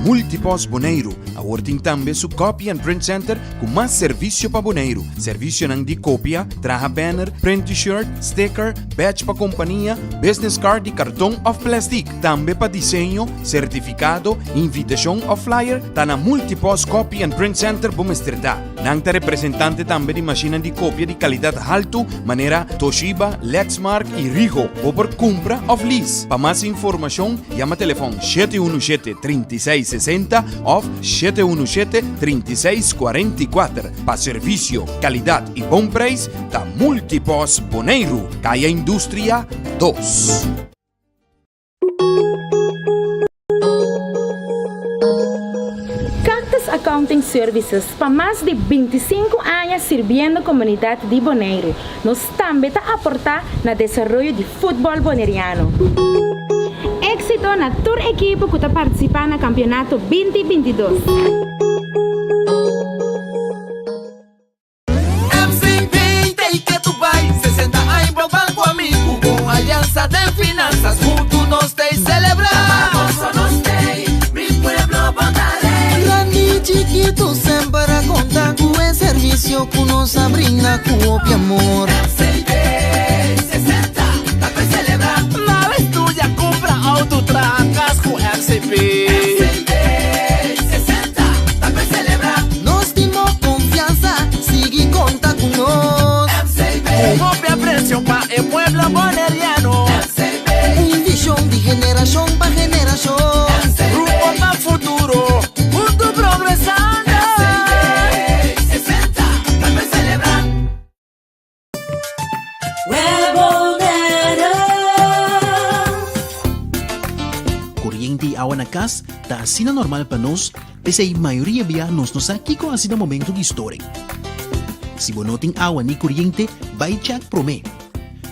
Multipost Boneiru awor tin tambe su Copy and Print Center ku mas servisio pa Boneiru. Servisionan di kopia, traha banner, print t-shirt, sticker, badge pa kompania, business card di karton òf plèstik. Tambe pa diseño, sertifikado, invitashon òf flyer, ta na Multipost Copy and Print Center bo mester ta. Nan ta representante tambe di mashinnan di kopia di kalidat haltu manera Toshiba, Lexmark i Rigo. Bo por kumpra òf lease. Pa mas informashon yama telefòn 717 36 60 òf 717 36 44. Pa servisio, kalidat i bon preis ta Multipost Boneiru, Kaya Industria 2. Cactus Accounting Services pa mas di 25 aña sirbiendo komunidat di Boneiru. Nos tambe ta aportá na desaroyo di futbòl boneriano. Éksito na tur ekipo ku ta partisipá na kampionato 2022. MCB ta ke tu bai 60 aña bo banco amigo Con alianza den finanzas Hunto nos ta celebra Pa nos tei, mi pueblo bo ta rey. Grandi chikito semper a conta cu e servicio cu nos a brinda cu hopi amor. MCB 60 ta pa celebra. Nada estudia, cumpra auto, traha cas cu MCB. MCB 60 ta pa celebra. Nos tin bo confianza, sigui conta cu nos. MCB. Cu hopi aprecio pa e pueblo boneriano. MCB. Un vision di generacion pa generacion. MCB. Rumbo pa futuro, hunto progresando. MCB 60 ta pa celebra. Koriente i awa na kas ta asina normal pa nos, p'esei mayoria bia nos no sa kiko hasi na momento di storing. Si bo no tin awa ni koriente, bai chèk promé.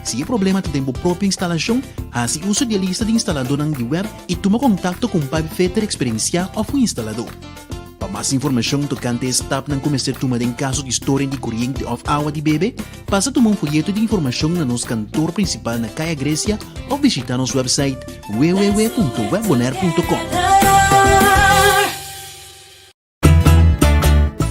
Si e problema ta den bo propio instalashon, hasi uso di e lista di instaladónan di web i tuma kontakto ku un pipefitter eksperensiá òf un instaladó. Pa mas informashon tokante e stapnan ku mester tuma den kaso di storing di koriente òf awa di bebe, pasa tuma un foyeto di informashon na nos kantor prinsipal na Kaya Grecia òf bishitá nos wèpsait www.webbonaire.com.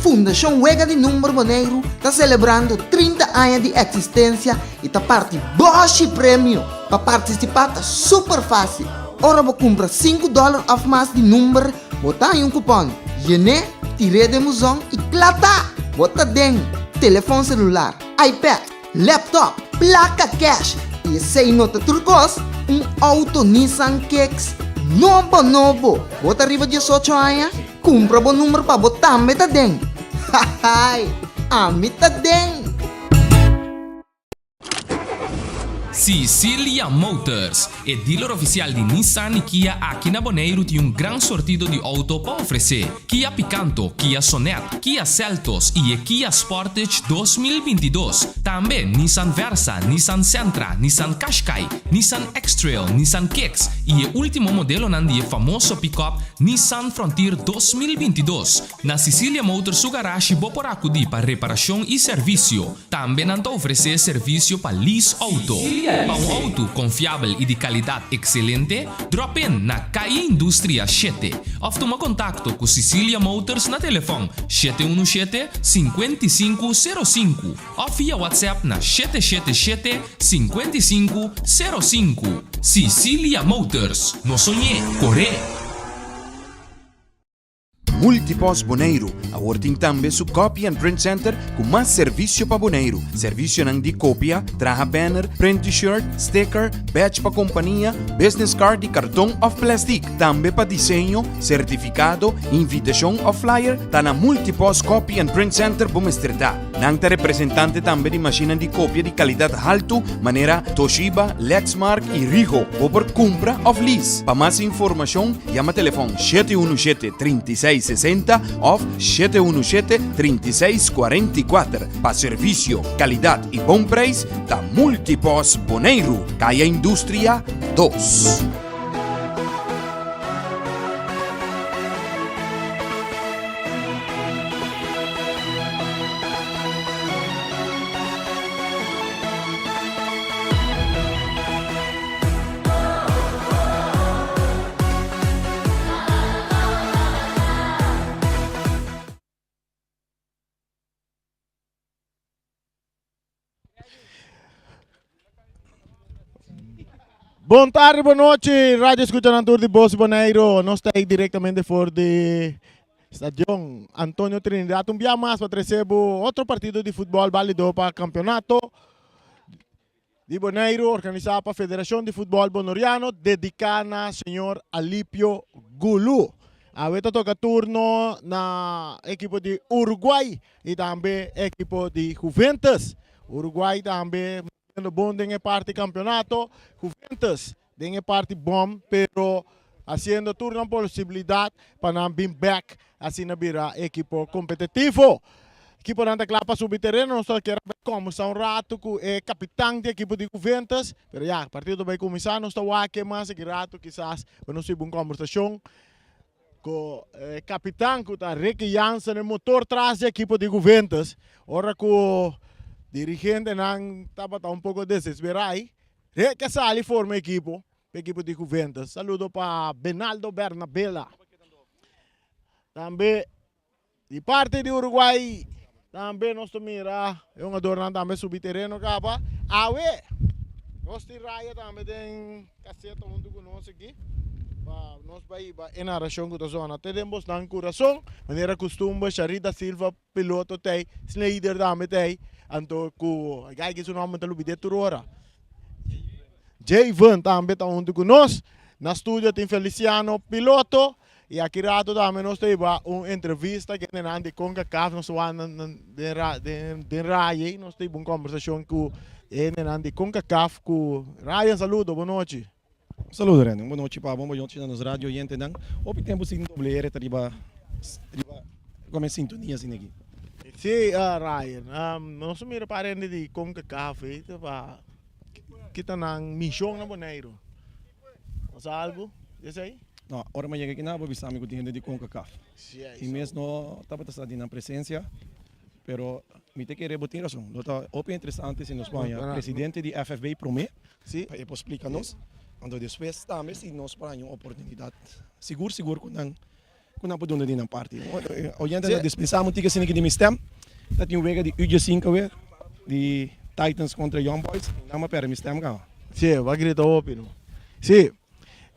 Fundashon Wega di Number Boneiru ta selebrando 30 aña di eksistensia i ta parti bòshi premio! Pa partisipá ta super fásil. Ora bo kumpra sinku dòler òf mas di number, Bo ta haña un kupòn, yen'é, tir'é den buzon i kla ta! Bo ta den telefòn selular, iPad, laptop, plaka kèsh i esei no ta tur kos, un outo Nissan Kicks nobo nobo! Bo ta riba diesocho aña? Kumpra bo number pa bo tambe ta den! Hahaai! Ami ta den! Sicilia Motors, e dealer oficial di Nissan y Kia aki na Boneiru tin un gran sortido di auto pa ofrece. Kia Picanto, Kia Sonet, Kia Seltos y e Kia Sportage 2022. Tambe Nissan Versa, Nissan Sentra, Nissan Qashqai, Nissan X-Trail, Nissan Kicks y e ultimo modelonan di e famoso pick-up Nissan Frontier 2022. Na Sicilia Motors su garashi bo por acudi pa reparacion y servicio. Tambe nan ta ofresé servisio pa lease outo. Pa un outo konfiabel i di kalidat ekselente, drop in na Calle Industria shete òf tuma kontakto ku Sicilia Motors na telefòn 717 55 05 òf via WhatsApp na 777 55 05. Sicilia Motors, no soñ'é, kor'é! Multipost Boneiru awor tin tambe su Copy and Print Center ku mas servisio pa Boneiru. Servisionan di kopia, traha banner, print t-shirt, sticker, badge pa kompania, business card di karton òf plèstik. Tambe pa diseño, sertifikado, invitashon òf flyer, ta na Multipost Copy and Print Center bo mester ta. Nan ta representante tambe di mashinnan di kopia di kalidat haltu manera Toshiba, Lexmark i Rigo. Bo por kumpra òf lease. Pa mas informashon yama telefòn 717 36 60 òf 717 36 44. Pa servisio, kalidat i bon preis ta Multipost Boneiru, Kaya Industria 2. Bon tardi, bon nochi, radio escuchanan tur di Bos Boneiru. Nos ta ahí directamente for di Stadion Antonio Trinidad. Un bia mas pa trece bo otro partido di futbol balido pa campeonato di Boneiru organisa pa Federacion di Futbol Bonoriano dedica na señor Alipio Gulu. Awe ta toca turno na ekipo di Uruguay y tambe ekipo di Juventus. Uruguay tambe Siendo bon den e parti campeonato, Juventus den e parti bom, pero haciendo tur nan posibilidad pa nan bin bek asina bira ekipo competitivo. Ekiponan ta kla pa subi tereno, nos ta kier a bai combersa un rato cu e capitan di ekipo di Juventus, pero ya, partido ta bai cuminsa, nos ta wak e mas aki rato kisas pa nos hiba un combersacion cu e capitan cu ta Ricky Jansen, e motor tras di ekipo di Juventus, ora cu dirigentenan tabata un poco desesperai, Ricky a sali forma ekipo, pa ekipo di Juventus. Saludo pa Benaldo Bernabela. Tambe Di parti di Uruguay tambe nos ta mira e hungadornan tambe subi tereno kaba. Awe nos tin Raya tambe den kaseta huntu ku nos aki pa nos bai hiba e narashon ku ta zona te den bosnan kurason. Manera kustumber Sharita Silva piloto t'ei, Sneider tambe t'ei, anto ku e guy ki su nomber ta lubid'é tur ora. Jayvon tambe ta huntu ku nos. Na studio tin Feliciano piloto. Y aki rato tambe nos ta hiba un entrevista ku hendenan di Concacaf, nos ta wak den raya nos ta hiba un conversacion ku hendenan di Concacaf ku Ryan saludo, bon nochi. Saludo Rene, un bon nochi pa bo, un bon nochi na nos radio oyentenan. Hopi tempu sin WR ta riba riba come sintonia asina aki. Si Ryan, nos a mira par hende di Concacaf ei ta pa kita nan mision na Boneiru. Bo sa algu di esei? No, ora mi a yega aki nan bo bisa mi ku tin hende di Concacaf. Mi mes no tabata sa di nan presensia, pero mi ta kere bo tin rason. Lo ta hopi interesante si nos por haña presidente di FFB promé pa e por splika nos. Anto despues tambe si nos por haña un oportunidat sigur sigur ku nan ku nan por duna di nan parti. Oyente ta dispensá mi un tiki asina ki di mi stem. Ta tin wega di U diesinco awe di Titans kontra Young Boys. Nan a pèrdè mi stem kaba. Sí, bo a grita hopi no. Sí,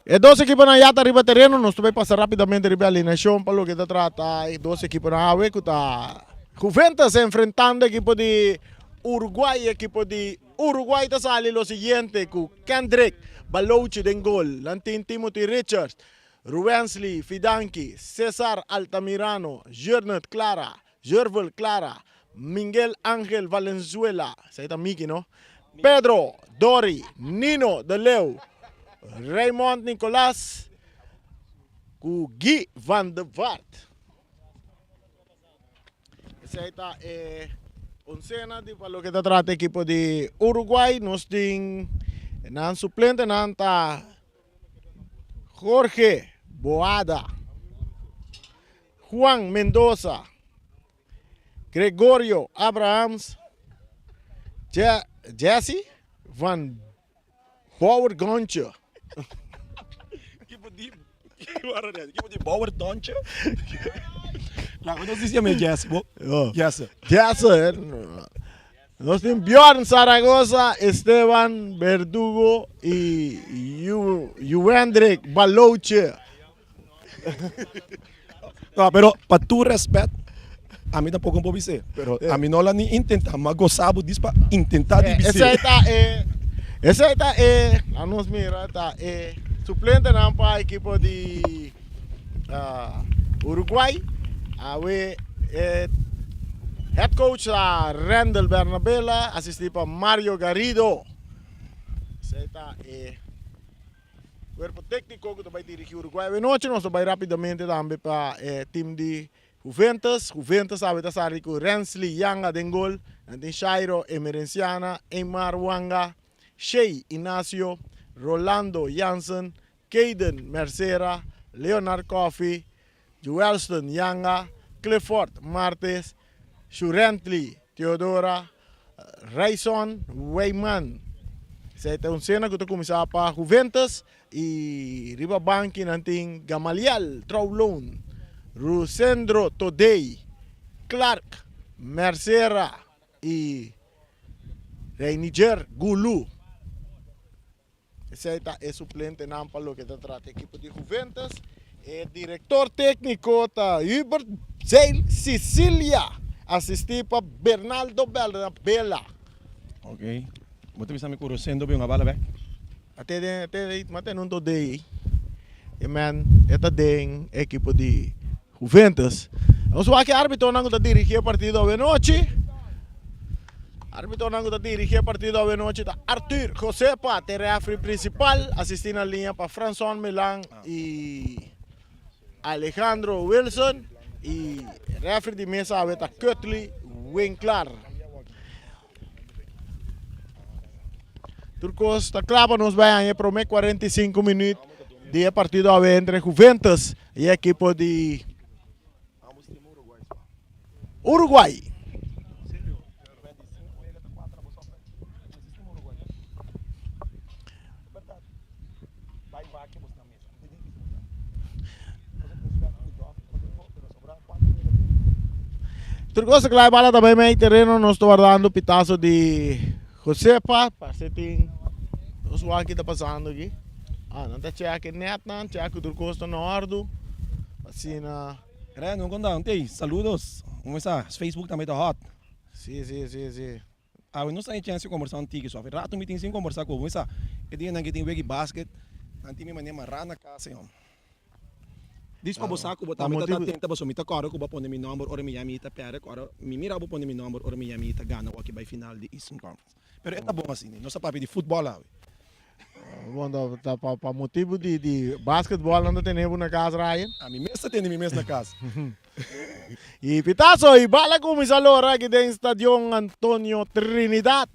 e dos ekiponan ya ta riba tereno. Nos ta bai pasa rapidamente riba e alineashon pa loke ta trata e dos ekiponan awe ku ta Juventus enfrentando ekipo di Uruguay. Ekipo di Uruguay ta sali lo siguiente ku Kendrick Balouchi den gol. Nan tin Timothy Richards, Ruwensley Fidanki, Cesar Altamirano, Jurnet Clara, Jurvel Clara, Mingel Angel Valenzuela, esei ta Miki no, Pedro Dori, Nino de Leeuw, Raymond Nicolas ku Guy van de Vaart. Esei ta e oncena di pa loke ta trata ekipo di Uruguay. Nos tin nan suplentenan ta Jorge Boada, Juan Mendoza, Gregorio Abrahams, Jesse van Bauer Gontje. Kipo di kipo di Bauer Dontje? Laga nos disi ame Jesse bo. Jesse. Jesse. Nos tin Bjorn Zaragoza, Esteban Verdugo y Juwendrik Baloche. No, pero pa tur respet, ami tampoco no por bis'é, pero ami no la ni intenta, m'a gosa bo dis pa intenta di bis'é. Esei ta e, esei ta e, laat nos mira, ta e suplentenan pa ekipo di Uruguay. Awe e head coach ta Randall Bernabela, asisti pa Mario Garrido. Esei ta e cuerpo tecnico cu ta bay dirigi Uruguay awe nochi. Nos ta bay rapidamente tambe pa e team di Juventus. Juventus awe ta sali cu Rensley Yanga den gol. Nan tin Shairo Emerenciana, Eymar Wanga, Shey Inacio, Rolando Jansen, Kayden Mercera, Leonard Coffie, Joelston Yanga, Clifford Martes, Shurently Theodora, Rayson Weyman. Esei ta un sena ku ta kuminsá pa Juventus i riba banki nan tin Gamaliel Trouwloon, Rusendro Todey, Clark Mercera i Reiniger Gulu. Esei ta e suplentenan pa loke ta trata ekipo di Juventus. E direktor tékniko ta Hubert Zeil Sicilia, asistí pa Bernaldo Bella. Ok. Bo ta bisa mi ku Rosendo bin un bala bek? Ate den ate ma tene un todei e men e ta den ekipo di Juventus. Nos wak e arbitonan ku ta dirigi e partido awenochi. Arbitonan ku ta dirigi e partido awenochi ta Arthur Josepa, te refri prinsipal, asisti na liña pa Franson Milan i Alejandro Wilson i refri di mesa awe ta Cutley Winklar. Tur kos ta kla pa nos bai haña e prome 45 minuut di e partido awe entre Juventus i e ekipo di Uruguay. Tur kos ta kla e bala ta bai mei tereno nos ta wardando pitazo di Josepa parse tin nos wak ki ta pasando aki ah nan ta check e net nan check ku tur kos ta na ordu asina. Reno konta ey saludos como esta Facebook tambe ta hot. Si si si si. Awe nos taña chèns di kombersá un tiki so. Rato mi tin sin kombersá ku bo. Mi sa, e dianan ke tin wega di basket, nan tin mi manera mará na kas, señor. Dis pa bo sa ku bo tambe ta atenta pasobra mi ta kòrda ku bo a pone mi nòmber ora mi Miami ta pèrdè, ku ora mi mira bo pone mi nòmber ora Miami ta gana wòki bai final di Eastern Conference. Pero e ta bon asina, nos a papia di futbòl awe. Bon, ta pa motibu di basketbòl nan ta tene bo na kas, Ryan? Ami mes ta tene mi mes na kas. Y pitazo y bala cuminsa lora aki den Stadion Antonio Trinidad.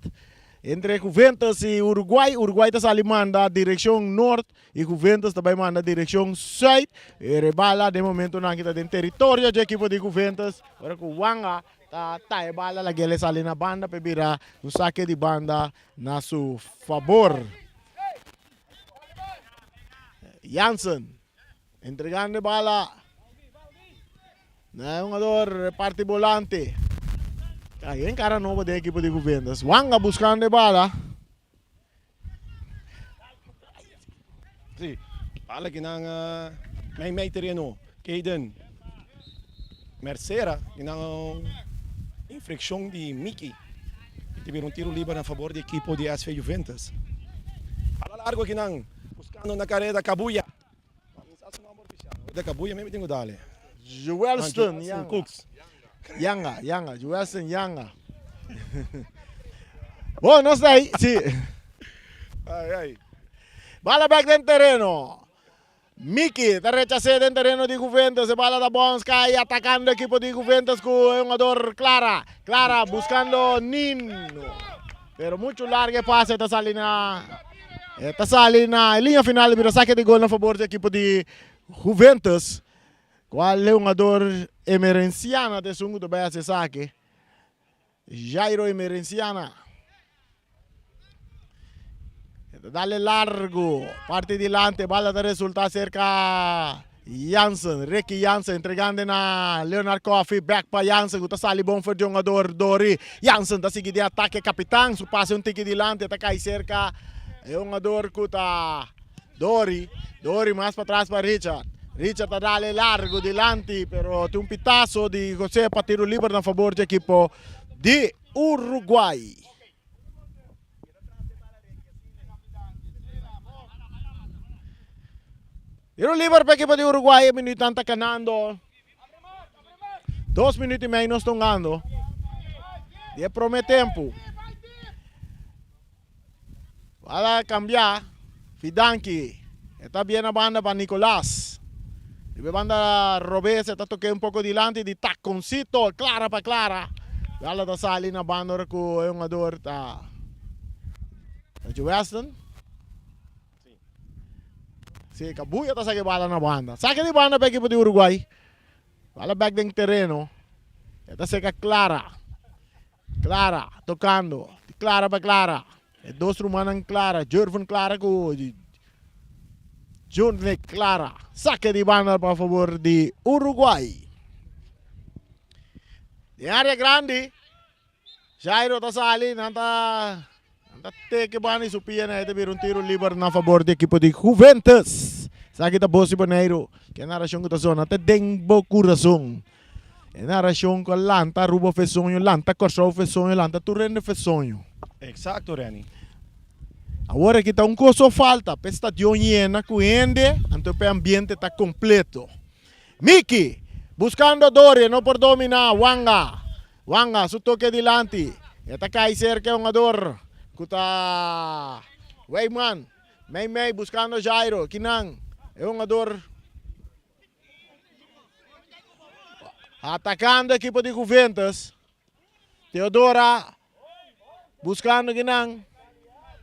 Entre Juventus y Uruguay. Uruguay ta sali manda direccion noord y Juventus ta bay manda direccion zuid. E bala den momentonan aki ta den territorio dje ekipo di Juventus. Ora cu Wanga ta ta e bala lag'el sali na banda pa e bira un sake di banda na su fabor. Jansen. Entregando e bala na e hungador parti bolante. Ahí en cara nobo den equipo di Juventus. Wanga buscando e bala. Sí, bala ki nan mei mei tereno. Kaden Mercera ki nan infraccion di Mickey. Y ta bira un tiro liber na favor di equipo di SV Juventus. Bala largo ki nan buscando na careda Cabuya. De Cabuya mi tin ku dale. Joelston Yanga. Yanga, Yanga, Joelston Yanga. Bon, nos ta ahí, sí. Ay, ay. Bala back den tereno. Miki ta rechasé den tereno di Juventus. E bala ta bons kai atacando equipo di Juventus ku e hungador Clara. Clara buscando Nino. Pero mucho largo e pase ta sali na e ta sali na e linea final bira saque di gol na favor di equipo di Juventus. Cual e hungador Emerenciana ta esun cu ta bay haci esaki. Jairo Emerenciana. E ta dale largo. Parti dilante bala ta resulta cerca Jansen, Ricky Jansen entregando na Leonard Coffee, back pa Jansen ku ta sali bon for di hungador Dori. Jansen ta sigui den atake kapitan, su pase un tiki dilanti ta kai serka e hungador ku ta Dori. Dori mas patras pa Richard. Richard ta dale largo dilanti pero tin un pitaso di Jose pa tiro liber na fabor di ekipo di Uruguay. Tiro liber pa ekipo di Uruguay, e minuutnan ta kanando. Dos minuut i mei nos ta hungando di e prome tempu. Bala kambia, Fidanki e ta bien na banda pa Nicolas. Riba e banda robes e ta toke un poko dilanti di Taconcito, Clara pa Clara. Bala ta sali na banda ora ku e hungador ta Weston. Si, Cabuya ta saki bala na banda. Saki di banda pa ekipo di Uruguay. Bala bek den tereno. E ta seka Clara. Clara tocando. Di Clara pa Clara. E dos rumannan Clara. Jurven Clara ku Jurnick Clara. Sake di banda pa favor di Uruguay. Den area grandi. Jairo ta sali. Nan ta. Ta teke banda di su pianan e ta bira un tiro liber na fabor di ekipo di Juventus. Esaki ta Bos di Boneiru. Ke narashon ku ta zona te den bo kurason. E narashon ku a lanta Aruba fe soño, lanta Kòrsou fe soño, lanta tur hende fe soño. Eksakto Renny. Awor aki ta un kos so falta pa e stadion yena ku hende, anto pa e ambiente ta kompleto. Miki, buskando Dori, e no por dominá Wanga. Wanga su toke dilanti, e ta kai serka e hungador ku ta Wijman. Mei mei buskando Jairo, kinan e hungador atakando ekipo di Juventus. Teodora buscando kinan.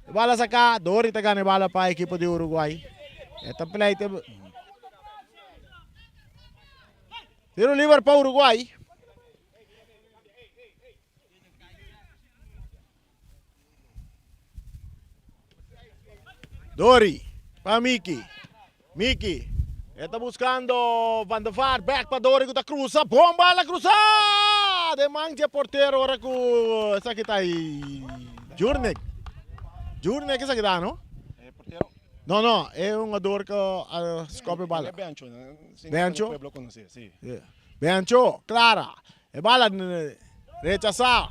E bala saca. Dori ta gana e bala pa equipo di Uruguay. E ta pleite. Tiro liber pa Uruguay. Dori pa Miki. Miki e ta buscando Van der Vaart. Back pa Dori cu ta cruza. Bon bala cruza! Den man dje portero ora cu esaki ta y Jurnek. Jurnek esaki ta no? E portero? No, no, e hungador cu a scope bala. E Bencho. Bencho? Pueblo conoce, si. Bencho, Clara. E bala rechasá.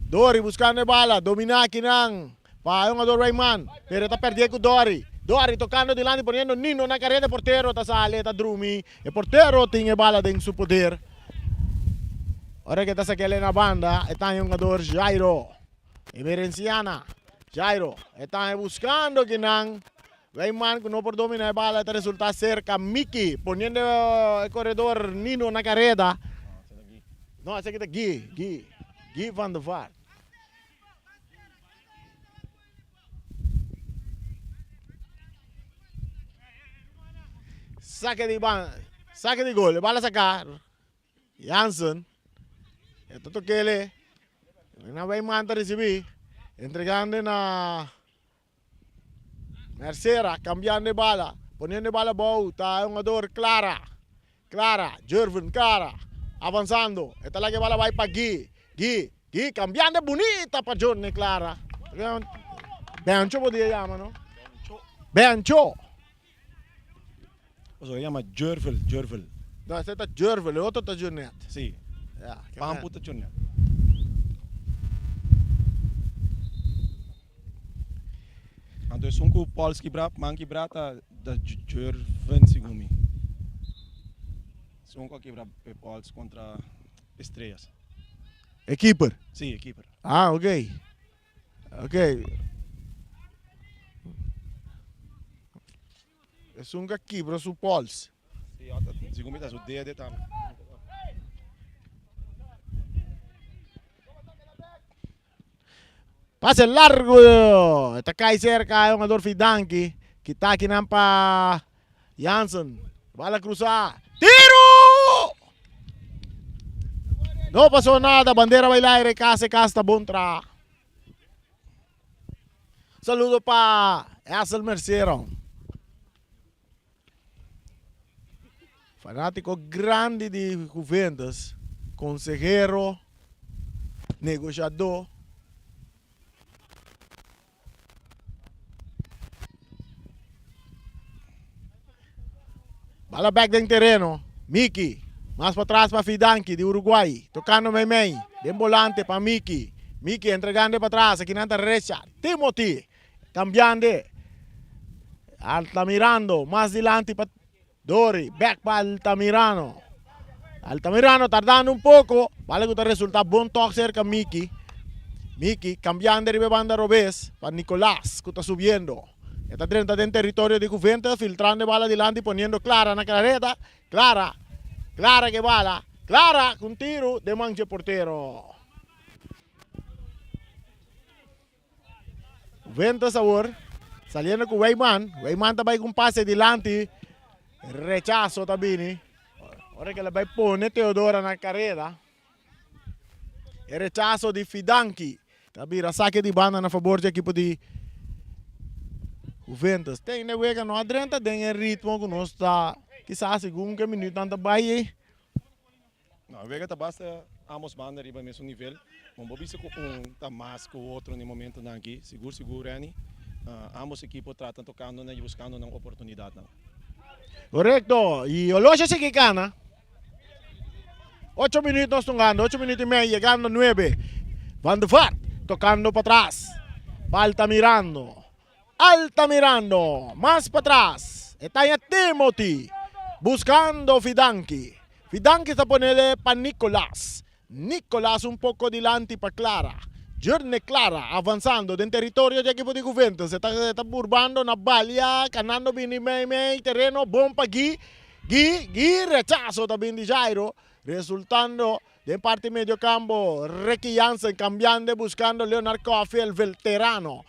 Dori buskando e bala. Dominá akinan pa e hungador Rayman. Pero e ta pèrdé ku Dori. Dori tokando dilanti poniendo Nino na kareda. E portero ta sali, e ta drumi. E portero tin e bala den su poder. Ora ku e ta sak'el na banda, e ta e hungador Jairo. Emerenciana. Jairo. E ta e buskando akinan. Rayman ku no por dominá e bala ta resultá serka Miki poniendo e koredor Nino na kareda. No, esaki ta Guy, Guy, Guy van der Vaart. Sake di ban, sake di gol, e bala saka. Jansen, e ta tok'ele. Na Rayman ta risibí, entregando na Mercera cambiando e bala, poniendo e bala abou, ta e hungador Clara, Clara, Jervin Clara, avanzando, e ta laga e bala bai pa Guy, Guy, Guy cambiando e bunita pa Johnny Clara. Bencho podia yama no? Bencho. Pasobra e yama Jervil, Jervil. No, esei ta Jervil, e otro ta Jonet. Sí. Ya, ke Pampu ta Jonet. Anto esun ku pols kibrá, man kibrá ta ta Jervin segun mi. Esun ku a kibra e pols kontra Estrellas. E keeper? Sí, e keeper. Ah, ok. Ok. Esun ka kibra su pols. Sí, segun mi ta su dede tambe. Pase largo. Ta kai cerca e hungador Fidanki. Kita akinan pa Jansen. Bala cruza. Tiro! No pasó nada. Bandera bai laire. Casi cas ta bon tra. Saludo pa Essel Mercero. Fanático grandi di Juventus. Consejero. Negociador. Bala bek den tereno. Miki. Mas patras pa Fidanki di Uruguay. Tocando meimei. Den bolante pa Miki. Miki entregando patras. Akinan ta Richard. Timothy. Cambiando. Altamirando. Mas dilanti pa Dori. Bek pa Altamirano. Altamirano tardando un poco. Bala cu ta resulta bon tok cerca Miki. Miki cambiando riba e banda robes pa Nicolas cu ta subiendo. E ta drenta den territorio di Juventus filtrando e bala dilanti poniendo Clara na careda. Clara, Clara ke bala. Clara cu un tiro den man dje portero. Juventus awor saliendo cu Wijman. Wijman ta bay cu un pase dilanti. Rechazo ta bini. Ora ke la bay pone Teodora na careda. E rechazo di Fidanki ta bira sake di banda na fabor di ekipo di Juventus. Ten e wega no a drenta den e ritmo ku nos ta kisas segun ke minuutnan ta bai. No, e wega ta basta. Ambos banda riba e mesun nivel. Bo por bisa ku un ta mas ku otro na e momentonan aki. Sigur sigur Renny. Ambos ekipo trata tokando nan i buskando nan oportunidatnan. Korekto. I Oloshi a sigui gana. Ocho minuut nos tungando, ocho minuut i mei, yegando nuebe. Van der Vaart tokando patras. Altamirano. Altamirano mas patras. E ta haña Timothy buskando Fidanki. Fidanki ta ponele pa Nicolas. Nicolas un poco dilanti pa Clara. Jurne Clara avansando den teritorio di ekipo di Juventus. E ta e ta burbando na balia, kanando bini mei mei tereno bon pa Guy. Guy, Guy rechaso ta bin di Jairo, resultando den parti medio campo Ricky Jansen cambiando buscando Leonard Coffie el veterano.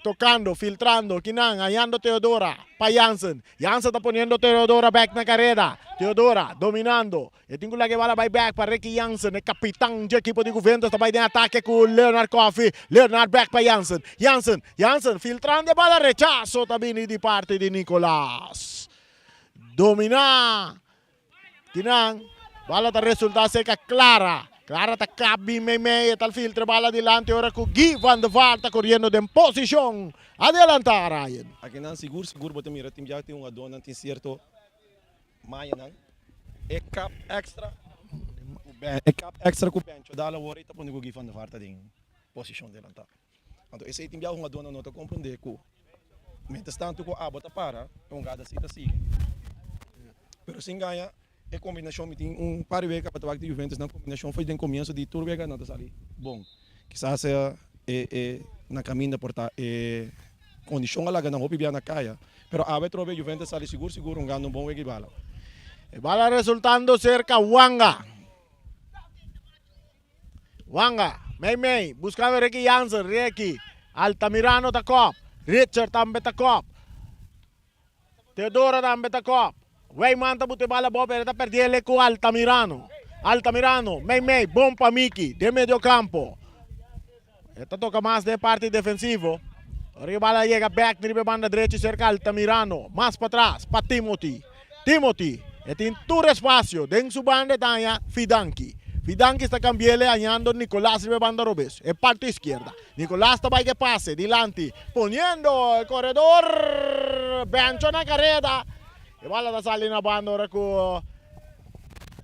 Tocando, filtrando, kinan, hañando Teodora pa Jansen. Jansen ta poniendo Teodora bek na careda. Teodora dominando. E tin ku laga e bala bai bek pa Ricky Jansen, e kapitan dje ekipo di Juventus ta bai den atake ku Leonard Coffie. Leonard bek pa Jansen. Jansen, Jansen filtrando e bala, rechaso ta bini di parti di Nicolas. Dominá kinan, bala ta resulta serka Clara. Clara ta kap bin meimei, e ta filtra e bala dilanti ora ku Guy van der Vaart ta koriendo den posishon adelantá Ryan. Akinan sigur sigur bo ta mira tin biaha tin hungadónan tin sierto Mayanan e kap extra ku Ben e kap extra ku Bencho dal awor ei ta pone ku Guy van der Vaart ta den posishon delantá. Anto esei tin bia hungadónan no ta komprondé ku mientras tantu ku abo ta para e hungada si ta sigui. Pero sin gaña e kombinashon mi tin un par di wega pa ta wak di Juventus nan kombinashon foi den komienso di tur wega nan ta sali bon. Kisas e e na kaminda por ta e Kondishon a laga nan hopi bia na kaya, pero awe atrobe Juventus sali sigur sigur hungando un bon wega i bala. E bala resultando serka Wanga. Wanga, mei mei, buskando Ricky Jansen, Ricky, Altamirano ta kop, Richard tambe ta kop, Teodoro tambe ta kop, Wijman ta buta e bala abou pero e ta perdiele ku Altamirano. Altamirano, mei mei, bon pa Miki, den medio kampo. E ta toka mas den parti defensivo. Ora e bala yega bek riba e banda drechi serka Altamirano. Mas patras pa Timothy. Timothy, e tin tur espasio. Den su banda e ta haña Fidanki. Fidanki sta kambiele hañando Nicolas riba e banda robes, e parti iskierda. Nicolas ta bai ke pase dilanti, poniendo e koredor Bencho na kareda. E bala ta sali na banda ora ku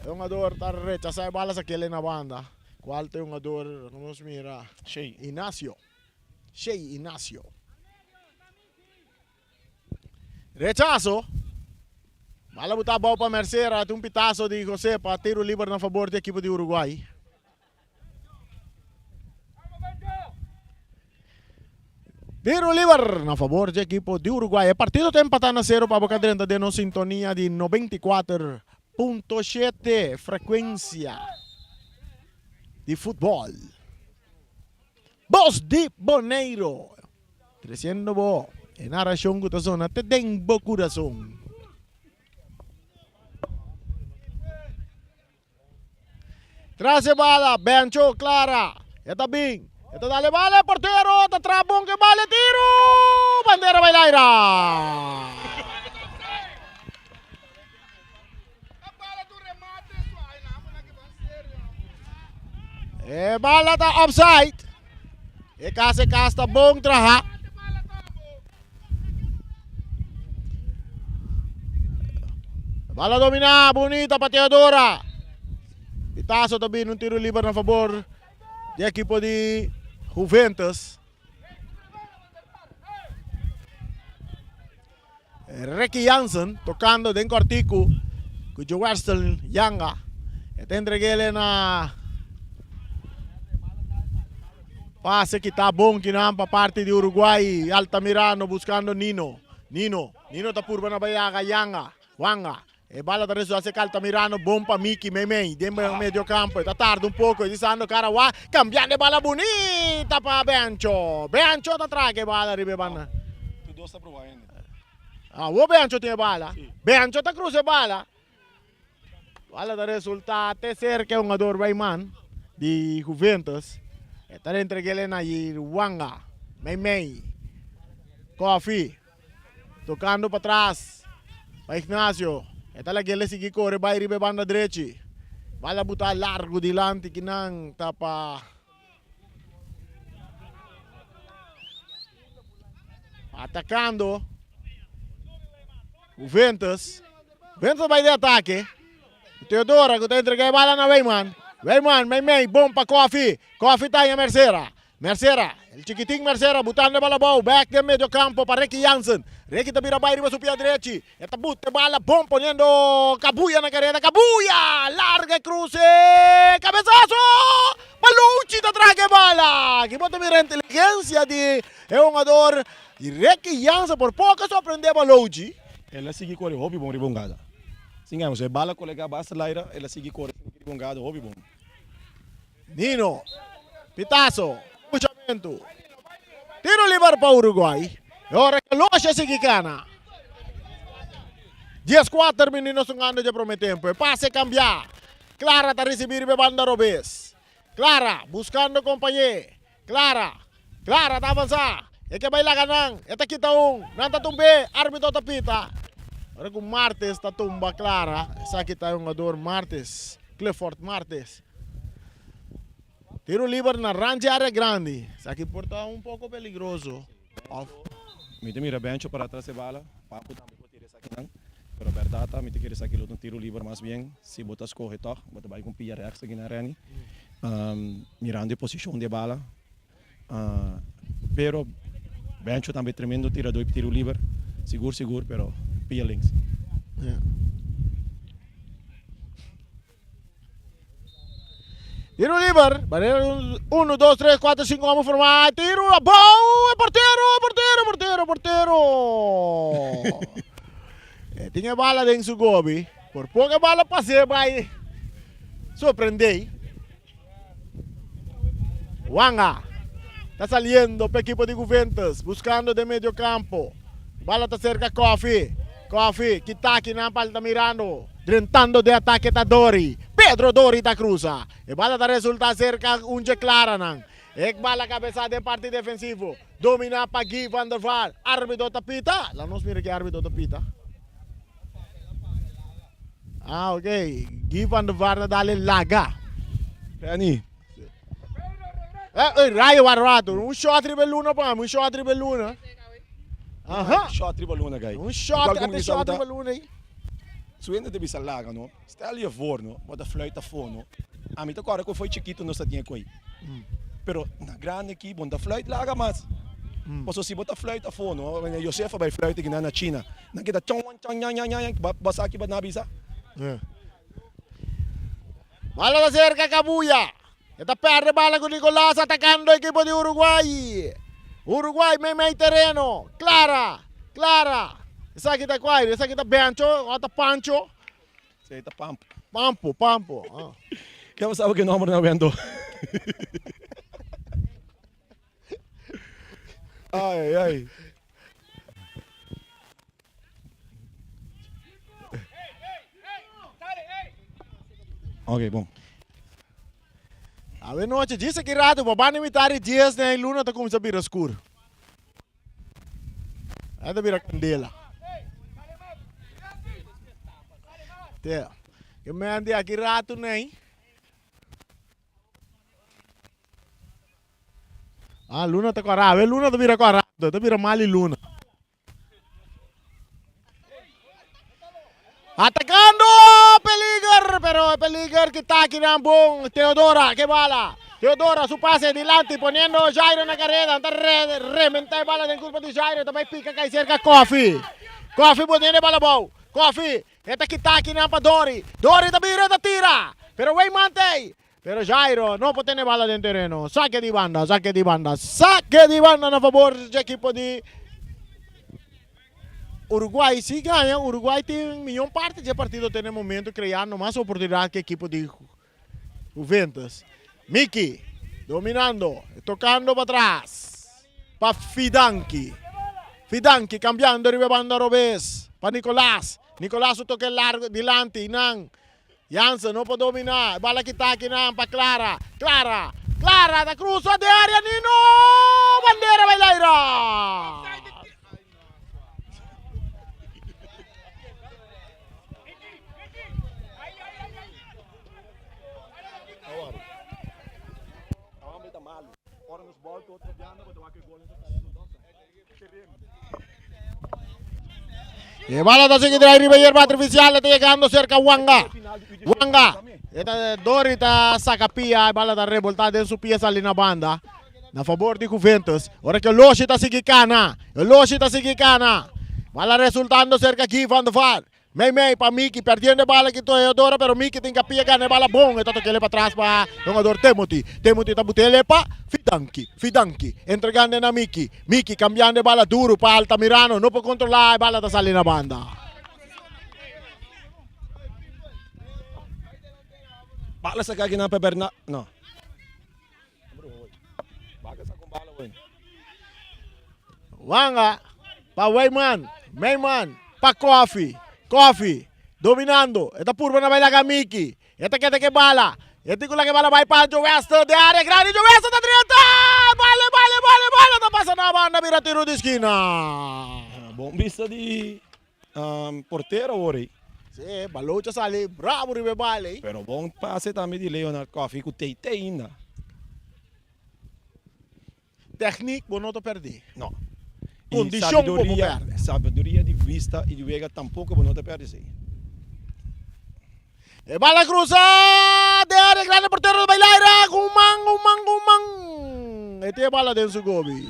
e hungador ta rechasá e bala sakele na banda. Cual ta e hungador ku nos mira? Shey. Inacio. Shey Inacio. Rechaso. Bala buta abou pa Mercera. Tin un pitaso di Jose pa tiro liber na fabor di ekipo di Uruguay. Tiro liber na fabor di ekipo di Uruguay. E partido ta empata na sero pa boca drenta den nos sintonia di 94.7 frecuencia di futbol. Bos di Boneiro, treciendo bo e narracion cu ta zona te den bo curason. Tras e bala, Bencho, Clara, e ta bin, e ta dale bala, e portero ta traha bon ku e bala, e tiro! Bandera bai laira! E bala ta offside. E kas e kas ta bon traha. Bala dominá, bunita pa Teodora. Pitazo ta bini un tiro liber na fabor di ekipo di Juventus. Ricky Jansen tocando den cortico cu Jowerstel Yanga. E ta entregele na pase kita bon kinan pa parti di Uruguay. Altamirano buscando Nino. Nino, Nino ta purba na bayaga Yanga. Wanga. E bala ta resu hacia Altamirano bon pa Miki meimei den medio campo. E ta tarda un poco. E di Sandro Carawa cambiando e bala bunita pa Bencho. Bencho ta traga e bala riba e banda. Tu dos ta proba ainda. Awo Bencho tin e bala. Bencho ta cruza e bala. Bala ta resulta te cerca e hungador Rayman di Juventus. E ta entreg'el na Wanga. Meimei. Koffie. Tocando patras pa Ignacio. E ta lag'el e sigui core bay riba e banda drechi. Bala buta largo dilanti kinan ta pa atacando Juventus. Juventus bai de atake. Teodora ku ta entrega e bala na Weyman. Weyman mei mei bon pa Koffie. Koffie ta haña Mercera. Mercera, el chikitin Mercera butando e bala abou, bek den medio campo pa Ricky Jansen. Ricky ta bira bai riba su pia drechi. E ta buta e bala bon poniendo Kabuya na kareda. Kabuya! Larga e kruse! Kabesaso! Baluchi ta traga e bala! Aki bo ta mira inteligensia di e hungador Ricky Jansen por poko a sorprende Baluchi. El a sigui kore hopi bon riba un gada. Sin embargo, e bala kolega basta laira, el a sigui kore riba un gada hopi bon. Nino, pitazo, pushamentu. Tiro liber pa Uruguay. E ora Kalosha sigui gana. 14 minuut nos hungando dje prome tempo. E pase cambia. Clara ta ricibi riba e banda robes. Clara buscando compañe. Clara, Clara ta avansa. E ke bai laga nan. E ta kita un. Nan ta tumbe. Arbitro ta pita. Ora cu Martes ta tumba Clara. Esaki ta e hungador Martes. Clifford Martes. Tiro liber na rand di area grandi. Esaki por ta un poco peligroso. Of. Mi ta mira Bencho para tras e bala. Papu tambe por tira esakinan. Pero berdad ta mi ta kere esaki lo ta un tiro liber mas bien. Si bo ta scoge tog, bo ta bay cu un pia rechts aki na Renny. Mirando e posicion di e bala. Pero Bencho tambe tremendo tirador di tiro liber. Sigur sigur pero pia links. Tiro liber, barrera 1, 2, 3, 4, 5 homem formar. Tiro abou, e portero, portero, portero, portero. e tinha bala den su gobi. Por pouco a bala passei vai sorprender. Wanga está saliendo para equipo de Juventus, buscando de medio campo. Bala está cerca Coffee. Coffee, Kitaki na está mirando. Drentando de ataque está Dori. Pedro Dori está cruza. E bala está resulta cerca Unje Clara nan. E bala cabeça de parte defensivo. Domina pa Guy van der Vaart. Árbitro ta pita. La nos mira que árbitro ta pita. Ah, ok. Guy van der Vaart a dale laga. Penny. Eh, eh, rayo war rato. Un shot riba luna pa mi, un shot riba luna. Aha. Shot riba luna, guy. Un shot, ate shot riba luna ahí. Suende te bisa laga, no? Stel je voor, no? Bo ta fluit afó, no? Ami ta kòrda ku foi chikito nos ta tin e koi. Pero na grandi aki bo no ta fluit laga mas. Pasobra si bo ta fluit afó, no? Josef a bai fluit aki na China. Nan keda chon wan chon ña ña ña ña. Bo sa ki bo na bisa? Bala ta serka Kabuya. E ta perde bala ku Nicolas atakando ekipo di Uruguay. Uruguay meimei tereno. Clara, Clara. Esaki ta kuai? Esaki ta Bencho o ta Pancho? Esaki ta Pampo. Pampo, Pampo. Ah. Ke bo sabe ke nomber na Bento? Ai, ai. Ok, bon. Awe noche, djis aki rato, pa banda mitad di dies den e luna ta cuminsa bira scur. Ahí ta bira candela. Te, ke men di aki rato nei. Ah, luna ta kora. Awe luna ta bira kora. Ta bira mali luna. Atacando peliger, pero peliger que está aquí bon. Teodora, que bala. Teodora, su pase dilanti, poniendo Jairo na carrera. Anta re, rementa bala den curva de Jairo. También pica cae cerca Coffee. Coffee poniendo bala bou. Coffee, esta kita aquí pa Dori. Dori ta bira, ta tira. Pero wey mantei. Pero Jairo no por tene bala den tereno. Saque di banda, saque di banda, saque di banda na favor di equipo di Uruguay. Si gana, Uruguay tin miyon parte di e partido te na e momento creando mas oportunidad cu equipo di Juventus. Miki dominando, tocando pa tras pa Fidanki. Fidanki cambiando riba e banda robes pa Nicolas. Nicolas su toque largo dilanti nan. Jansen no por dominá. E bala kita akinan pa Clara. Clara. Clara ta cruza den área Nino. Bandera bai laira. E bala ta sigui drai riba yerba artificial, e ta yegando cerca Wanga. Wanga, e ta Dori ta saca pia, e bala ta rebolta den su pia sali na banda. Na favor di Juventus. Ora cu Loshi ta sigui cana. Loshi ta sigui cana. Bala resultando cerca Guy van der Vaart. Mei mei pa Miki, perdiendo e bala ki Teodoro, pero Miki tin kapia gana e bala bon, e ta tokele pa tras pa hungador Timothy. Timothy ta butele pa Fidanki, Fidanki entregando na Miki, Miki cambiando e bala duro pa Altamirano, no por controla e bala ta sali na banda. Bala saka kinan pa Bernard, no. Wanga pa Weyman, Meyman pa Koffie, Koffie dominando, e ta purba na bai laga Miki, e ta keda ke bala, e tin ku laga e bala bai pa Joester den area grandi, Joester ta drenta! Bala, bala, bala, bala ta pasa na banda bira tiro di skina. Bon bista di portero awor ei. Sí, Balocha sali bravo riba e bala ei. Pero bon pase tambe di Leonard Coffie cu tei tei ainda. Techniek bo no ta perde. No. Condicion bo por perde. Sabiduria di vista y di wega tampoco bo no ta perde esey. E bala cruza den area grandi portero ta bay laira cu un man, un man, un man. E tin e bala den su gobi.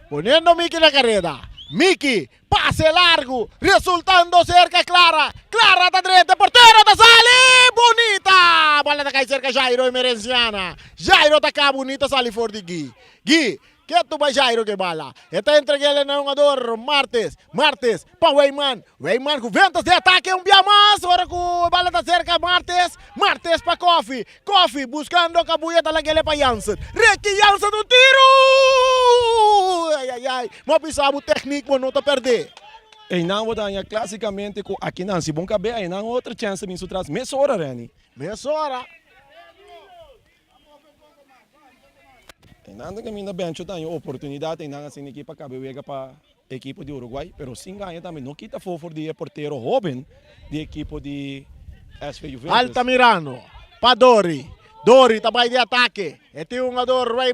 Poniendo Miki na careda. Miki, pase largo, resultando cerca Clara. Clara ta drenta, portero ta sali! Bunita! Bala ta cay cerca Jairo Emerenciana. Jairo ta ca bunita sali for di Guy. Guy, ketu bay Jairo ke bala. E ta entreg'el na hungador Martes. Martes pa Weyman. Weyman ku ventas di atake un bia mas ora ku e bala ta serka Martes. Martes pa Koffie. Koffie buskando kabuya ta lag'el pa Jansen. Ricky Jansen un tiru! Ai ai ai. Mo bisa bo teknik bo no ta perde. Einan bo ta haña klasikamente ku akinan si bon kab'é einan otro chèns ta bin su tras mesora Renny. Mesora. Einan ta kaminda Bencho ta haña oportunidat einan asina aki pa kabe wega pa ekipo di Uruguay, pero sin gaña tambe no kita afó for di e portero hoben di ekipo di SV Juventus. Altamirano pa Dori, Dori ta bai di atake, e tin hungador Rey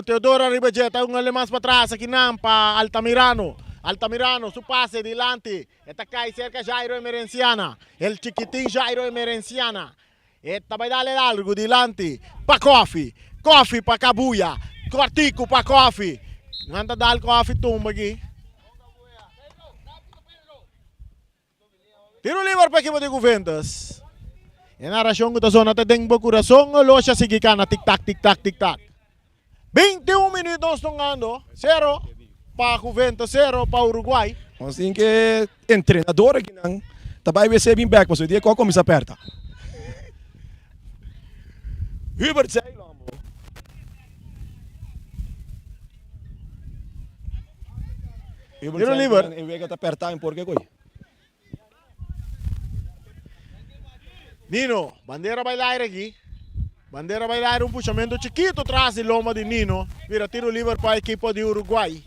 Teodoro ariba dje, ta hunga mas patras akinan pa Altamirano, Altamirano su pase dilanti, e ta kai serka Jairo Emerenciana, el chikitin Jairo Emerenciana. E ta bai dal e largu dilanti pa Kofi. Kofi pa Kabuya. Kòrtiku pa Kofi. Nan ta dal Kofi tumba aki. Tiro liber pa ekipo di Juventus. E narashon ku ta sona ta den bo kurason lo sha sigui kana tik tak tik tak tik tak. 21 minuut nos tongando. Sero pa Juventus, sero pa Uruguay. Nos tin ke entrenador akinan ta bai wc bin bek pasobra e dia ku a kuminsá pèrta. Hubert Zeilon bo. Hubert Zeilon e wega ta pèrta en porke koe. Nino, bandera bai laire aki. Bandera bai laire, un pushamento chikito tras di lomba di Nino. Mira, tiro liber pa ekipo di Uruguay.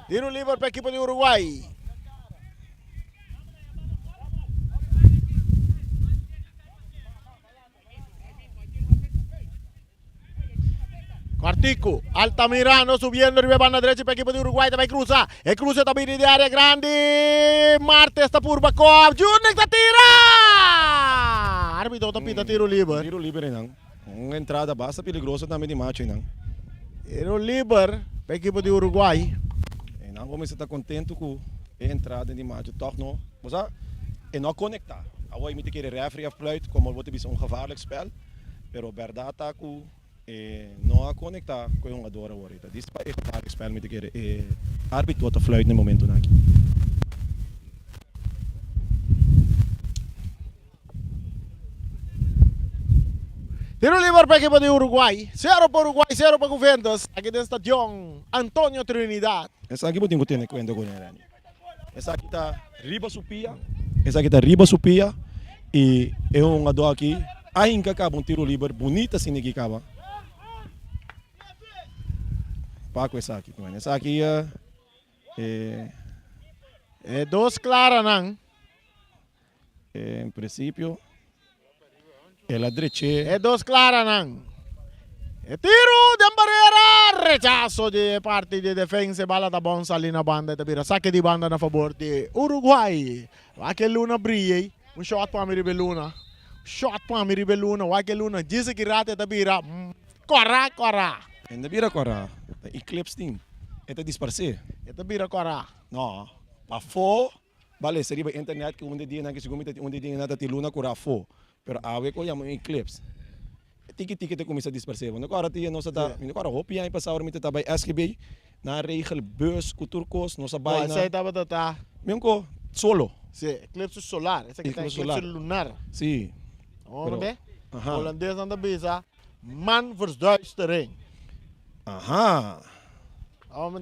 Tiro liber pa ekipo di Uruguay. Cuartico, Altamirano subiendo riba e banda derecha pa equipo di Uruguay ta bay cruza. E cruce ta bini di area grandi. Martes ta purba cop. Jurnik ta tira! Arbitro ta pita tiro liber. Tiro liber einan. Un entrada basta peligroso tambe di Macho einan. Tiro liber pa equipo di Uruguay. Einan bo mester ta contento cu e entrada di Macho toch no. Bo sa e no a conecta. Awor mi ta kere referee a fluit como bo ta bisa un gevaarlijk spel. Pero berdad ta cu e no a conecta cu e hungador awor. E ta dis pa e gevaarlijk spel mi ta kere e arbitro ta fluit na e momentonan aki. Tiro liber pa ekipo di Uruguay. Sero pa Uruguay, sero pa Juventus. Aki den stadion Antonio Trinidad. Esaki bo tin cu tene cuenta cu ne, Randy. Esaki ta riba su pia, esaki ta riba su pia y e hungador aki a hinca caba un tiro liber bunita asina aki caba. Paco esaki, bueno esaki e. E dos claranan. En principio el a dreché. E dos claranan. E tiru den barera, rechaso di e parti di defensa, e bala ta bon sali na banda, e ta bira sake di banda na fabor di Uruguay. Wak e luna bria ei, un shot pa mi riba e luna, shot pa mi riba e luna, wak e luna, djis aki rato e ta bira kòrá kòrá. E no ta bira kòrá, ta eclipse tin, e ta disparsé. E ta bira kòrá. No, pafó Bale, sa riba internet ku un di dianan ke segun mi ta tin un di dianan ta tin luna kura afó, pero awe ku yama un eclipse. E tiki tiki ta kuminsá disparsé. Bo no kòrda ti nos a ta, mi no kòrda hopi aña pasá ora mi ta ta bai SGB, nan a regel bus ku tur kos, nos a bai na. Esei tabata ta. Mi un ko solo. Sí, eclipse solar, esaki ta eclipse lunar. Sí. Pero, aha. Holandesnan ta bisa maanverduistering. Aha. Abo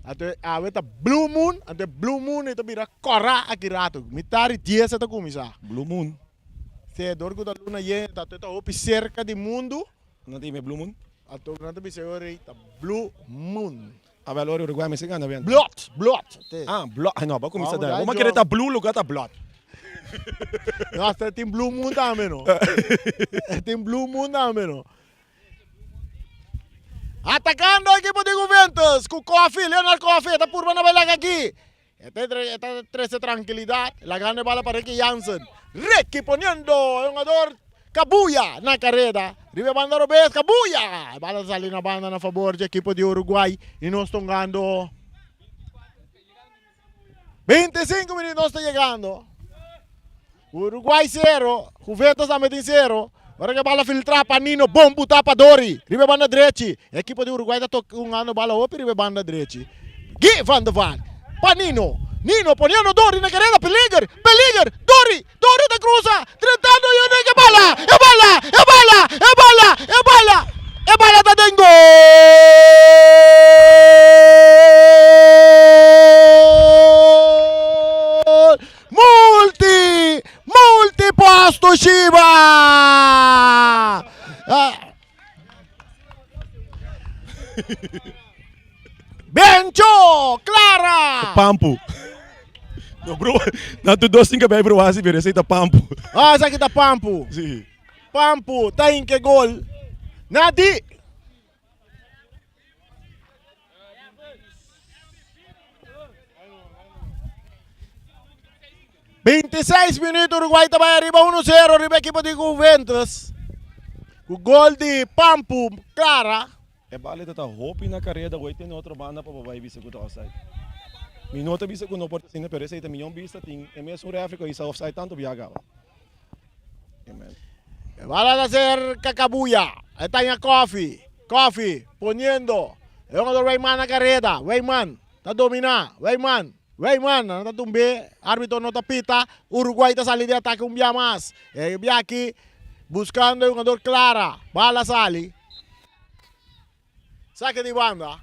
Anto awe ta blue moon, anto e blue moon ei ta bira kòrá aki rato. Mitad di dies e ta kuminsá. Blue moon? Sí, dor ku ta luna yen anto e ta hopi serka di mundu. Nan ta yama e blue moon? Anto nan ta bisa e ora ei ta blue moon. Awel ora Uruguay mester gana wèn. Blot, blot. Ah, blot. Ay no, bo a kuminsá dai. Bo a kere ta blue lugar ta blot. No, hasta tin blue moon tambe no. Tin blue moon tambe no. Atacando equipo di Juventus cu Koffie, Leonard Koffie ta purba na bay laga aki. E ta e ta trece tranquilidad, lagando e bala pa Ricky Jansen. Ricky poniendo e hungador Cabuya na careda. Riba e banda robes, Cabuya! E bala ta sali na banda na fabor di equipo di Uruguay y nos ta hungando 25 minuut nos ta yegando. Uruguay 0, Juventus tambe tin 0. Ora que bala filtra pa Nino, bon buta pa Dori. Riba banda drechi. Equipo di Uruguay ta toca hungando bala hopi riba banda drechi. Guy van der Vaart pa Nino. Nino poniendo Dori na careda. Peliger, peliger. Dori, Dori ta cruza. Drentando y e bala, e bala, e bala, e bala, e bala. E bala ta den gol! Multi! Multi posto Shiba! Bencho! Clara! Pampu. No bro, nan tur dos tin cabei bro hasi pero esei ta Pampu. Ah, esaki ta Pampu. Sí. Pampu ta hinke gol. Nadi! 26 minuut Uruguay ta bai ariba 1-0 riba ekipo di Juventus. Ku gol di Pampu Clara. E bale ta ta hopi na kareda hoy tene otro banda pa bo bai bisa ku ta offside. Mi no ta bisa ku no por ta asina pero esei ta miyon bista tin e mesun refri ku a hisa offside tanto bia kaba. Amen. E bala ta ser Kakabuya. E ta ña Koffie. Koffie poniendo e hungador Weyman na kareda. Weyman ta domina. Weyman. Weyman nan ta tumbe. Arbitro no ta pita. Uruguay ta sali di atake un bia mas. E bia aki buscando e hungador Clara. Bala sali. Sake di banda.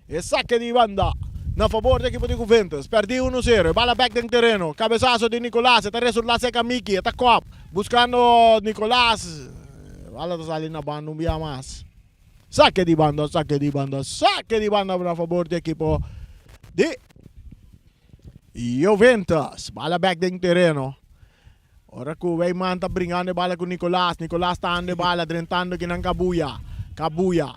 E sake di banda na fabor di ekipo di Juventus. Perdi uno sero. E bala bek den tereno. Cabezazo di Nicolas. E ta resulta seca Miki. E ta kop. Buscando Nicolas. Bala ta sali na banda un bia mas. Sake di banda, sake di banda, sake di banda na fabor di ekipo di Juventus. Bala bek den tereno. Ora ku Weyman ta bringando e bala ku Nicolas, Nicolas ta hando e bala drentando kinan Kabuya, Kabuya,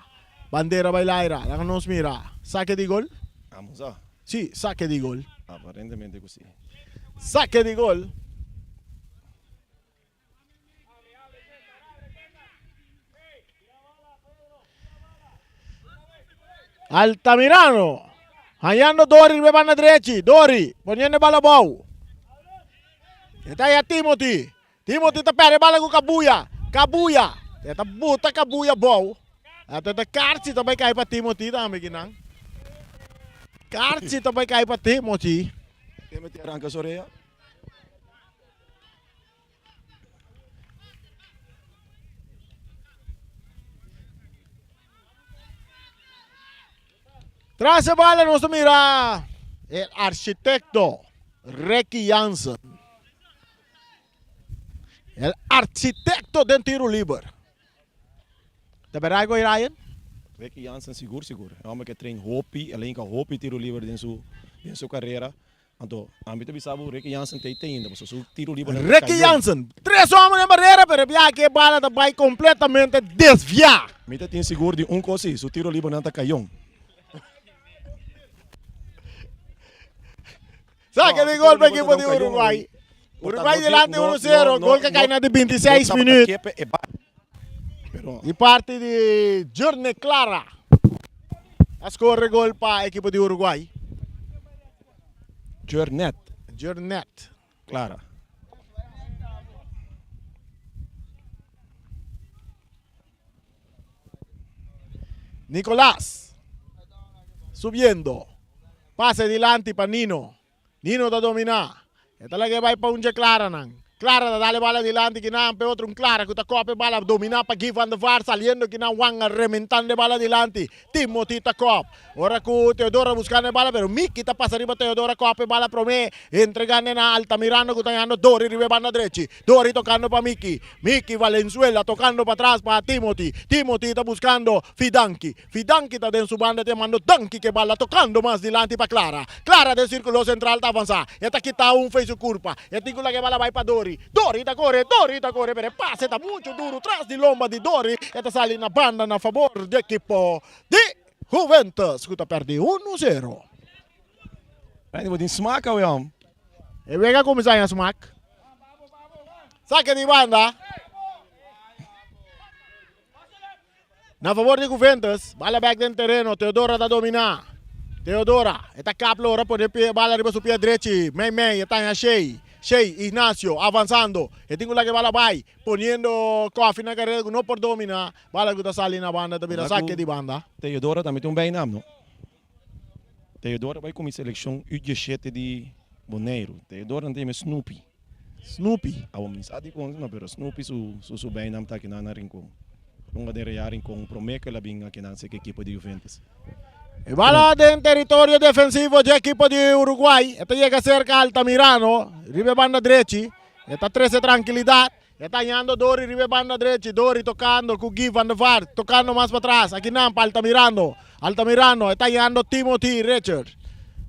bandera bai laira, laga nos mira, sake di gol? Amos a. Si, sake di gol. Aparentemente ku si. Sake di gol. Altamirano hañando Dori riba e banda drechi. Dori poniendo e bala abou. E ta haya Timothy. Timothy ta perde e bala ku Kabuya. Kabuya. E ta buta Kabuya abou. Anto ta karchi ta bai kai pa Timothy tambe kinan. Karchi ta bai kai pa Timothy. Timothy a ranka su orea. Tras e bala nos ta mira e architecto Ricky Jansen. El architecto den tiro liber. Ta berdad goy Ryan? Ricky Jansen sigur sigur. E homber ke train hopi, el a hinka hopi tiro liber den su den su carera. Anto, ami ta bisa bo Ricky Jansen ta ei ainda, pasobra su tiro liber nan ta Ricky kayon. Jansen, tres homen den barera, pero e biaha aki e bala ta bai completamente desvia. Mi ta tin sigur di un cos si, su tiro liber nan ta kayon. Saque di gol pa ekipo di Uruguay. Uruguay delante 1-0, gol ka kai na di 26 minuut. Di parti di Jurne Clara. A score gol pa ekipo di Uruguay. Jurnet. Jurnet. Clara. Nicolas. Subiendo. Pase dilanti pa Nino. Nino ta dominá. E ta laga e bai pa un dje Claranan. Clara ta dal e bala dilanti kinan p'e otro un Clara ku ta kòp e bala dominá pa Guy van der Vaart saliendo kinan Wanga rementando e bala dilanti. Timothy ta kòp. Ora ku Teodoro a buskando e bala pero Mickey ta pasa riba Teodoro a kòp e bala promé entregando na Altamirano ku ta yando Dori riba e banda drechi. Dori tokando pa Mickey. Mickey Valenzuela tokando patras pa Timothy. Timothy ta buskando Fidanki. Fidanki ta den su banda te mando Danki ke bala tokando mas dilanti pa Clara. Clara den sirkulo sentral ta avansa. E ta kita un fei su kurpa. E tin ku laga e bala bai pa Dori. Dori ta kore, Dori ta kore pero e pase ta muchu duru tras di lomba di Dori. E ta sali na banda na fabor di ekipo di Juventus ku ta perdi unu sero. Randy bo tin smak awe hom. E wega a kuminsá haña smak. Sake di banda. Na favor di Juventus, bala bek den tereno, Teodora ta domina. Teodora, e ta kap lora pone pie bala riba su pie drechi, mei mei e ta haña Shey. Shey, Ignacio, avansando, e tin ku laga e bala bai, poniendo Koffie na kareda ku no por domina, bala ku ta sali na banda ta bira sake di banda. Teodora tambe tin un bijnaam no. Teodora bai ku mi selekshon U diesshete di Boneiru. Teodora nan ta yama Snoopy. Snoopy. Awor mi sa dikon no pero Snoopy su su bijnaam ta akinan na Rincon. Hunga den Real Rincon prome ku el a bin akinan sek ekipo di Juventus. E bala den teritorio defensivo dje ekipo di Uruguay. E ta yega serka Altamirano riba e banda drechi. E ta trese trankilidat. E ta hañando Dori riba e banda drechi. Dori tokando ku Guy van der Vaart. Tokando mas patras. Akinan pa Altamirano. Altamirano e ta hañando Timothy Richard.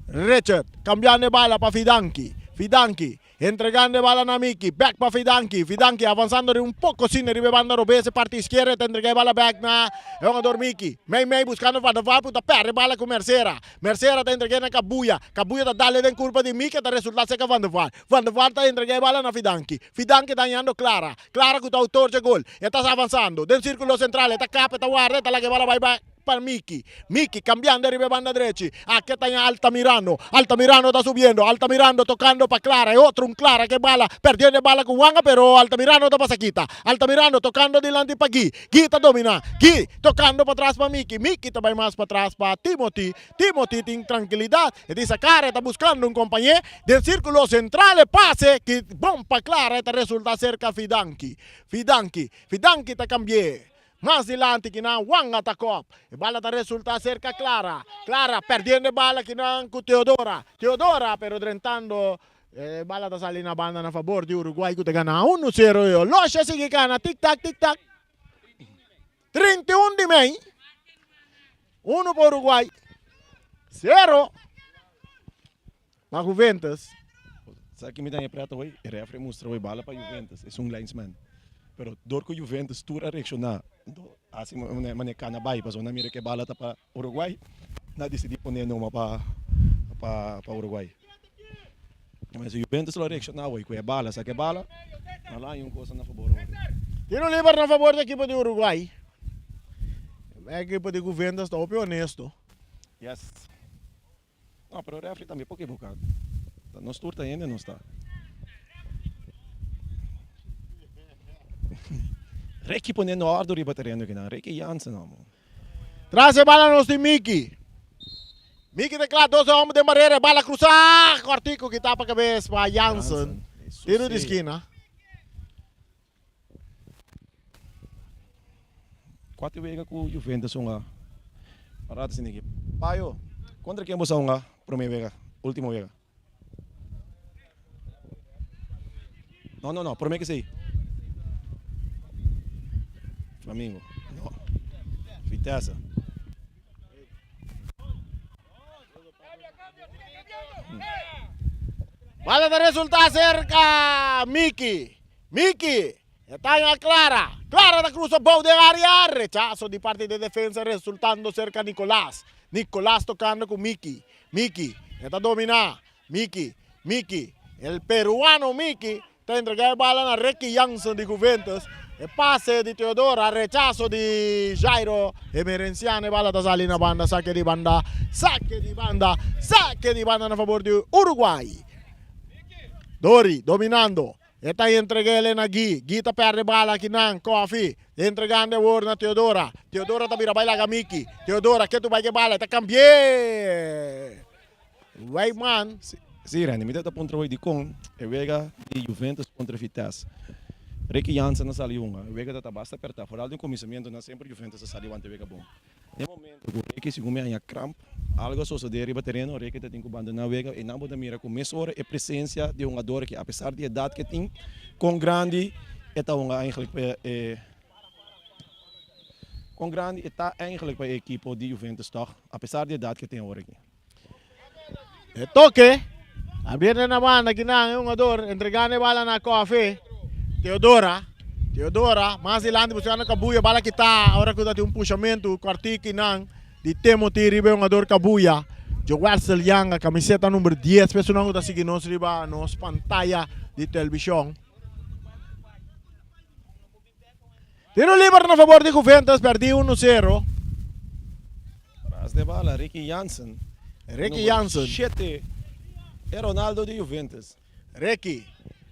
Richard kambiando e bala pa Fidanki. Fidanki entregando e bala na Miki. Bek pa Fidanki. Fidanki avansando riba un poko asina riba e banda robes e parti iskierda. E ta entrega e bala bek na e hungador Miki. Mei mei buskando Van der Vaart ku ta pèrdè e bala ku Mercera. Mercera ta entreg'é na Kabuya. Kabuya ta dal e den kurpa di Miki. E ta resultá serka Van der Vaart. Van der Vaart ta entregá e bala na Fidanki. Fidanki ta hañando Clara. Clara ku ta outor dje gol. E ta avansando den sirkulo sentral. E ta kap, e ta warda, e ta laga e bala bai bai pa Miki. Miki kambiando riba e banda drechi. Aki ta haña Altamirano. Altamirano ta subiendo. Altamirano tokando pa Clara. E otro un Clara ku e bala. Perdiendo e bala ku Wanga pero Altamirano ta pasa kita. Altamirano tokando dilanti pa Guy. Guy ta dominá. Guy tokando patras pa Miki. Miki ta bai mas patras pa Timothy. Timothy tin trankilidat. E tin sa kara e ta buskando un kompañé den sirkulo sentral. E pase ki bon pa Clara e ta resulta serka Fidanki. Fidanki. Fidanki ta kambi'é. Mas dilanti kinan Wanga ta kòp. E bala ta resulta serka Clara. Clara perdiendo e bala kinan ku Teodora. Teodora pero drentando e bala ta sali na banda na fabor di Uruguay ku ta gana unu sero. E oloshi a sigui kana tik tak tik tak. 31 di mei. Uno pa Uruguay, sero pa Juventus. Sa ki mi ta preta hoy? E referee mustra hoy bala pa Juventus, es un linesman. Pero door ku Juventus tur a reacciona, hasi mane kana bai, pasobra nan mira ku e bala ta pa Uruguay, nan a disidi pone numa pa pa Uruguay. Mas Juventus lo a reacciona hoy ku e bala, sa ku e bala, nan lo haña un cosa na fabor hoy. Tiro liber na fabor di ekipo di Uruguay. E ekipo di Juventus ta hopi honesto. Yes. No, pero refri tambe por ekiboká. Ta nos tur ta hende nos ta. Ricky pone na ordo riba tereno kinan. Ricky Jansen amo. Tras e bala nos tin Miki. Miki ta kla dos homber den barera. E bala krusa. Kortiku kita pa kabes pa Jansen. Tiro di skina. Kuater wega ku Juventus hunga rato sin ekip. Payo, kontra ken boso a hunga prome wega, ultimo wega? No, no, no, prome kesei. Flamingo, no. Vitesse. Bala ta resulta cerca Miki. Miki e ta haña Clara. Clara ta cruza bou den area. Rechazo di parti di defensa resultando cerca Nicolas. Nicolas tocando cu Miki. Miki e ta domina. Miki, Miki, el peruano Miki ta entrega e bala na Ricky Jansen di Juventus. E pase di Teodora, rechaso di Jairo Emerenciano, e bala ta sali na banda, sake di banda, sake di banda, sake di banda na fabor di Uruguay. Dori dominando, e ta entreg'ele na Guy, Guy ta perde bala akinan, Koffie entregando awor na Teodora, Teodora ta bira bai laga Miki, Teodora ke tu bai ke bala, e ta kambi'é. Wijman. Sí, Randy, mi ta puntra hoy dikon e wega di Juventus kontra Vitesse. Ricky Jansen a sali hunga. E wega ta basta apertá. Foral den kuminsamentu nan semper Juventus a sali wanta e wega bon. Den momento ku Ricky segun mi haña kramp, algu a sosodé riba tereno, Ricky ta tin ku bandoná wega i nan bo ta mira ku mesora e presensia di hungador aki apesar di edat ku e tin, kon grandi e ta hunga eigenlijk pa e kon grandi e ta eigenlijk pa e ekipo di Juventus tòg apesar di edat ku e tin awor aki. E toke a bierne na banda kinan e hungador entregando e bala na Koffie. Teodora, Teodora mas dilanti buscando Kabuya, bala kita ora cu ta tin un pushamento corti kinan di Timothy riba e hungador Kabuya. Jowersel Yanga camiseta number 10 pa esunnan cu ta sigui nos riba nos pantaya di television. Tiro liber na fabor di Juventus, perdi uno sero. Ras de bala, Ricky Jansen. Ricky Jansen. Shete e Ronaldo di Juventus. Ricky,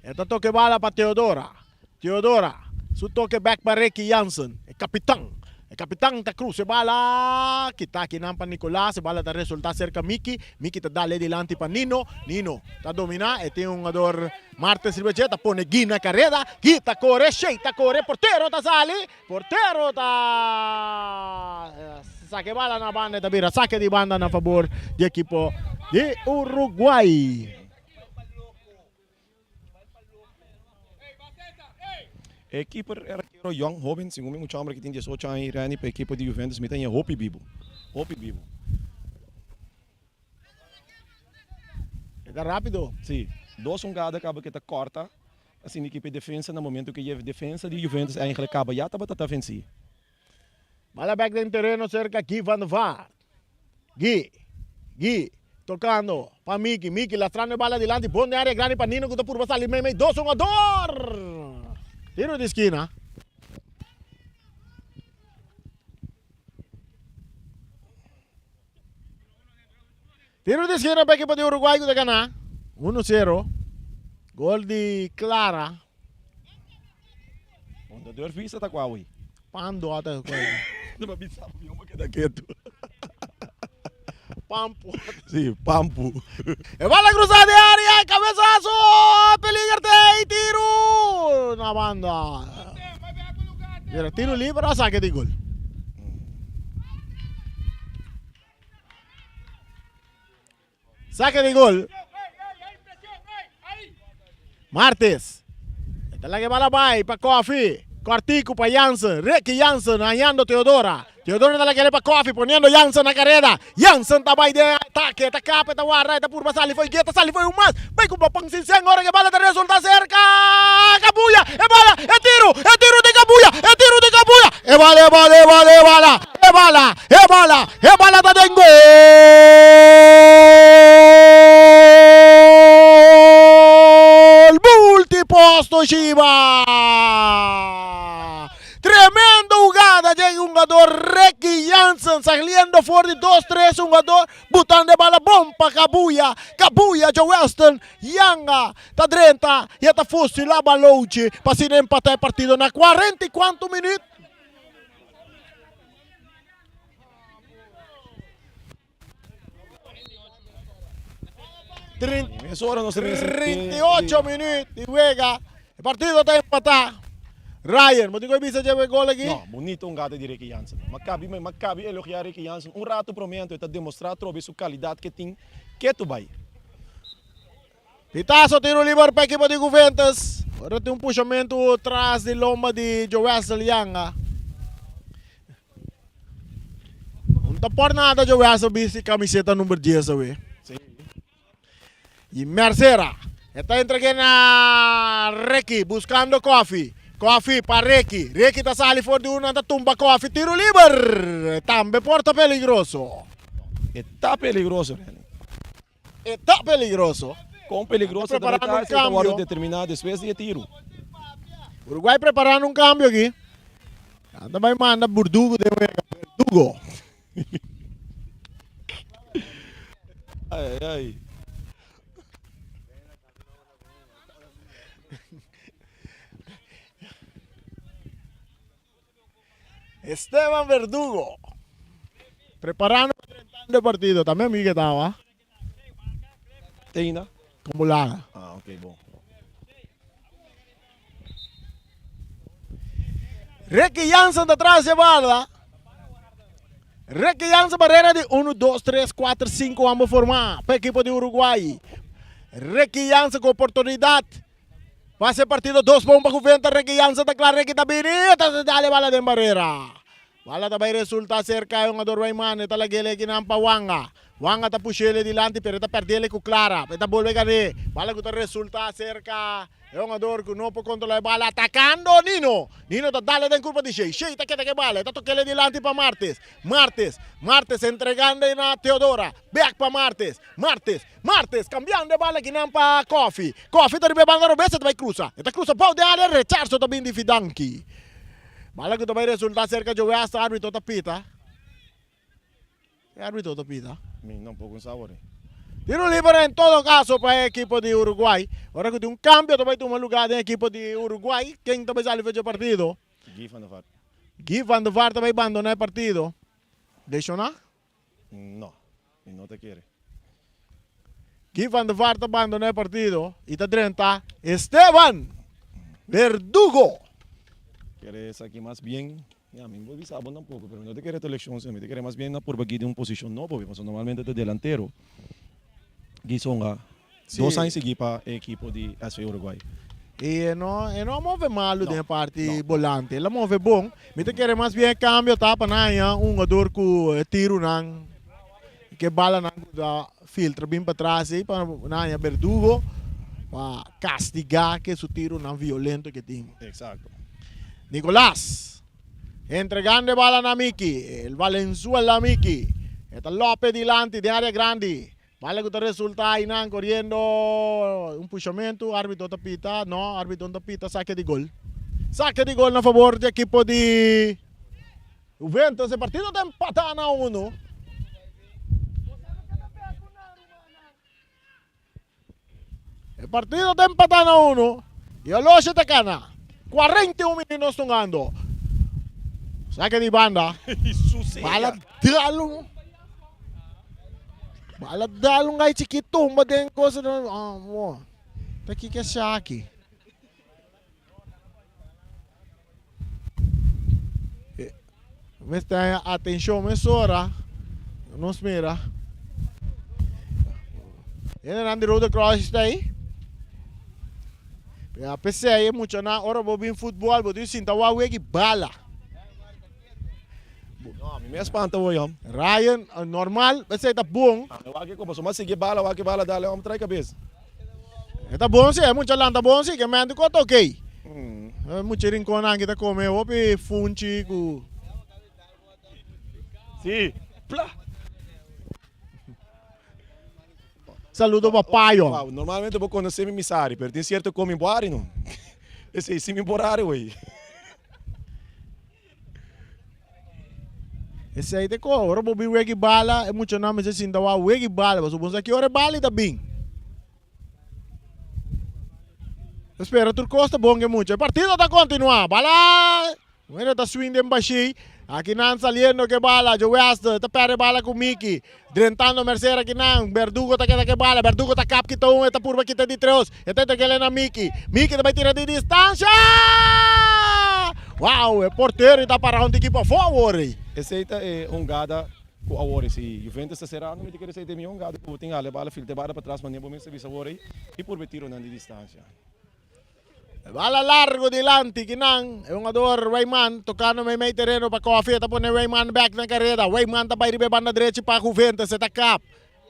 e ta toke bala pa Teodora. Teodora, su toke bek pa Ricky Jansen, e kapitan. E kapitan ta krusa e bala, kita akinan pa Nicolas, e bala ta resulta serka Miki. Miki ta dale dilanti pa Nino. Nino ta domina, e tin un hungador Martes riba dje, ta pone Guy na kareda. Guy ta kore, Shey ta kore, portero ta sali, portero ta saka e bala na banda, e ta bira sake di banda na fabor di ekipo di Uruguay. E keeper era kero yong, hoben, segun mi mucha homber ki tin diesocho aña i reni pa ekipo di Juventus mi ta ña hopi bibu, hopi bibu. E ta rapido. Si, dos hungada kaba ke ta korta asina ekipo e defensa na momento ke e defensa di Juventus eigenlijk kaba ya tabata ta vensi. Bala bek den tereno serka Guy van der Vaart. Guy, Guy, tocando pa Miki, Miki lastrando e bala dilanti, bon den area grandi pa Nino cu ta purba sali meimei, dos hungador! Tiro di skina. Tiro di skina pa ekipo di Uruguay cu ta gana, uno sero, gol di Clara. Bon ta durf bisa ta kua wi. Pando ata kua wi. No pa bisa mi oma keda ketu. Pampu. Si, pampu. E bala cruza de area, cabezazo, peliger te y tiro na banda. Mira, tiro libre a saque di gol. Saque di gol. Martes. E ta laga e bala bai pa Koffie. Kortiku pa Jansen. Ricky Jansen hañando Teodora. Teodora ta laga pa Koffie poniendo Jansen na kareda. Jansen ta bai den atake. Ta kapa, e ta warda, e ta purba sali fo'i geta, sali fo'i un mas. Bai ku bopon sin sen ora ku e bala ta resulta serka Kabuya. E bala, e tiro, e tiro di Kabuya, e tiro di Kabuya. E bala, e bala, e bala, e bala, e bala. E bala, e bala ta den gol! Multipost Toshiba! Tremendo hugada dje hungador Ricky Jansen saliendo for di dos tres hungador butando e bala bon pa Kabuya. Kabuya dje Weston Yanga ta drenta y e ta fusila Balochi pa asina empata e partido na cuarenta y cuanto minuut. 38 minuut di wega. E partido ta empatá. Ryan, bo tin ku bisa dje e gol aki? No, bunito un gata di Ricky Jansen. Makabi, makabi elogiá Ricky Jansen. Un rato promé anto e ta demostrá atrobe su kalidat ke tin ketu bai. Pitazo tiro liber pa ekipo di Juventus. Ora tin un pushamentu tras di lomba di Jowesley Yanga. No ta por nada Jowesley bisti camiseta number 10 awe. I Mercera. E ta entreg'é na Ricky, buskando Koffie. Koffie pa Ricky. Ricky ta sali for di un, nan ta tumba Koffie. Tiro liber! Tambe por ta peligroso. E ta peligroso, Renny. E ta peligroso. Kon peligroso ta Preparando un ta wòrdu kambio. determiná despues di e tiru. Uruguay preparando un kambio aki. Nan ta bai manda Burdugo den wega. Verdugo. Ai ai ai. Esteban Verdugo preparando pa drentando e partido. Tambe mi ke tawa. Teina. Como laga. Ah, ok, bon. Ricky Jansen ta tras e bala. Ricky Jansen barrera di 1, 2, 3, 4, 5 ambo forma pa ekipo di Uruguay. Ricky Jansen ku oportunidad pa haci partido 2 pa 1 pa Juventa. Ricky Jansen ta kla, Ricky ta bini, ta dale bala den barrera. Bala ta bai resulta cerca e hungador Weyman, e ta lag'el ekinan pa Wanga. Wanga ta push'el dilanti pero e ta perd'el ku Clara. E ta bolbe gan'é. Bala ku ta resulta cerca e hungador ku no por controla e bala atacando Nino. Nino ta dale den curpa di Shey. Shey ta keda ku e bala. E ta tok'el dilanti pa Martes. Martes. Martes entregando na Teodora. Bek pa Martes. Martes. Martes cambiando e bala akinan pa Koffie. Koffie ta riba e banda robes e ta bai cruza. E ta cruza bou den area. Rechazo ta bin di Fidanki. Bala ku ta bai resultá serka dje West, árbitro ta pita. E árbitro ta pita. Mi tampoco sa wor. Tiro libre en todo caso pa e ekipo di Uruguay. Ora ku tin un kambio ta bai tuma lugá den ekipo di Uruguay. Ken ta bai sali for dje partido? Guy van der Vaart. Guy van der Vaart ta bai bandoná e partido. Leshoná? No, mi no ta kere. Guy van der Vaart ta bandona e partido y ta drenta Esteban Verdugo. Kere esaki mas bien, ya mi no por bisa abo tampoco, pero mi no ta kere ta leccion si, mi ta kere mas bien na purba Guy den un posicion nobo, pasobra normalmente ta delantero. Guy Songa dos aña sigui pa e ekipo di SV Uruguay. Y e no e no a move malo den e parti bolante, el a move bon. Mi ta kere mas bien e cambio ta pa nan haña un hungador cu e tironan, cu e balanan cu ta filtra bin patras ey pa nan haña Verdugo pa castiga cu su tironan violento cu e tin. Exacto. Nicolas entregando e bala na Miki, el Valenzuela Miki, e ta lope dilanti den area grandi. Bala ku ta resulta einan koriendo un pushamentu, arbitro ta pita, no, arbitro no ta pita, sake di gol. Sake di gol na fabor di ekipo di Juventus, e partido ta empatá na unu. E partido ta empatá na unu i Oloshi ta kana. 41 minüt nos tungando. Sake di banda. Bala dal un. Bala dal un gai chikit tumba den cosa. Oh, ta kiko esaki? Mester haña atenshon mesora. Nos mira. Hendenan di Rode Kruis ta ei. Pero p'esei e muchanan ora bo bin futbòl bo tin sinta wak weki bala. No, mi mes spanta hoy hom. Ryan, normal, p'esei ta bon. Ami wak e kopa, so mas sigui bala, wak e bala dale hom trai kabes. E ta bon si, e mucha lan ta bon si, ke mente ku a toka ei. E mucha rinkonnan aki ta kome hopi funchi ku. Si, pla! Saludo pa Payo. Wow, normalmente bo konosé mi misari, pero tin sierto komi bo ari no. Esei si mi por ari wey. Esei ta ko, ora bo bin weki bala, e muchanan mester sinta wak weki bala, pasobra bo no sa ki ora e bala ta bin. Ta spera tur kos ta bon ke mucha. E partido ta kontinuá. Bala! Bueno ta swing den bashí. Aki nan saliendo ke bala. Joe West ta perde bala ku Miki. Drentando Mercer aki nan. Berdugo ta keda ke bala. Berdugo ta kap kita un. E ta purba kita di tres. E ta entreg'el na Miki. Miki ta bai tira di distansha! Wow! E portero ta para un tiki pafó awor ei. Esei ta e hungada Ku awor si Juventus ta serando mi ta kere esei ta e mihó hungado ku bo tin hale bala filtra e bala patras manera bo mester bisa awor ei i purba e tironan di distansia. Bala largo dilanti kinan e hungador Weyman tokando meimei tereno pa Koffie e ta pone Weyman bek na kareda Weyman ta bai riba e banda drechi pa Juventus e ta kap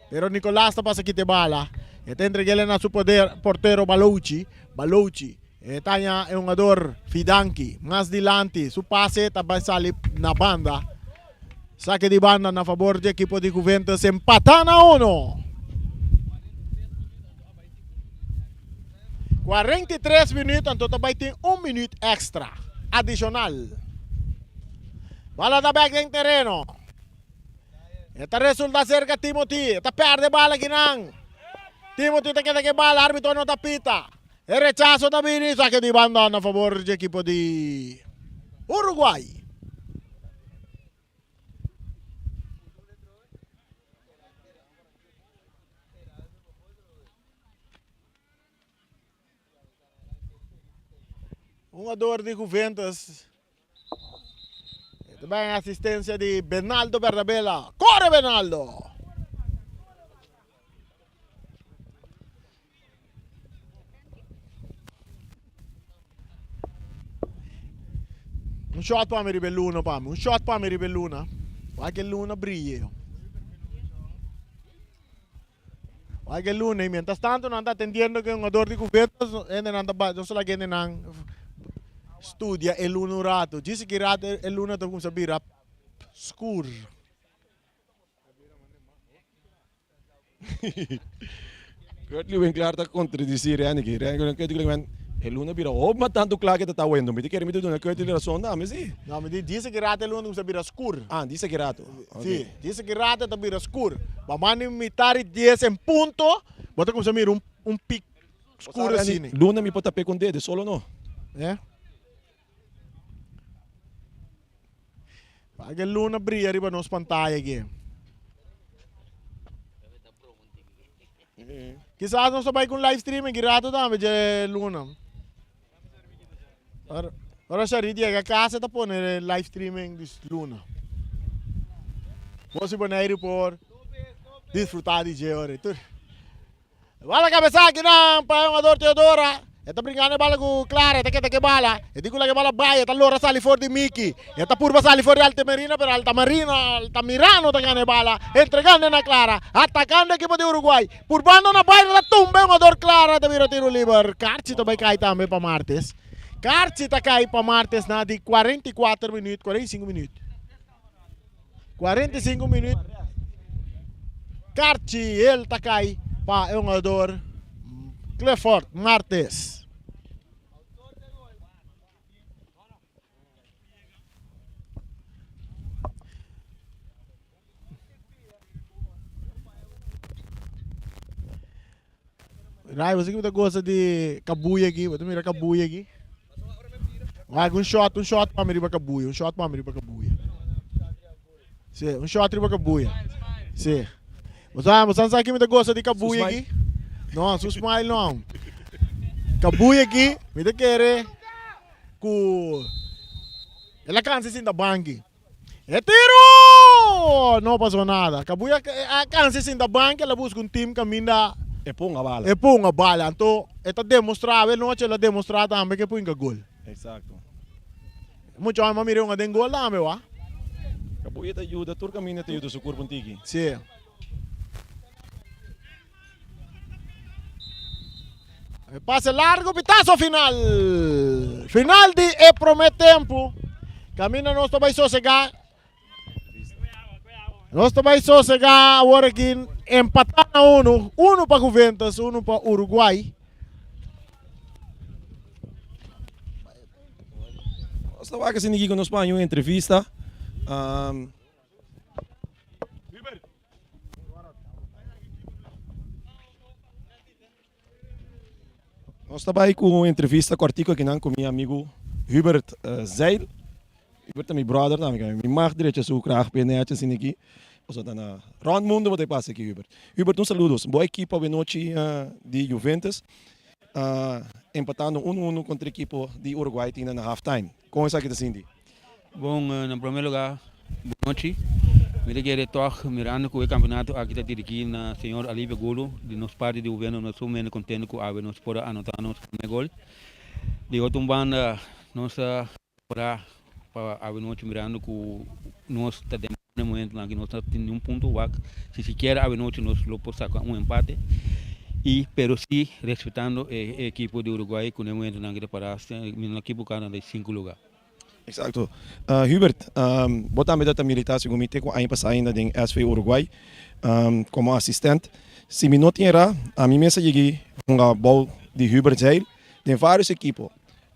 pero Nicolas ta pasa kita e bala. E ta entreg'é na su poder portero Balouchi. Balouchi e ta haña e hungador Fidanki mas dilanti. Su pase ta bai sali na banda. Sake di banda na fabor di ekipo di Juventus empatá na uno. 43 minuut anto ta bai tin un minuut extra adishonal. Bala ta bek den tereno. E ta resulta cerca Timothy. E ta perde bala kinan. Timothy ta keda ke bala. Arbitro no ta pita. E rechazo ta bini. Saque di banda na favor di ekipo di Uruguay. Hungador di Juventus. Ta en asistencia di Benaldo Bernabela. Corre Benaldo! Un shot pa mi riba e luna pa mi. Un shot pa mi riba e luna. Wak e luna brille. Wak e luna y mientras tanto nan ta atendiendo cu e hungador di Juventus, hendenan ta bay, nos ta laga hendenan studia e luna un rato. Djis ki rato e luna ta cuminsa bira scur. Curtly Winklaar ta contradeci Rennicky. Rennicky ta E luna bira hopi mas tantu kla ke ta ta wendo. Mi ta kere mi ta duna Curtly rason tambe si. No, mi di djis ki rato e luna ta cuminsa bira scur. Ah, djis ki rato. Si, djis ki rato e ta bira scur. Ba manda mitar di dies en punto, bo ta cuminsa mira un un pik scur asina. Luna mi por tap'é con dede, solo no. Eh. Wak e luna bria riba nos pantaya aki. Kisas nos ta bai ku un live streaming ki rato tambe dje luna. Ora, ora Sharit yega kas e ta pone live streaming di luna. Bos i Boneiru por disfruta di dje ora. Tur. Bala kabesa akinan pa e hungador Teodora. E ta brinkando e bala ku Clara, e ta keda ku e bala. E di ku laga e bala bai, e ta lora sali for di Miki. E ta purba sali for di Altamirino, pero Altamarino, Altamirano ta gana e bala, entregando na Clara. Atakando ekipo di Uruguay. Purbando na bai, ta tumba e hungador Clara, ta bira tiro liber. Karchi ta bai kai tambe pa Martes. Karchi ta kai pa Martes na di 44 minuut, 45 minuut. 45 minuut. Karchi el ta kai pa e hungador Clifford Martes. Rai, você que gosta de cabuia aqui, você mira cabuia aqui. Vai um shot, um shot para riba cabuia, um shot para riba cabuia. Sim, um shot riba cabuia. Sim. Você, você sabe que me gosta de cabuia aqui? Não, su smile não. Cabuia aqui, me te querer ku ela cansa sin da banki. E tiro! No pasó nada. Cabuya a cansa sinta banca, el a busca un team caminda E ponga bala. E ponga bala. Anto e ta demostra, awe nochi el a demostra tambe ke punga gol. Exacto. Mucho homber a mira hunga den gol tambe, wa. Cabuya ta yuda, tur caminda ta yuda su curpa un tiki. Si. E pase largo, pitazo final. Final di e prome tempo. Camina nos ta bai sosega. Nos ta bai sosega awor aki empatá na uno. Uno pa Juventus, uno pa Uruguay. Nos ta wak asina aki ku nos por haña un entrevista. Um, Nos ta bai ku un entrevista kòrtiku akinan ku mi amigu Hubert Zeil. Hubert ta mi brother tambe, mi mag drecha su krag p'e nèchi asina aki. Pasobra ta na rònt mundu bo ta pasa aki Hubert. Hubert un saludo. Bo ekipo awenochi di Juventus empatando unu unu kontra ekipo di Uruguay tin na half time. Kon esaki ta sinti? Bon, na prome lugar, bon nochi. Mi ta kere tòg mirando ku e kampeonato aki ta dirigí na señor Alivio Gulu, di nos parti di gobièrnu nos sumamente kontento ku awe nos por a anotá nos prome gol. Di otro un banda nos ta ora pa awe nochi mirando ku nos ta den e momentonan aki nos no tin niun punto wak si sikiera awe nochi nos lo por saka un empate. I pero si respetando e ekipo di Uruguay ku na e momentonan ki ta para mi no ekiboká nan ta di sinku lugá. Exacto. Hubert, bo tambe ta ta milita segun mi te ku aña pasá ainda den SV Uruguay komo asistent. Si mi no tin erá, ami mes a yegi hunga bou di Hubert Zeil den vários ekipo.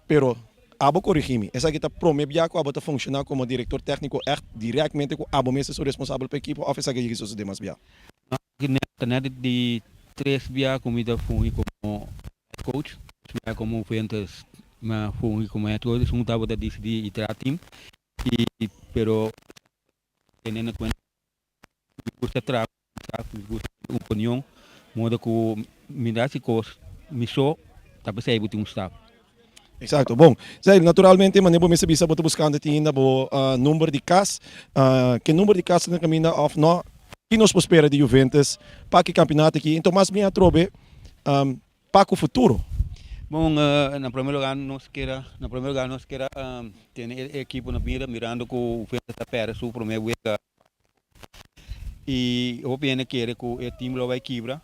Pero abo korigí mi, esaki ta promé bia ku abo ta funshoná komo direktor tékniko ègt direktmente ku abo mes ta su responsabel pa ekipo òf esaki a yegi sosodé mas bia? No, ta nèt di tres bia ku mi ta fungi komo head coach, dos bia komo Juventus mi a fungi komo head coach, esun tabata disidí i traha team i pero teniendo en cuenta mi gusta traha ku staff, mi gusta un opinion modo ku mi ta hasi kos mi so ta p'esei bo tin un staf. Exacto. Bon, Zair, naturalmente manera bo mester bisa bo ta buscando tin ainda bo number di cas. Ke number di cas ta na caminda of no? Ki nos por spera di Juventus pa ki campeonato aki? Enton mas bien atrobe pa ku futuro. Bon, na primer lugar nos kera, na primer lugar nos kera tene e ekipo na mira mirando ku Juventus ta perde su primer wega y hopi hende kere ku e team lo bai kibra,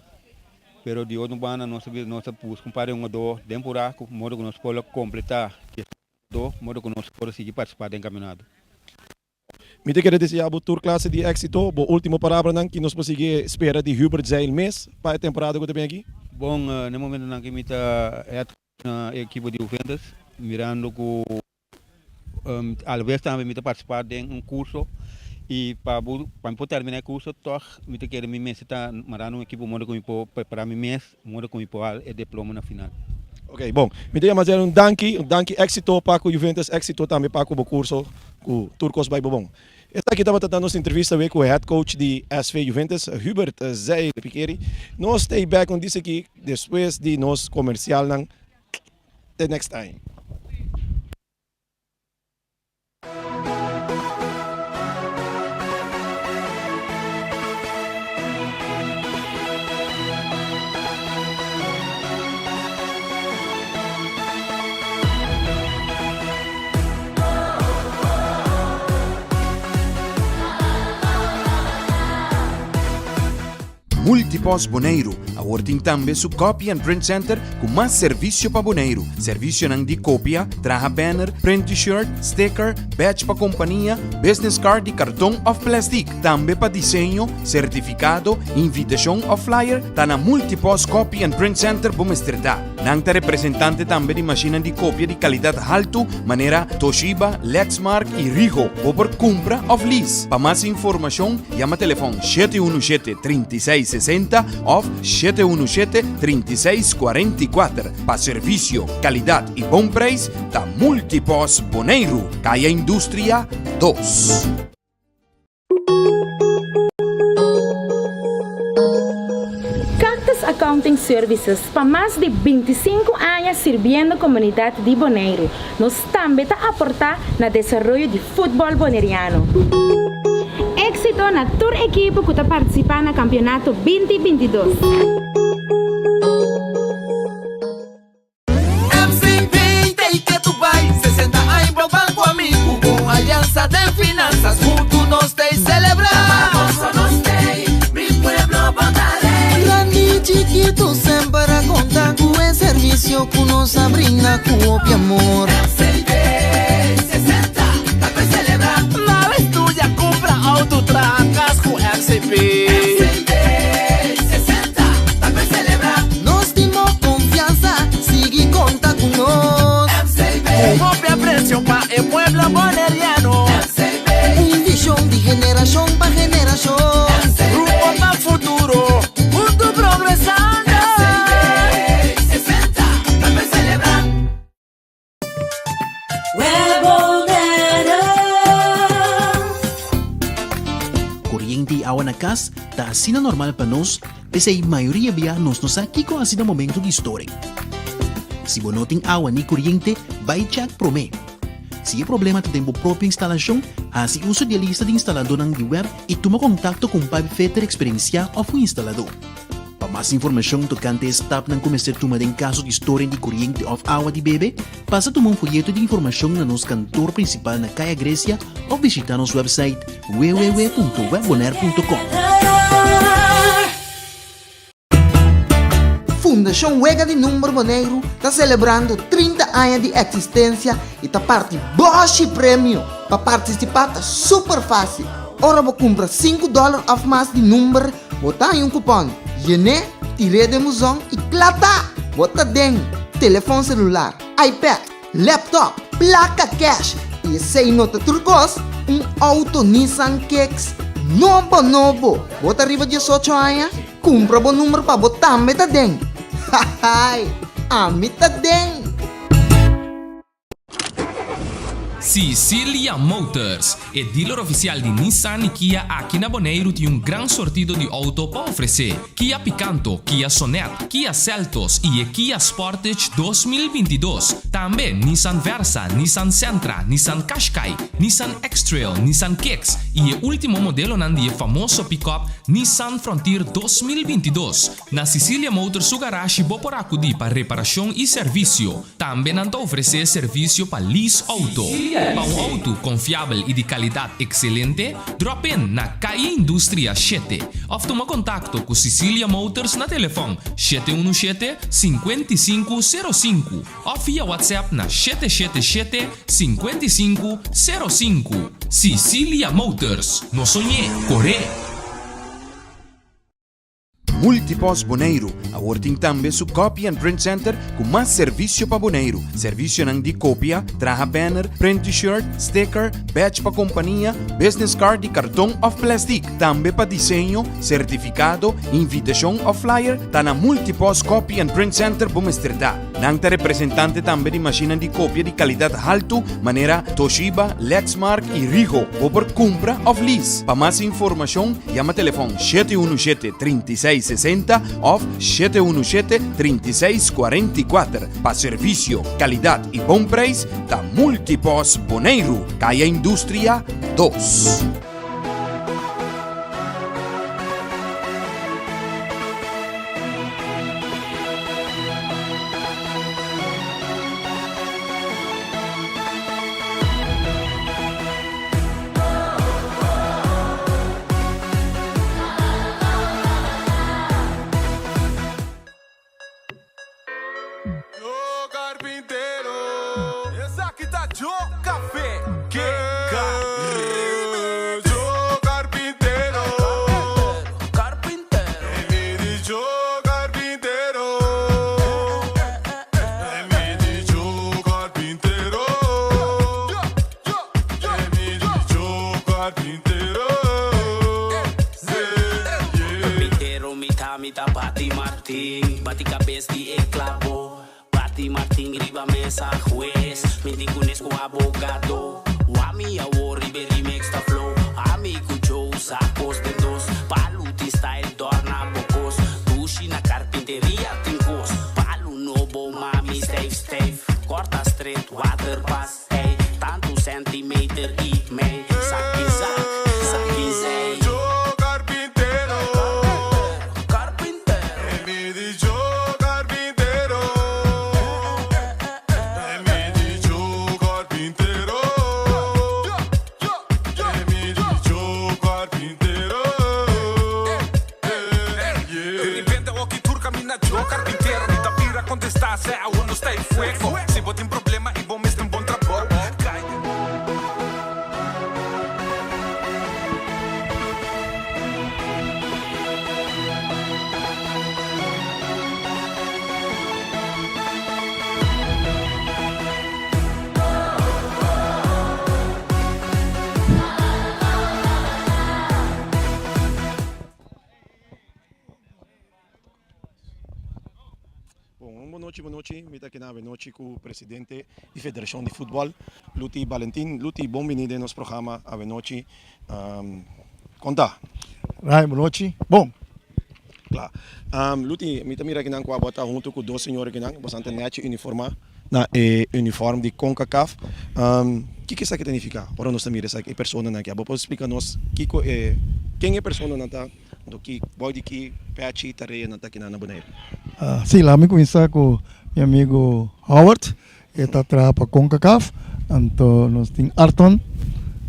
pero di otro banda nos a nos a busca un par di hungador den pura ku modo ku nos por lo completa diesdos modo ku nos por sigui participa den campeonato. Mi ta kere desea bo tur clase di exito. Bo ultimo palabranan ki nos por sigui spera di Hubert Zeil mes pa e temporada ku ta bin aki? Bon, na e momentonan ki mi ta head coach na e ekipo di Juventus, mirando ku Alabes tambe mi ta partisipá den un kurso i pa bo pa mi por terminá e kurso tòg mi ta kere mi mester ta mará na un ekipo moda ku mi por prepará mi mes moda ku mi por hal e diploma na final. Ok bon mi ta yama un danki un danki éksito pa ku Juventus éksito tambe pa ku bo kurso ku tur kos bai bo bon. Esaki tabata ta nos entrevista awe ku e head coach di SV Juventus Hubert Zeil Pikeri. Nos ta ei bèk un disa aki despues di nos komersialnan. Te next time. Multipost Boneiru awor tin tambe su Copy and Print Center ku mas servisio pa Boneiru. Servisionan di kopia, traha banner, print t-shirt, sticker, badge pa kompania, business card di karton òf plèstik. Tambe pa diseño, sertifikado, invitashon òf flyer, ta na Multipost Copy and Print Center bo mester ta. Nan ta representante tambe di mashinnan di kopia di kalidat haltu manera Toshiba, Lexmark i Rigo. Bo por kumpra òf lease. Pa mas informashon yama telefòn 717 36 60 òf 717 36 44. Pa servisio, kalidat i bon preis ta Multipos Boneiru, Kaya Industria 2. Cactus Accounting Services pa mas di 25 aña sirbiendo komunidat di Boneiru. Nos tambe ta aportá na desaroyo di futbòl boneriano. Éksito na tur ekipo ku ta partisipá na kampionato 20 22. MCB ta y ke tu bai 60 aña bo banco amigo Con alianza den finanzas Junto nos ta y celebra Gozo nos tey Mi pueblo bo ta rey. Grandi y chikitu semper a konta ku e servisio ku nos a brinda ku hopi amor. MCB 60 ta pa celebra. Nada estudia, cumpra auto, traha cas cu MCB. MCB 60 ta pa celebra. Nos tin bo confianza, sigui conta cu nos. MCB. Cu hopi aprecio pa e pueblo boneriano. MCB. Un vision di generacion pa generacion. MCB. Rumbo pa futuro, hunto progresando. MCB 60 ta pa celebra. Koriente i awa na kas ta asina normal pa nos, p'esei mayoria bia nos no sa kiko hasi na momento di storing. Si bo no tin awa ni koriente, bai chèk promé. Si e problema ta den bo propio instalashon, hasi uso di e lista di instaladónan di web i tuma kontakto ku un pipefitter eksperensiá òf un instaladó. Pa mas informashon tokante e stapnan ku mester tuma den kaso di storing di koriente òf awa di bebe, pasa tuma un foyeto di informashon na nos kantor prinsipal na Kaya Grecia òf bishitá nos wèpsait www.webbonaire.com. Fundashon Wega di Number Boneiru ta selebrando 30 aña di eksistensia i ta parti bòshi premio! Pa partisipá ta super fásil. Ora bo kumpra sinku dòler òf mas di number, bo ta haña un kupòn. Yen'é, tir'é den buzon i kla ta! Bo ta den! Telefòn selular, iPad, laptop, plaka kèsh i esei no ta tur kos, un outo Nissan Kicks nobo nobo! Bo ta riba diesocho aña? Kumpra bo number pa bo tambe ta den! Hahaai! Ami ta den! Sicilia Motors, e dealer oficial di Nissan y Kia aki na Boneiru tin un gran sortido di auto pa ofrece. Kia Picanto, Kia Sonet, Kia Seltos y e Kia Sportage 2022. Tambe Nissan Versa, Nissan Sentra, Nissan Qashqai, Nissan X-Trail, Nissan Kicks y e ultimo modelonan di e famoso pick-up Nissan Frontier 2022. Na Sicilia Motors su garashi bo por acudi pa reparacion y servicio. Tambe nan ta ofresé servisio pa lease outo. Pa un outo konfiabel i di kalidat ekselente, drop in na Calle Industria shete òf tuma kontakto ku Sicilia Motors na telefòn 717 55 05 òf via WhatsApp na 777 55 05. Sicilia Motors, no soñ'é, kor'é! Multipost Boneiru awor tin tambe su Copy and Print Center ku mas servisio pa Boneiru. Servisionan di kopia, traha banner, print t-shirt, sticker, badge pa kompania, business card di karton òf plèstik. Tambe pa diseño, sertifikado, invitashon òf flyer ta na Multipost Copy and Print Center bo mester ta. Nan ta representante tambe di mashinnan di kopia di kalidat haltu manera Toshiba, Lexmark i Rigo. Bo por kumpra òf lease. Pa mas informashon yama telefòn 717 36 60 òf 717 36 44. Pa servisio, kalidat i bon preis ta Multipos Boneiru, Kaya Industria 2. Bon, un bon nochi, bon nochi. Mi ta aki na avenochi ku presidente di Federashon di Futbòl, Luti Balentin. Luti, bon bini den nos programa avenochi. Kon ta? Rai, bon nochi. Bon. Kla. Luti, mi ta mira akinan ku abo ta huntu ku dos señor akinan, bastante nèchi uniformá na e uniform di Concacaf. Kiko esaki ta nifiká ora nos ta mira esaki, e personanan aki? Abo por splika nos kiko e, ken e personanan ta? Anto ki bou di ki pechi tarea nan ta kinan na Boneiru? Sí, laat mi kuminsá ku mi amigu Howard, e ta traha pa Concacaf. Anto nos tin Arton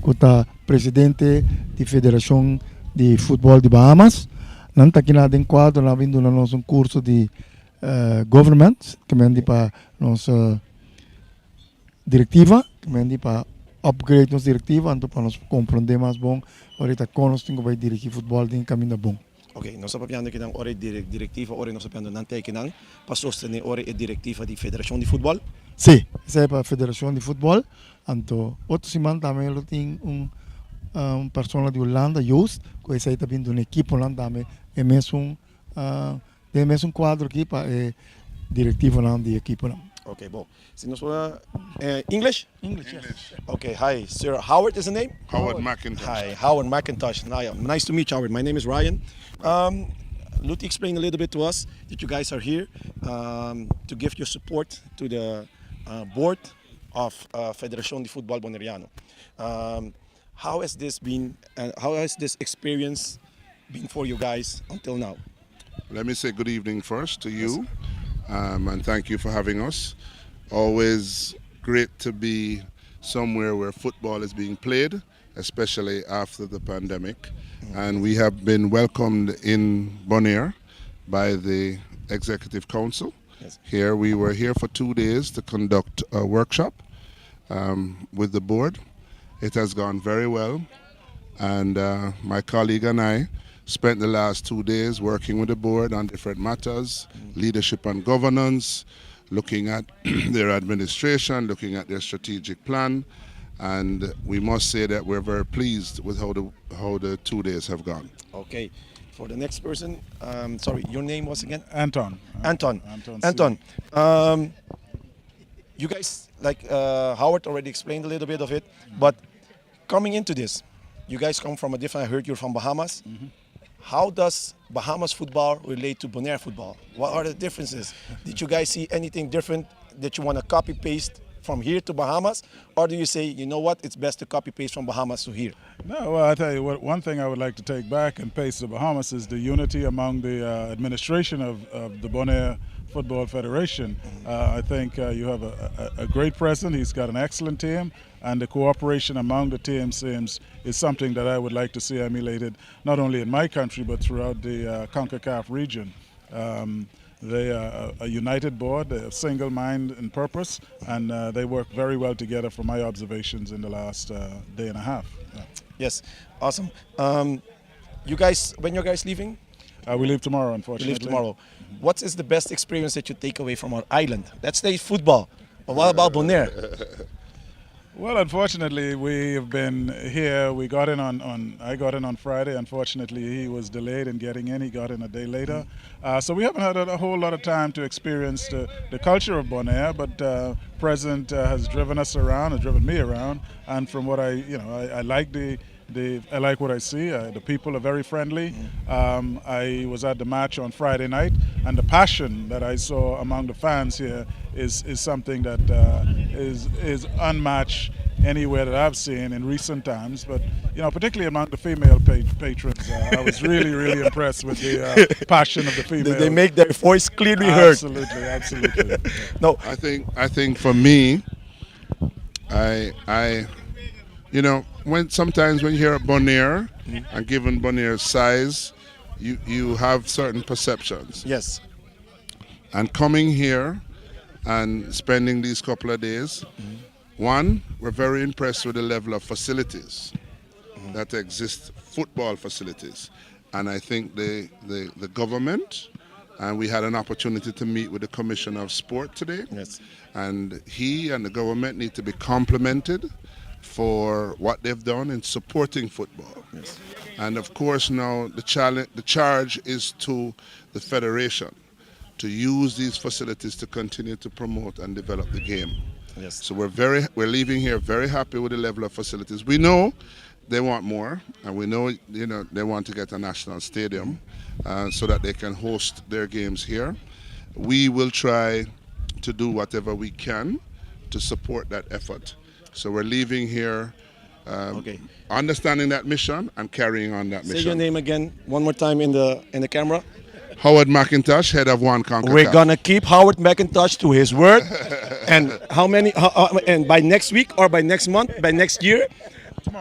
ku ta presidente di Federashon di Futbòl di Bahamas. Nan ta kinan den kuadro, nan a bin duna nos un kurso di. government, ke men di pa nos direktiva, ke men di pa upgrade nos direktiva, anto pa nos komprondé mas bon ora kon nos tin ku bai dirigí futbòl den kaminda bon. Ok, nos ta papiando kinan ora e direktiva, ora nos ta papiando nan tekennan pa sostené ora e direktiva di federashon di futbòl? Sí, esei pa federashon di futbòl. Anto otro siman tambe lo tin un un persona di Hulanda, Joost, ku esei ta bin duna ekiponan tambe e mesun den e mesun kuadro aki pa e direktivonan di ekiponan. Ok, bon. Si nos por English? English, yes. Ok, hi, sir Howard is the name? Howard McIntosh. Hi, Howard McIntosh. Nice to meet you, Howard. My name is Ryan. Luti explained a little bit to us that you guys are here to give your support to the board of Federacion di Futbol Boneriano. How has this been, how has this experience been for you guys until now? Let me say good evening first to you, and thank you for having us. Always great to be somewhere where football is being played, especially after the pandemic. And we have been welcomed in Bonaire by the Executive Council. Here we were here for 2 days to conduct a workshop with the board. It has gone very well, and my colleague and I spent the last 2 days working with the board on different matters, leadership and governance, looking at their administration, looking at their strategic plan, and we must say that we're very pleased with how the 2 days have gone. Okay. For the next person, sorry, your name was again? Anton. Anton. Anton. Anton. You guys, like Howard already explained a little bit of it, but coming into this, you guys come from a different, I heard you're from Bahamas. How does Bahamas football relate to Bonaire football? What are the differences? Did you guys see anything different that you want to copy paste from here to Bahamas? Or do you say, you know what, it's best to copy paste from Bahamas to here? No, well, I tell you what, one thing I would like to take back and paste to Bahamas is the unity among the administration of the Bonaire Football Federation. I think you have a great president. He's got an excellent team, and the cooperation among the teams seems is something that I would like to see emulated not only in my country but throughout the CONCACAF region. They are a united board, they have single mind and purpose, and they work very well together from my observations in the last day and a half. Yeah. Yes, awesome. You guys, when you guys leaving? We leave tomorrow, You unfortunately. leave tomorrow. What is the best experience that you take away from our island? Let's say football. But what about Bonaire? Well, unfortunately, we have been here. We got in on I got in on Friday. Unfortunately, he was delayed in getting in. He got in a day later. So we haven't had a whole lot of time to experience the culture of Bonaire, but President has driven us around, has driven me around, and from what I, you know, I like the, I like what I see. The people are very friendly. I was at the match on Friday night, and the passion that I saw among the fans here is something that is unmatched anywhere that I've seen in recent times. But particularly among the female patrons, I was really, really impressed with the passion of the female. They make their voice clearly heard. Absolutely, absolutely. No, I think for me, I when sometimes when you hear Bonaire and given Bonaire's size, you have certain perceptions. And coming here and spending these couple of days, one, we're very impressed with the level of facilities that exist, football facilities. And I think the government, and we had an opportunity to meet with the Commissioner of Sport today. And he and the government need to be complimented for what they've done in supporting football. And of course, now the challenge, the charge is to the federation to use these facilities to continue to promote and develop the game. So we're leaving here very happy with the level of facilities. We know they want more, and we know they want to get a national stadium so that they can host their games here. We will try to do whatever we can to support that effort. So we're leaving here understanding that mission and carrying on that Say mission. your name again one more time in the camera. Howard McIntosh, head of One CONCACAF. We're gonna keep Howard McIntosh to his word. And how many? And by next week or by next month, by next year,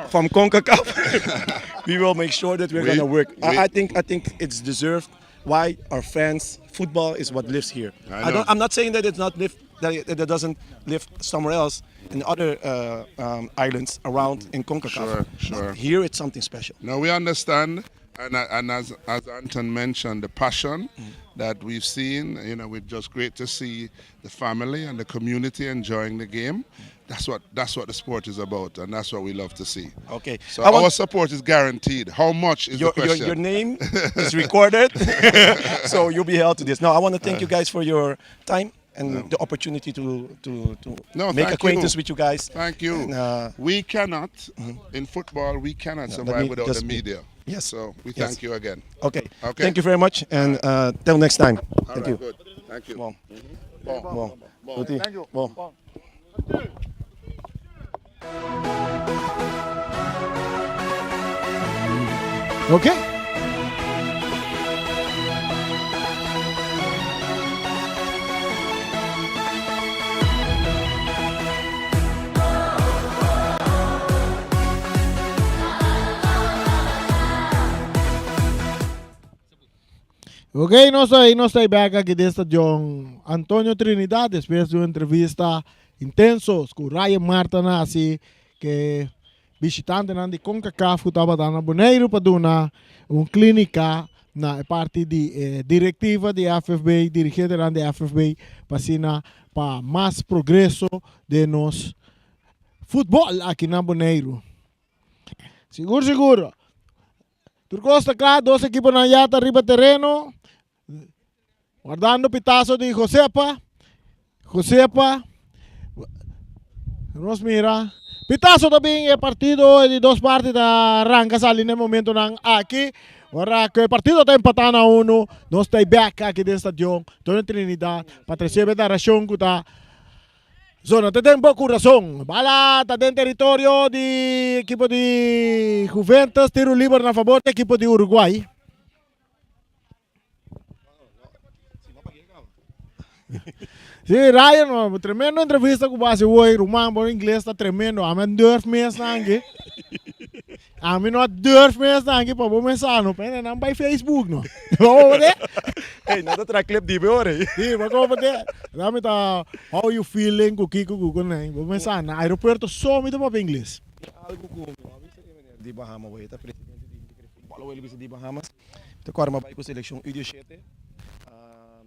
from CONCACAF, we will make sure that we're gonna work. I think it's deserved. Why our fans football is what lives here. I, don't, I'm not saying that it's not live that it, that it doesn't live somewhere else in other uh, um, islands around in CONCACAF. Sure, sure. But here it's something special. No, we understand, and and as as Anton mentioned, the passion mm. that we've seen. You know, it's just great to see the family and the community enjoying the game. That's what that's what the sport is about, and that's what we love to see. Okay. So our support is guaranteed. How much is your, the question? Your, your name is recorded, so you'll be held to this. Now, I want to thank you guys for your time and no. the opportunity to to, to no, make acquaintance you. with you guys. Thank you. And, uh, we cannot mm -hmm. in football. We cannot no, survive without the media. Yes. So we yes. thank you again. Okay. Okay. Thank you very much, and uh, till next time. All thank right, you. Good. Thank you. Bon. Mm -hmm. Bon. Bon. Bon. Thank you. Bon. Bon. Ok. Ok, nos ta nos ta bek aki den stadion Antonio Trinidad despues di un entrevista intenso ku Ryan Marta a hasi ke bishitantenan di Concacaf ku tabata na Boneiru pa duna un klinika na e parti di e direktiva di FFB, dirigentenan di FFB pa asina pa mas progreso den nos futbol aki na Boneiru. Sigur sigur. Tur kos ta kla, dos ekiponan ya ta riba tereno. Wardando pitaso di Josepa. Josepa. Nos mira. Pitaso ta bin e partido di dos parti ta ranka sali na e momentonan aki. Ora ku e partido ta empatá na uno, nos ta bek aki den stadion Tony Trinidad pa trese e narashon ku ta Zona ta den bo kurason. Bala ta den teritorio di ekipo di Juventus. Tiro liber na fabor di ekipo di Uruguay. Sí, Ryan, tremendo entrevista ku bo hasi hoy, ruman, bo ingles ta tremendo. Ami a durf mes nanki. Ami no a durf mes nanki pa bo mesa no. Pende nan bai Facebook no. Bo de? Ey, nan ta traha clip di bo ora. Sí, bo como de? Dame ta how you feeling ku kiko ku ku nan. Bo mesa na aeropuerto so mi ta papia ingles. Algo ku mi no a bisa e meneer di Bahama bo e ta presidente di futbol awor el bisa di Bahamas. Mi ta kòrda mi a bai ku selekshon U17.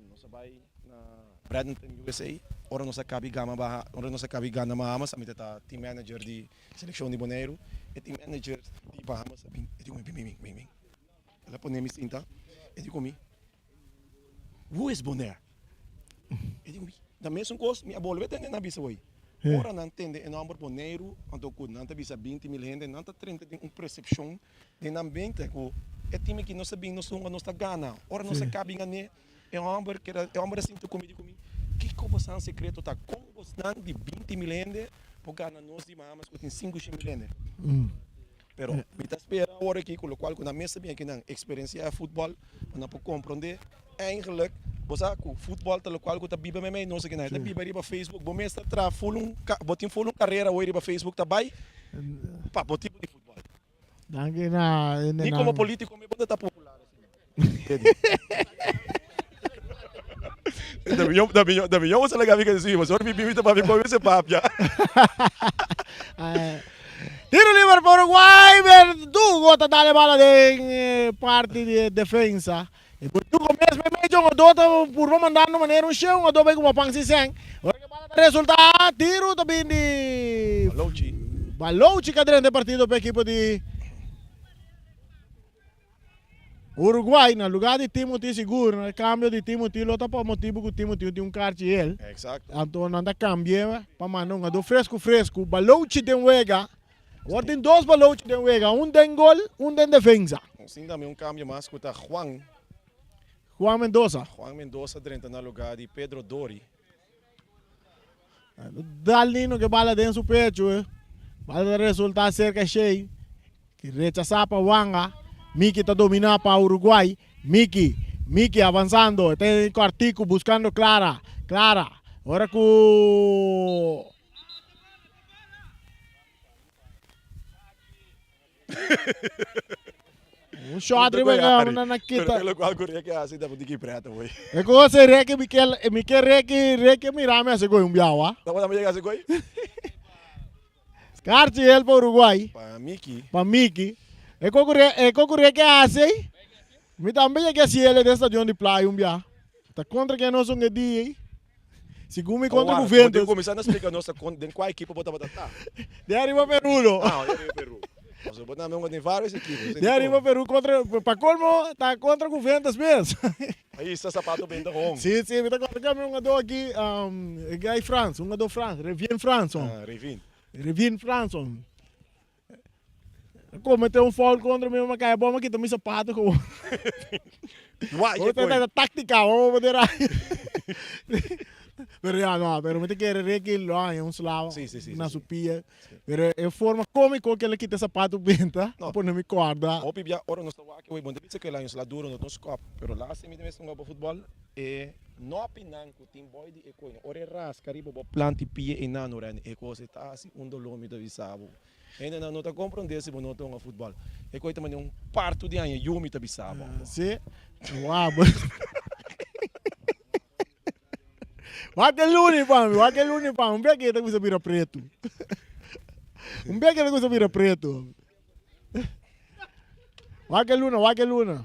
Nos a bai na Bradenton USA. Ora nos a kabi gama baha, ora nos a kabi gana Bahamas ami ta ta team manager di Selekshon di Boneiru, e team manager di Bahamas a bin, e di ku mi, bin, bin, bin, bin. El a pone mi sinta, e di ku mi, Who is Bonaire? E di ku mi, na mesun kos mi a bolbe tende nan bisa hoy. Ora nan tende e nòmber Boneiru, anto ku nan ta bisa 20 mil hende, nan ta drenta den un persepshon den nan mente ku e team aki nos ta bin, nos ta hunga, nos ta gana. Ora nos a kabi gané, E hòmber keda, e hòmber a sinti ku mi di ku mi, Kiko bosan sekreto ta? Kon bosnan di 20 mil hende por gana nos di Bahamas ku tin 500 mil hende? Pero mi ta spera awor aki ku lokual ku nan mes ta bin aki nan eksperensiá e futbòl pa nan por komprondé eigenlik bo sa ku futbòl ta lokual ku ta biba meimei nos aki nan. E ta biba riba Facebook. Bo mes ta traha ful un bo tin ful un karera awor riba Facebook ta bai pa bo tipo di futbòl. Danki na Ni komo politico mi bo ta popular asina. Da mi da mi yo usa laga mi ka si, mas ora mi bibi ta papia komi se papia. Tiro liber pa Uruguay, Verdugo ta dale bala den parti di defensa. E Verdugo mes me medio un do ta purba mandando manera un sheu, un do bay kuma pan si sen. Ora ke bala ta resulta tiro ta bin di Balouchi. Balouchi ka drenta e partido pa ekipo di Uruguay na lugar di Timothy sigur na cambio di Timothy lo ta pa motibu ku Timothy tin un karchi el. Exacto. Anto nan ta cambie pa manda un ado fresku fresku. Balouchi den wega. Awor tin dos Balouchi den wega, un den gol, un den defensa. Sin tambe un cambio mas ku ta Juan. Juan Mendoza. Juan Mendoza drenta na lugar di Pedro Dori. Dal Nino ke bala den su pecho. Bala ta resulta cerca Shey. Ki rechasa pa Wanga. Miki ta domina pa Uruguay. Miki, Miki avanzando. E ta den cuartico buscando Clara. Clara. Ora cu. Un shot riba e na na kita. Pero lokual ku Ricky hasi ta pudi ki preta boy. E kos e Ricky mi ke mi ke Ricky Ricky mira mi hasi goi un biawa. Tabata mi yega hasi goi? Scarchi el pa Uruguay. Pa Miki. Pa Miki. E kos ku e kos ku Ricky hasi mi tambe yega hasi el den stadion di Playa un bia. Ta kontra ke nos un e dia ei. Segun mi kontra Juventus. Bo tin kuminsá na splika nos den kua ekipo bo tabata ta. De ariba Peru lo. Ah, de ariba Peru. Pasobra bo tambe tin varios ekipo. De ariba Peru kontra, pa kolmo ta kontra Juventus mes. Ahí sta sapato benta hon. Si, si, mi ta kòrda ku mi hungadó aki, e guy Frans, hungadó Frans, Revien Franson. Ah, Revien. Revien Franson. Comete un foul contra mi, ma cai bom, ma kita mi sapato gewoon. Why? Bo ta táctica, bo poder Pero ya no, pero mi ta kere Ricky lo haña un sla Sí, sí, sí, na sí, su pia. Pero e forma cómico que el a kita sapato benta, No. pone mi corda. Hopi bia ora nos ta wak e bo no ta bisa ku el a haña un sla duro, no ta un skòp. Pero laatste mi ta mester hunga bo futbòl, e nòpinan ku tin bòi di e koño, ora e raska riba bo planta i pia einan no rende. E kos e ta hasi un doló mi ta bisa bo. Hendenan no ta komprondé si bo no ta hunga futbòl. E koe ta manera un parto di aña yu mi ta bisa bo. Si, wak bo. Wak e luni pa mi, wak e luni pa mi. Un bia ke ta kuminsa bira pretu. Un bia ke ta kuminsa bira pretu. Wak e luna, wak e luna.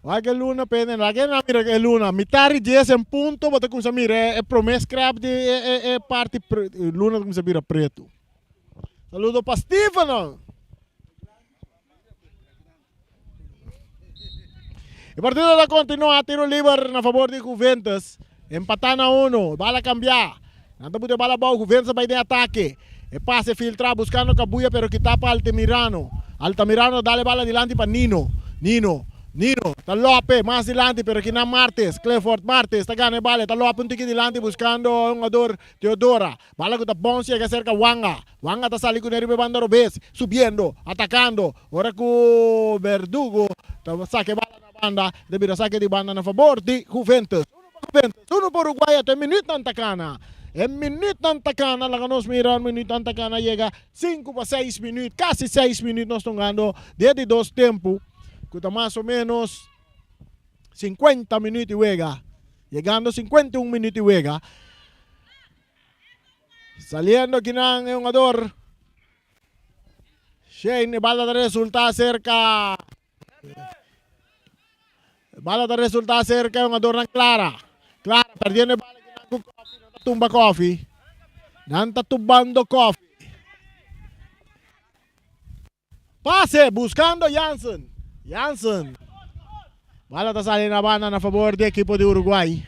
Wak e luna pende, wak e na mira e luna. Mitad di dies en punto bo ta kuminsa mira e prome scrap di e e parti luna ta kuminsa bira pretu. Saludo pa Stephen. E partido ta continua, tiro liber na favor di Juventus. Empata na uno, bala cambia. Nan ta buta e bala abou, Juventus a bay den atake. E pase filtra buscando Cabuya pero kita pa Altamirano. Altamirano ta dal e bala dilanti pa Nino. Nino, Nino ta lope mas dilanti pero kinan Martes, Clifford Martes ta gana e bala. E ta lope un tiki dilanti buscando e hungador Teodora. Bala cu ta bounce yega cerca Wanga. Wanga ta sali cune riba e banda robes, subiendo, atacando. Ora cu Verdugo ta saca e bala na banda, e ta bira saque di banda na fabor di Juventus. Uno pa Juventus, uno pa Uruguay, ato e minuutnan ta cana. E minuutnan ta cana, laga nos mira, minuutnan ta cana yega cinco pa seis minuut, casi seis minuut nos ta hungando den di dos tempo, cu ta mas o menos 50 minuut di wega, yegando 51 minuut di wega. Saliendo kinan e hungador Shane, e bala ta resulta cerca. E bala ta resulta cerca e hungadornan Clara. Clara perdiendo e bala kinan cu Koffie, nan ta tumba Koffie. Nan ta tumbando Koffie. Pase buscando Jansen. Jansen. Bala ta sali na banda na favor di ekipo di Uruguay.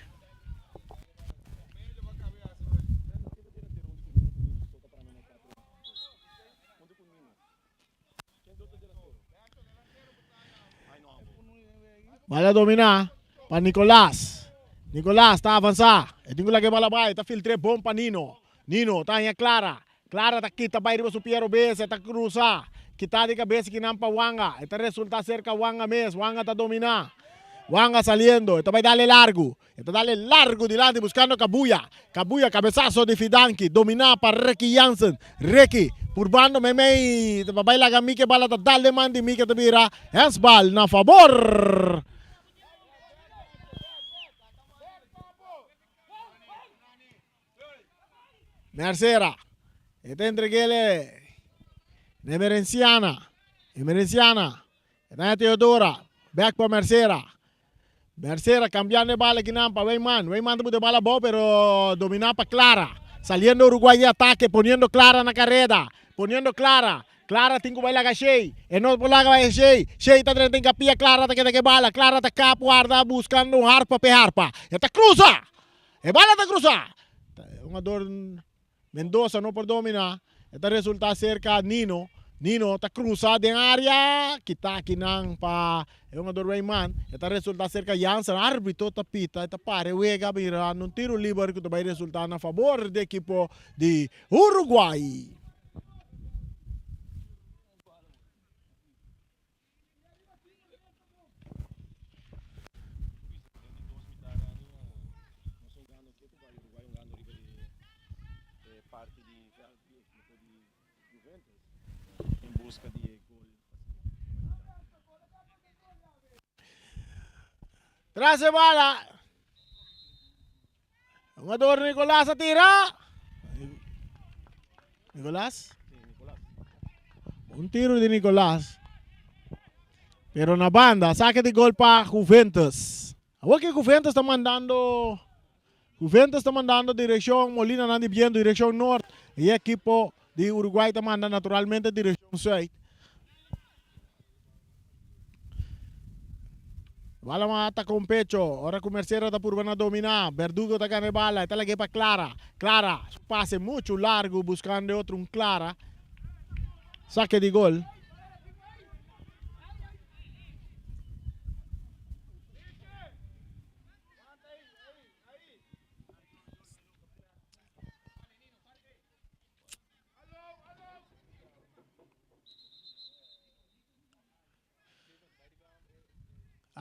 Bala domina pa Nicolas. Nicolas ta avansa. E tin ku laga e bala bai. Ta filtr'é bon pa Nino. Nino ta haña Clara. Clara ta kita bai riba su pia robes, e ta cruza, kita di cabes kinan pa Wanga, e ta resulta cerca Wanga mes, Wanga ta domina, Wanga saliendo, e ta bai dale largo, e ta dale largo dilanti buscando Cabuya, Cabuya cabezazo di Fidanki, domina pa Ricky Jansen, Ricky purbando meimei, ta bai laga Mike, bala ta dal den man di Mike ta bira handsbal na fabor. Mercera, e ta entreg'el na Emerenciana. Emerenciana, e ta na Teodora, bek pa Mercera. Mercera cambiando e bala kinan pa Weyman. Weyman ta buta e bala abou pero domina pa Clara. Saliendo Uruguay di atake, poniendo Clara na careda. Poniendo Clara. Clara tin cu bay laga Shey. E no por laga bay Shey. Shey ta drenta hincapia, Clara ta keda cu e bala. Clara ta kap warda buscando un harpa p'e harpa. E ta cruza! E bala ta cruza. Hungador Mendoza no por domina. E ta resulta cerca Nino. Nino ta cruza den area. Kita akinan pa e hungador Weyman. E ta resulta cerca Jansen. Arbitro ta pita. E ta para e wega mirando un tiro liber cu ta bay resulta na fabor di ekipo di Uruguay. Juventus en busca di e gol Tras e bala. Jugador Nicolas a tira. Nicolas? Un tiro di Nicolas. Pero na banda, saque di gol pa Juventus. Awor que Juventus ta mandando Juventus ta mandando direccion Molina nan di biento direccion nort y equipo di Uruguay ta manda naturalmente direccion zuid. Bala mata con pecho. Ora cu Mercera ta purba na domina. Berdugo ta gana e bala. E ta lag'e pa Clara. Clara, su pase mucho largo buscando e otro un Clara. Saque di gol.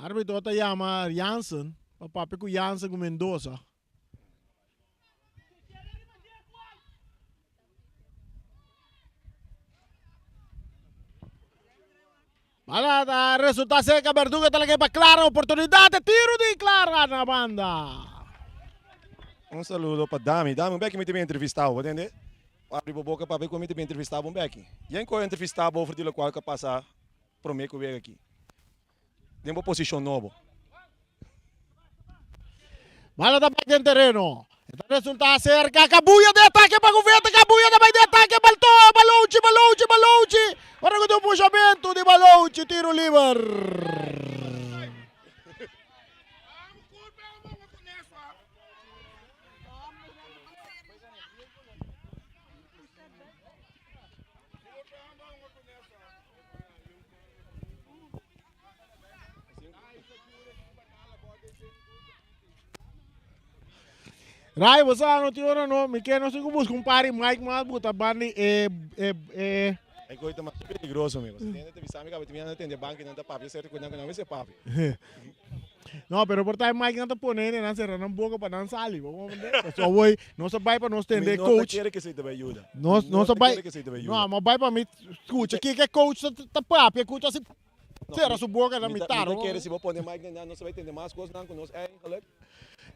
Arbitro ta yama Jansen pa papia ku Jansen ku Mendoza. Bala ta resulta seca Verdugo ta lage pa Clara oportunidad de tiro di Clara na banda. Un saludo pa Dami. Dami, un beki mi ta bin entrevista bo, tende? Abri bo boca papia cu mi ta bin entrevista bo un beki. Yen cu a entrevista bo over di locual cu a pasa prome cu wega aki? Den bo posicion nobo. Bala ta bai den tereno. E ta resulta cerca. Cabuya den atake pa Guveta. Cabuya ta bai den atake. Balto. Balouchi, Balouchi, Balouchi. Ora cu tin un pushamento di Balouchi. Tiro liber. Rai, bo sa no tin ora no, mi ke no sigo busca un par di mic mas buta bandi e e e. E koe ta mas peligroso mi. Pasobra tende ta bisa mi kaba ti mi anda tende banki nan ta papia serka ku nan ku nan mester papia. No, pero por ta e mic nan ta pone hende nan sera nan boka pa nan sali. Bo comprende? Pasobra awor nos a bai pa nos tende Mi no ta coach. kere ke esei ta bai yuda. Nos Mi nos no a ta bai kere ke esei ta bai No, yuda. mi a bai pa mi skucha kiko e coach ta ta papia, coach a si No, Cera mi su boca na mi ta mitad. mi ta kere si bo pone mic den nan nos ta bai tende mas cosnan cu nos eigenlijk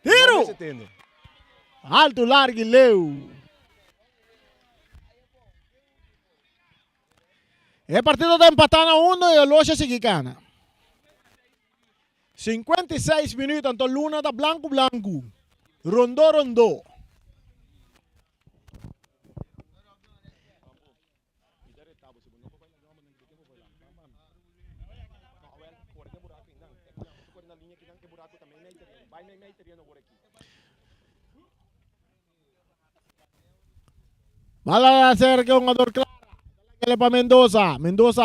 no Tiro! mester tende. Alto, largo y leu. E partido ta empata na uno y Oloshi a sigui cana. 56 minuut anto luna ta blanco blanco. Rondo rondo. Bala acerca un jugador Clara. Dale pa Mendoza. Mendoza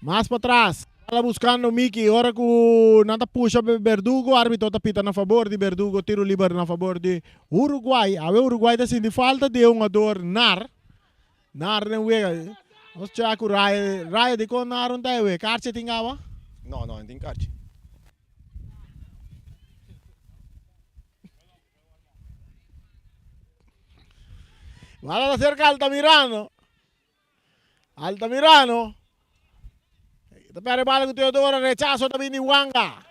mas pa atrás. Bala buscando Miki. Ora ku nan ta pusha Verdugo. Arbitro ta pita na favor di Verdugo. Tiro liber na favor di Uruguay. Awe Uruguay ta sinti falta di un jugador Nar. Nar den wega. Nos chea ku Raya. Raya dikon Nar un ta e wega? Karchi tin awa? No, no, no tin karchi. Bala ta cerca Altamirano. Altamirano. Ta perde bala ku Teodoro. Rechazo ta bini Wanga.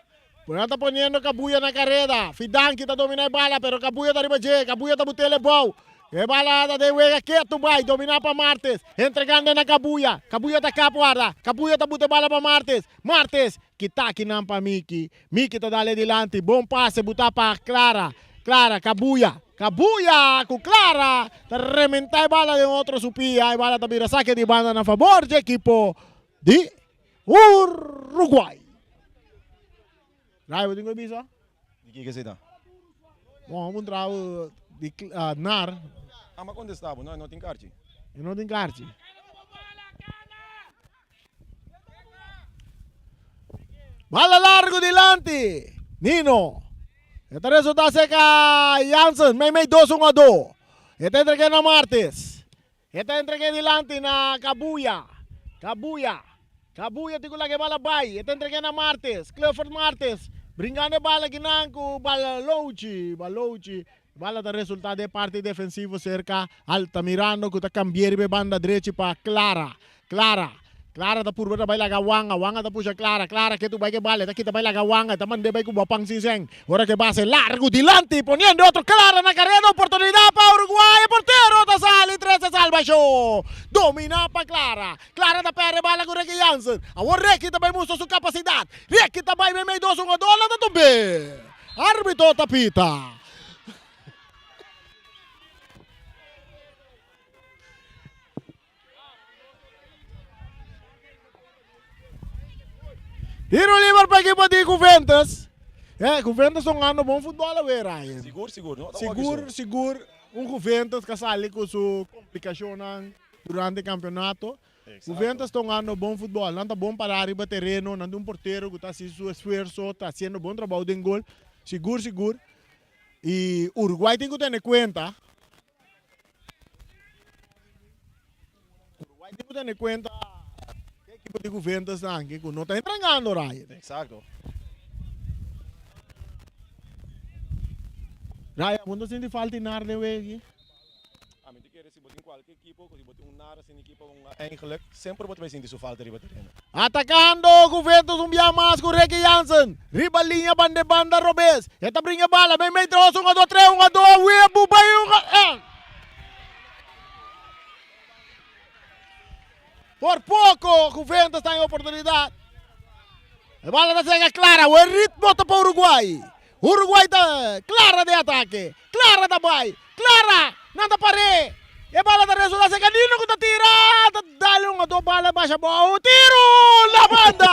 Pero nan ta poniendo Cabuya na careda. Fidanki ta domina e bala, pero Cabuya ta riba dje. Cabuya ta butele bou. E bala ta den wega ketu bai. Domina pa Martes. Entregando na Cabuya. Cabuya ta kap warda. Cabuya ta bute bala pa Martes. Martes. Kita kinan pa Miki. Miki ta dale dilanti. Bon pase buta pa Clara. Clara, Cabuya. Cabuya ku Clara ta rementa e bala den otro su pia. E bala ta bira sake di banda na fabor dje ekipo di Uruguay. Rai, bo tin ku bisa? Di kiko esei ta? Bon, un trao di nar. Ama kontestá bo, no, e no tin karchi. E no tin karchi. Bala largo dilanti. Nino. E ta resulta serka Jansen. Meimei 2 1 a 2. E ta entrega na Martes. E ta entreg'é dilanti na Kabuya. Kabuya. Kabuya tin ku laga e bala bai. E ta entreg'é na Martes. Clifford Martes. Bringando e bala kinan ku Balouchi. Balouchi. Bala ta resulta den parti defensivo serka Altamirano ku ta kambia riba e banda drechi pa Clara. Clara. Clara ta purba ta bai laga Wanga. Wanga ta pusha Clara. Clara ke tu bai ke bala. E ta kita bai laga Wanga. E ta mand'é bai ku Bopan sin sèn. Ora ke base largu dilanti poniendo otro Clara na kareda. Oportunidat pa Uruguay. E portero ta sali trese salbashon. Dominá pa Clara. Clara ta pèrdè bala ku Ricky Jansen. Awor Ricky ta bai mustra su kapasidat. Ricky ta bai meimei dos hungador. Nan ta tumb'é. Arbitro ta pita. Tiro liber pa ekipo di Juventus. Eh, Juventus ta hungando bon futbol awe, Ryan. Sigur, sigur. No, sigur, sigur. Un Juventus ka sali ku su komplikashonnan durante kampeonato. Juventus ta hungando bon futbol. Nan ta bon pará riba tereno. Nan tin un portero ku ta hasi su esfuerso, ta hasiendo bon trabou den gol. Sigur, sigur. I Uruguay tin ku tene kuenta. Uruguay tin ku tene kuenta e ekipo di Juventus nan ku no ta entregando, Ryan. Exacto. Ryan, bo no ta sinti falta di nar den wega aki? Ami ta kere si bo tin kualke ekipo ku si bo tin un nara sin ekipo un eigenlijk semper bo ta bai sinti su falta riba tereno. Atakando Juventus un bia mas ku Ricky Jansen riba liña banda e banda robes. E ta bringa e bala meimei tres un a dos tres un a dos webu bai un a eh. Por poko Juventus ta en oportunidat. E bala ta sega Clara. Awor e ritmo ta pa Uruguay. Uruguay ta Clara den atake. Clara ta bai. Clara! Nan ta par'é. E bala ta resulta serka Nino ku ta tira. Ta dal un otro bala basha abou. Tiru! Na banda!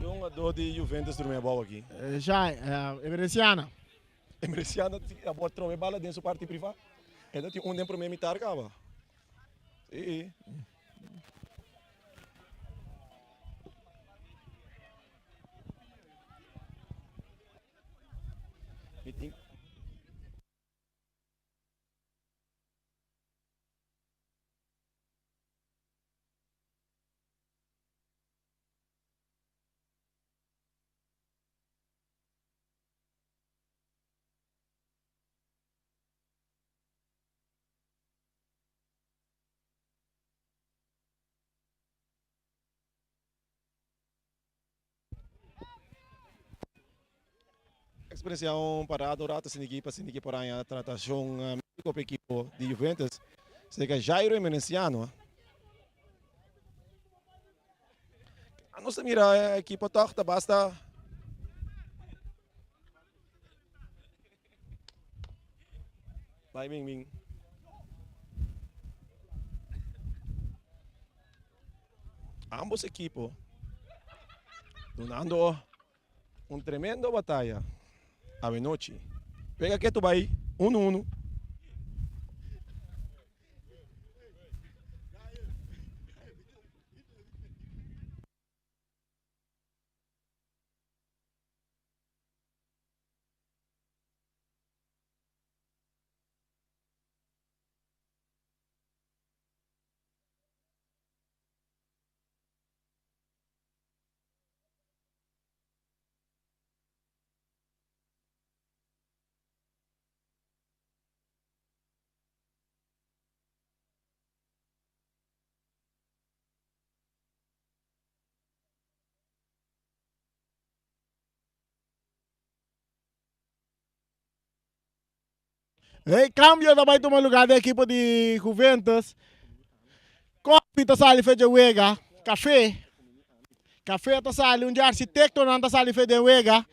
E hungadó di Juventus durmi abou aki. Shai, Emerenciana. Emerenciana a bor trou e bala den su parti privá. E ta tin un den promé mitar kaba. Sí. Mi tin. Experiencia un parado un rato sin equipo, sin equipo por tratacion medico pa equipo di Juventus. Seca Jairo Emerenciano. Nos ta mira equipo toch ta basta. Bai bin bin. Ambos equipo dunando un tremendo bataya awenochi. Pega ketu bai uno uno. E cambio ta bai tuma lugar den ekipo di Juventus. Koffie ta sali fe dje wega. Café. Café ta sali, un dje architectonan ta sali fe den wega.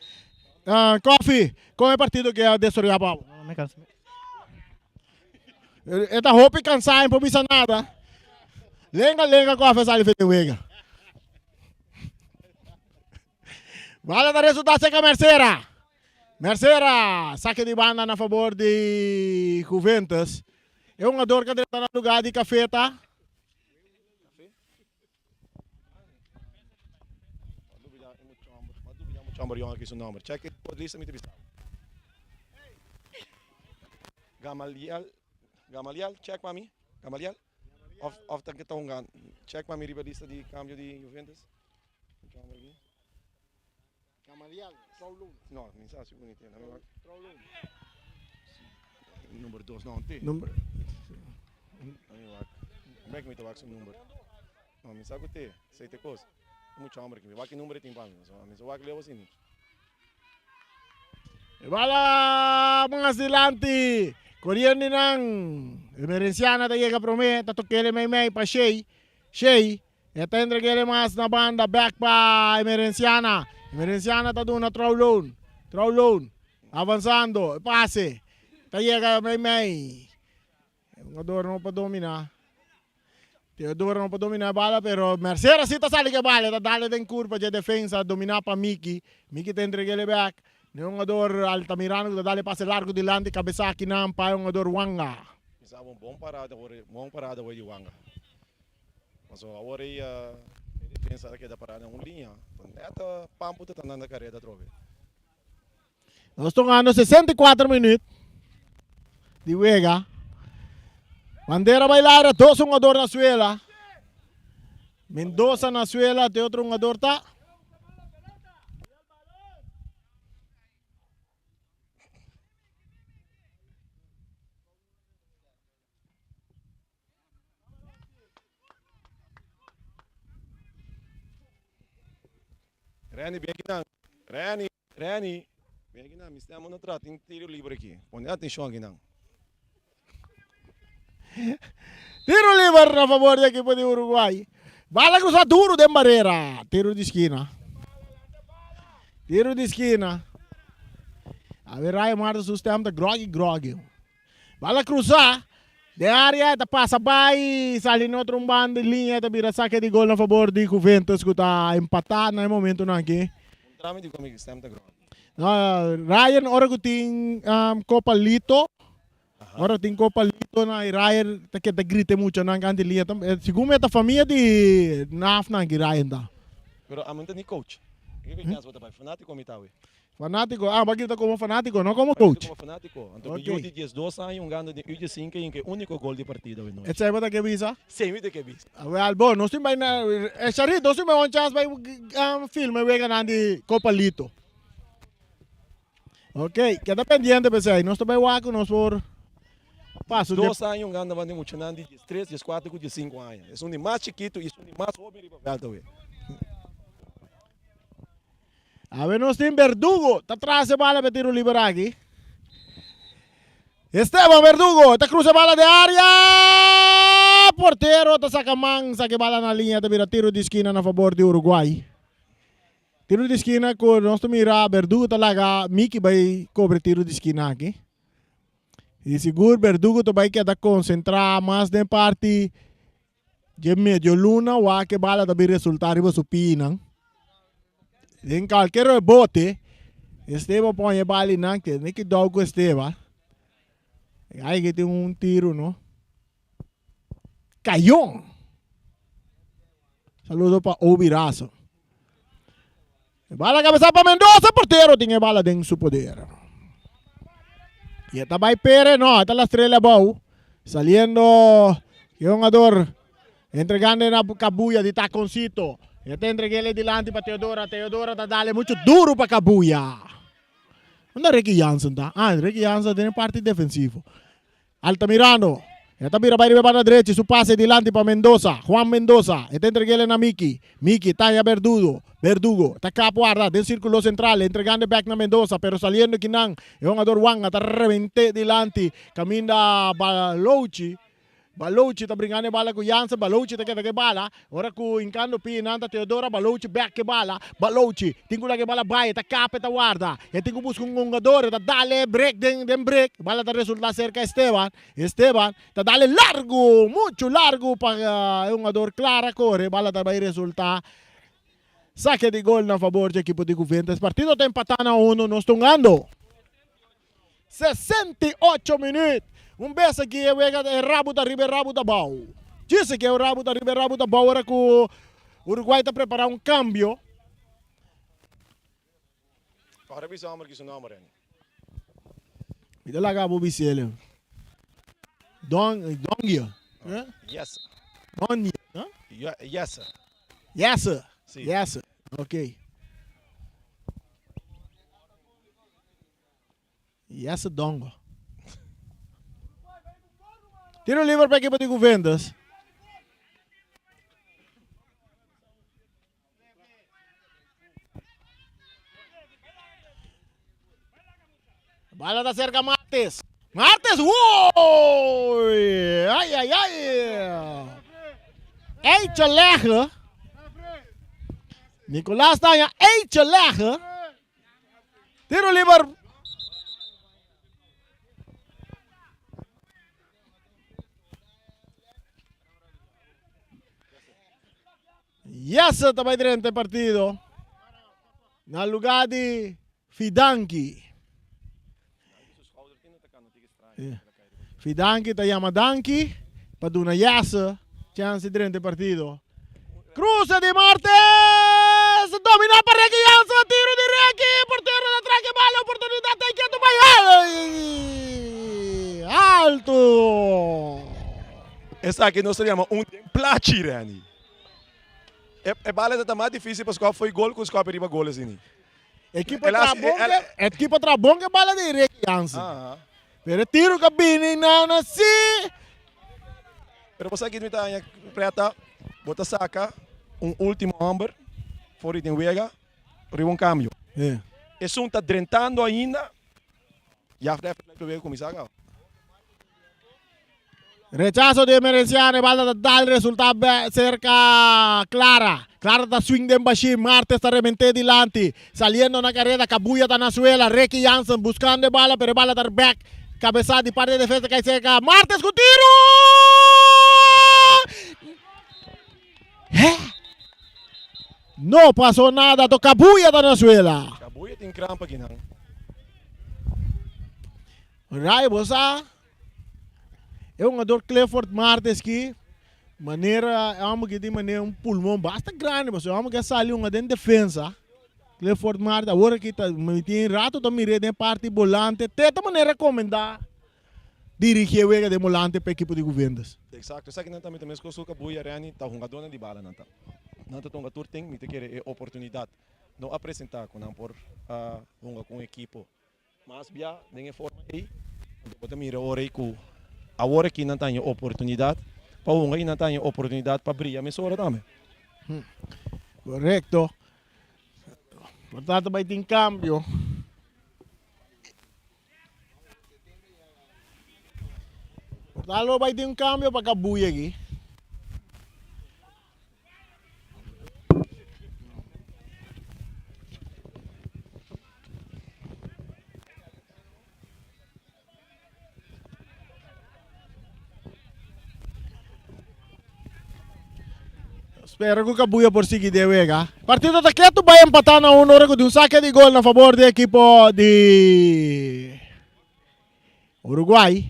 Uh, Koffie, kon e partido ke a desaroyá pa bo? E ta hopi cansá, e no por bisa nada. Lenga lenga Koffie a sali fe den wega. Bala ta resulta seca Mercera. Mercera, saque di banda na favor di Juventus. E hungador que drenta na lugar di Cafeta. Gamaliel, Gamaliel, check pa mi. Gamaliel. Of of ta ke ta hunga. Check pa mi riba lista di cambio di Juventus. Kamera aki. Gamaliel, Trouwloon. No, mi sa si bunite. Trouwloon. Number 2 no, te. Number. Ami wak. Mek mi te wak su number. No, mi sa ku te. Sei te kos. Mucho hombre ki mi wak ki number tin pa mi. So, mi sa wak leo asini. E bala mas dilanti. Koriendo nan. Emerenciana ta yega prome. Ta tokele mei mei pa Shey. Shey. E ta entregele mas na banda bek pa Emerenciana. Emerenciana ta duna Trouwloon. Trouwloon. Avansando. E pase. Ta yega mei mei. E hungador no por domina. Teodoro no por domina e bala pero Mercera si ta sali ku e bala. E ta dale den kurpa dje defensa domina pa Miki. Miki ta entregele bek. E hungador Altamirano ku ta dale pase largu dilanti kabesa akinan pa e hungador Wanga. Mi sa un bon parada bon parada hoy di Wanga. Pasobra awor ei e defensa ta keda pará na un liña. Nèt Pampu ta tanda na kareda atrobe. Nos ta hungando 64 minuut di wega. Bandera bai laira, dos hungador na suela. Mendoza na suela, te otro hungador ta. Reni, bien aquí nan. Reni, Reni. Bien aquí nan. Mi stem no tra, tin tiro libre aquí. Pone atención aquí nan. Tiro libre na favor di equipo di Uruguay. Bala cruza duro den barrera. Tiro di esquina. Tiro di esquina. A ver, Ryan Marta su stem ta groggy groggy. Bala cruza den area e ta pasa bay sali na otro un banda di liña e ta bira saque di gol na fabor di Juventus cu ta empata na e momentonan aki. Un trami di come stem ta groggy. No, Ryan ora cu tin Copa Lito, ora tin Copa Lito na Ryan ta keda grita e muchanan canti liña. Segun mi e ta famia di Nafnan ki Ryan ta. Pero ami no ta ni coach. Kiko kens bo ta bay? Fanatico mi ta awe. Fanátiko, ah, bo a grita komo fanátiko, no komo coach. Komo fanátiko. Anto mi yu di diesdos aña hungando den U-diesinke i ke úniko gol di partido awe nochi. Esei bo ta ke bisa? Sí, mi ta ke bisa. Awel, bo, nos tin bai na, eh, Sharit, nos tin bai un chans bai filma e weganan di Copa Lito. Ok, keda pendiente pa esei. Nos ta bai wak ku nos por paso. Dos aña hungando banda di muchanan di diestres, dieskuater ku diesinku aña. Esun di mas chikitu i esun di mas hoben riba vèlt awe. Awe nos tin Verdugo ta tras e bala pa e tiro liber aki. Esteban Verdugo ta cruza e bala den area. Portero ta saca man, saca e bala na liña ta bira tiro di skina na fabor di Uruguay. Tiro di skina cu nos ta mira Verdugo ta laga Miki bay cobre tiro di skina aki. Y sigur Verdugo ta bay keda concentra mas den parti Dje medio luna wak e bala ta bin resulta riba su pinan. Den kalker rebote, Esteban pon e bala inan, tene kidou ku Esteban. Ai ke tin un tiru no. Kayon! Saludo pa Obi Razo. E bala kabesa pa Mendoza, portero tin e bala den su poder. Y e ta bai Pere, no, e ta lastrele abou. Saliendo e hungador entregando na Cabuya di taconcito. E ta entregele dilanti pa Teodora, Teodora ta dale mucho duro pa Cabuya. Unda Ricky Jansen ta? Ah, Ricky Jansen den e parti defensivo. Altamirano, e ta bira bai riba e banda drechi, su pase dilanti pa Mendoza, Juan Mendoza, e ta entreg'el na Miki, Miki taña Berdugo, Berdugo ta kap warda den sirkulo sentral, entregando e bek na Mendoza, pero saliendo kinan, e hungador Wanga ta revent'é dilanti, kaminda Balouchi, Balouchi ta bringando e bala ku Jansen, Balouchi ta keda ku e bala, Ora ku hinkando pia nan ta Teodora Balouchi bek ke bala, Balouchi tin ku laga e bala bai, e ta kap e ta warda, e tin ku buska un hungador, e ta dale e brek den den brek, bala ta resulta serka Esteban, Esteban ta dale largu, muchu largu pa e hungador Clara kore, bala ta bai resulta sake di gol na fabor dje ekipo di Juventus. Partido ta empata na uno, nos ta hungando. 68 minuut. Un bes aki e wega e rabu ta riba e rabu ta bou. Djis aki e rabu ta riba e rabu ta bou ora ku Uruguay ta prepara un kambio. Ora bisa homber ki su nomber Reni. Mi ta laga bo bis'el. Don Dongia. Yes. No niet, no? Jesse. Jesse. Si. Jesse. Ok. Jesse Dongo. Tiro liber pa ekipo di Juventus. Bala ta cerca Martes. Martes, wow! Ay, ay, ay! Eitje leggen. Nicolas Tanja, eitje leggen. Tiro liber. Jesse ta bai drenta e partido na lugar di Fidanki. Fidanki ta yama Danki pa duna Jesse chance di drenta e partido. Cruce di Martes! Domina pa Ricky Jansen, tiro di Ricky, portero ta traka e bala, oportunidad ta ketu bai alto! Esaki nos ta yama un den plachi, Renny. E e bala ta mas dificil pa score fo'i gol cu score riba gol asini. Ekipo tra bon ke ekipo tra bon ke bala di Ricky Jansen. Pero e tiro ka bini na na si. Pero bo sa ki mi ta haña preta, bo ta saca un ultimo homber for di den wega riba un cambio. Esun ta drentando ainda, ya referee ta wega cuminsa caba. Rechazo di Emerenciano, e bala ta dal resulta cerca Clara. Clara ta swing den bashi, Martes ta remente dilanti. Saliendo na careda, Cabuya ta na suela, Ricky Jansen buscando e bala, pero e bala ta back. Cabeza di parte di defensa cay cerca Martes cu tiro! He? No pasó nada, to Cabuya ta na suela. Cabuya tin kramp aki nan. Ray, bo sa? E hungador Clifford Martes ki manera e homber ki tin manera un pulmon basta grandi pasobra e homber ke a sali hunga den defensa. Clifford Martes awor aki ta mi tin rato ta mir'é den parti bolante te ta manera recomenda dirigi e wega den bolante pa ekipo di Juventus. Exacto, esakinan tambe ta meskos ku Kabuya Renny ta hungadornan di bala nan ta. Nan ta tonga tur tin mi ta kere e oportunidat no a presenta ku nan por a hunga ku un ekipo Mas bia den e forma ei, anto bo ta mira ora ei ku awor aki nan ta haña oportunidat pa hunga i nan ta haña oportunidat pa bria mesora tambe. Korekto. Por tanto bai tin kambio. Por tanto bai tin un kambio pa Kabuya aki. Spera ku Kabuya por sigui den wega. Partido ta ketu bai empatá na un ora ku di un sake di gol na fabor di ekipo di Uruguay.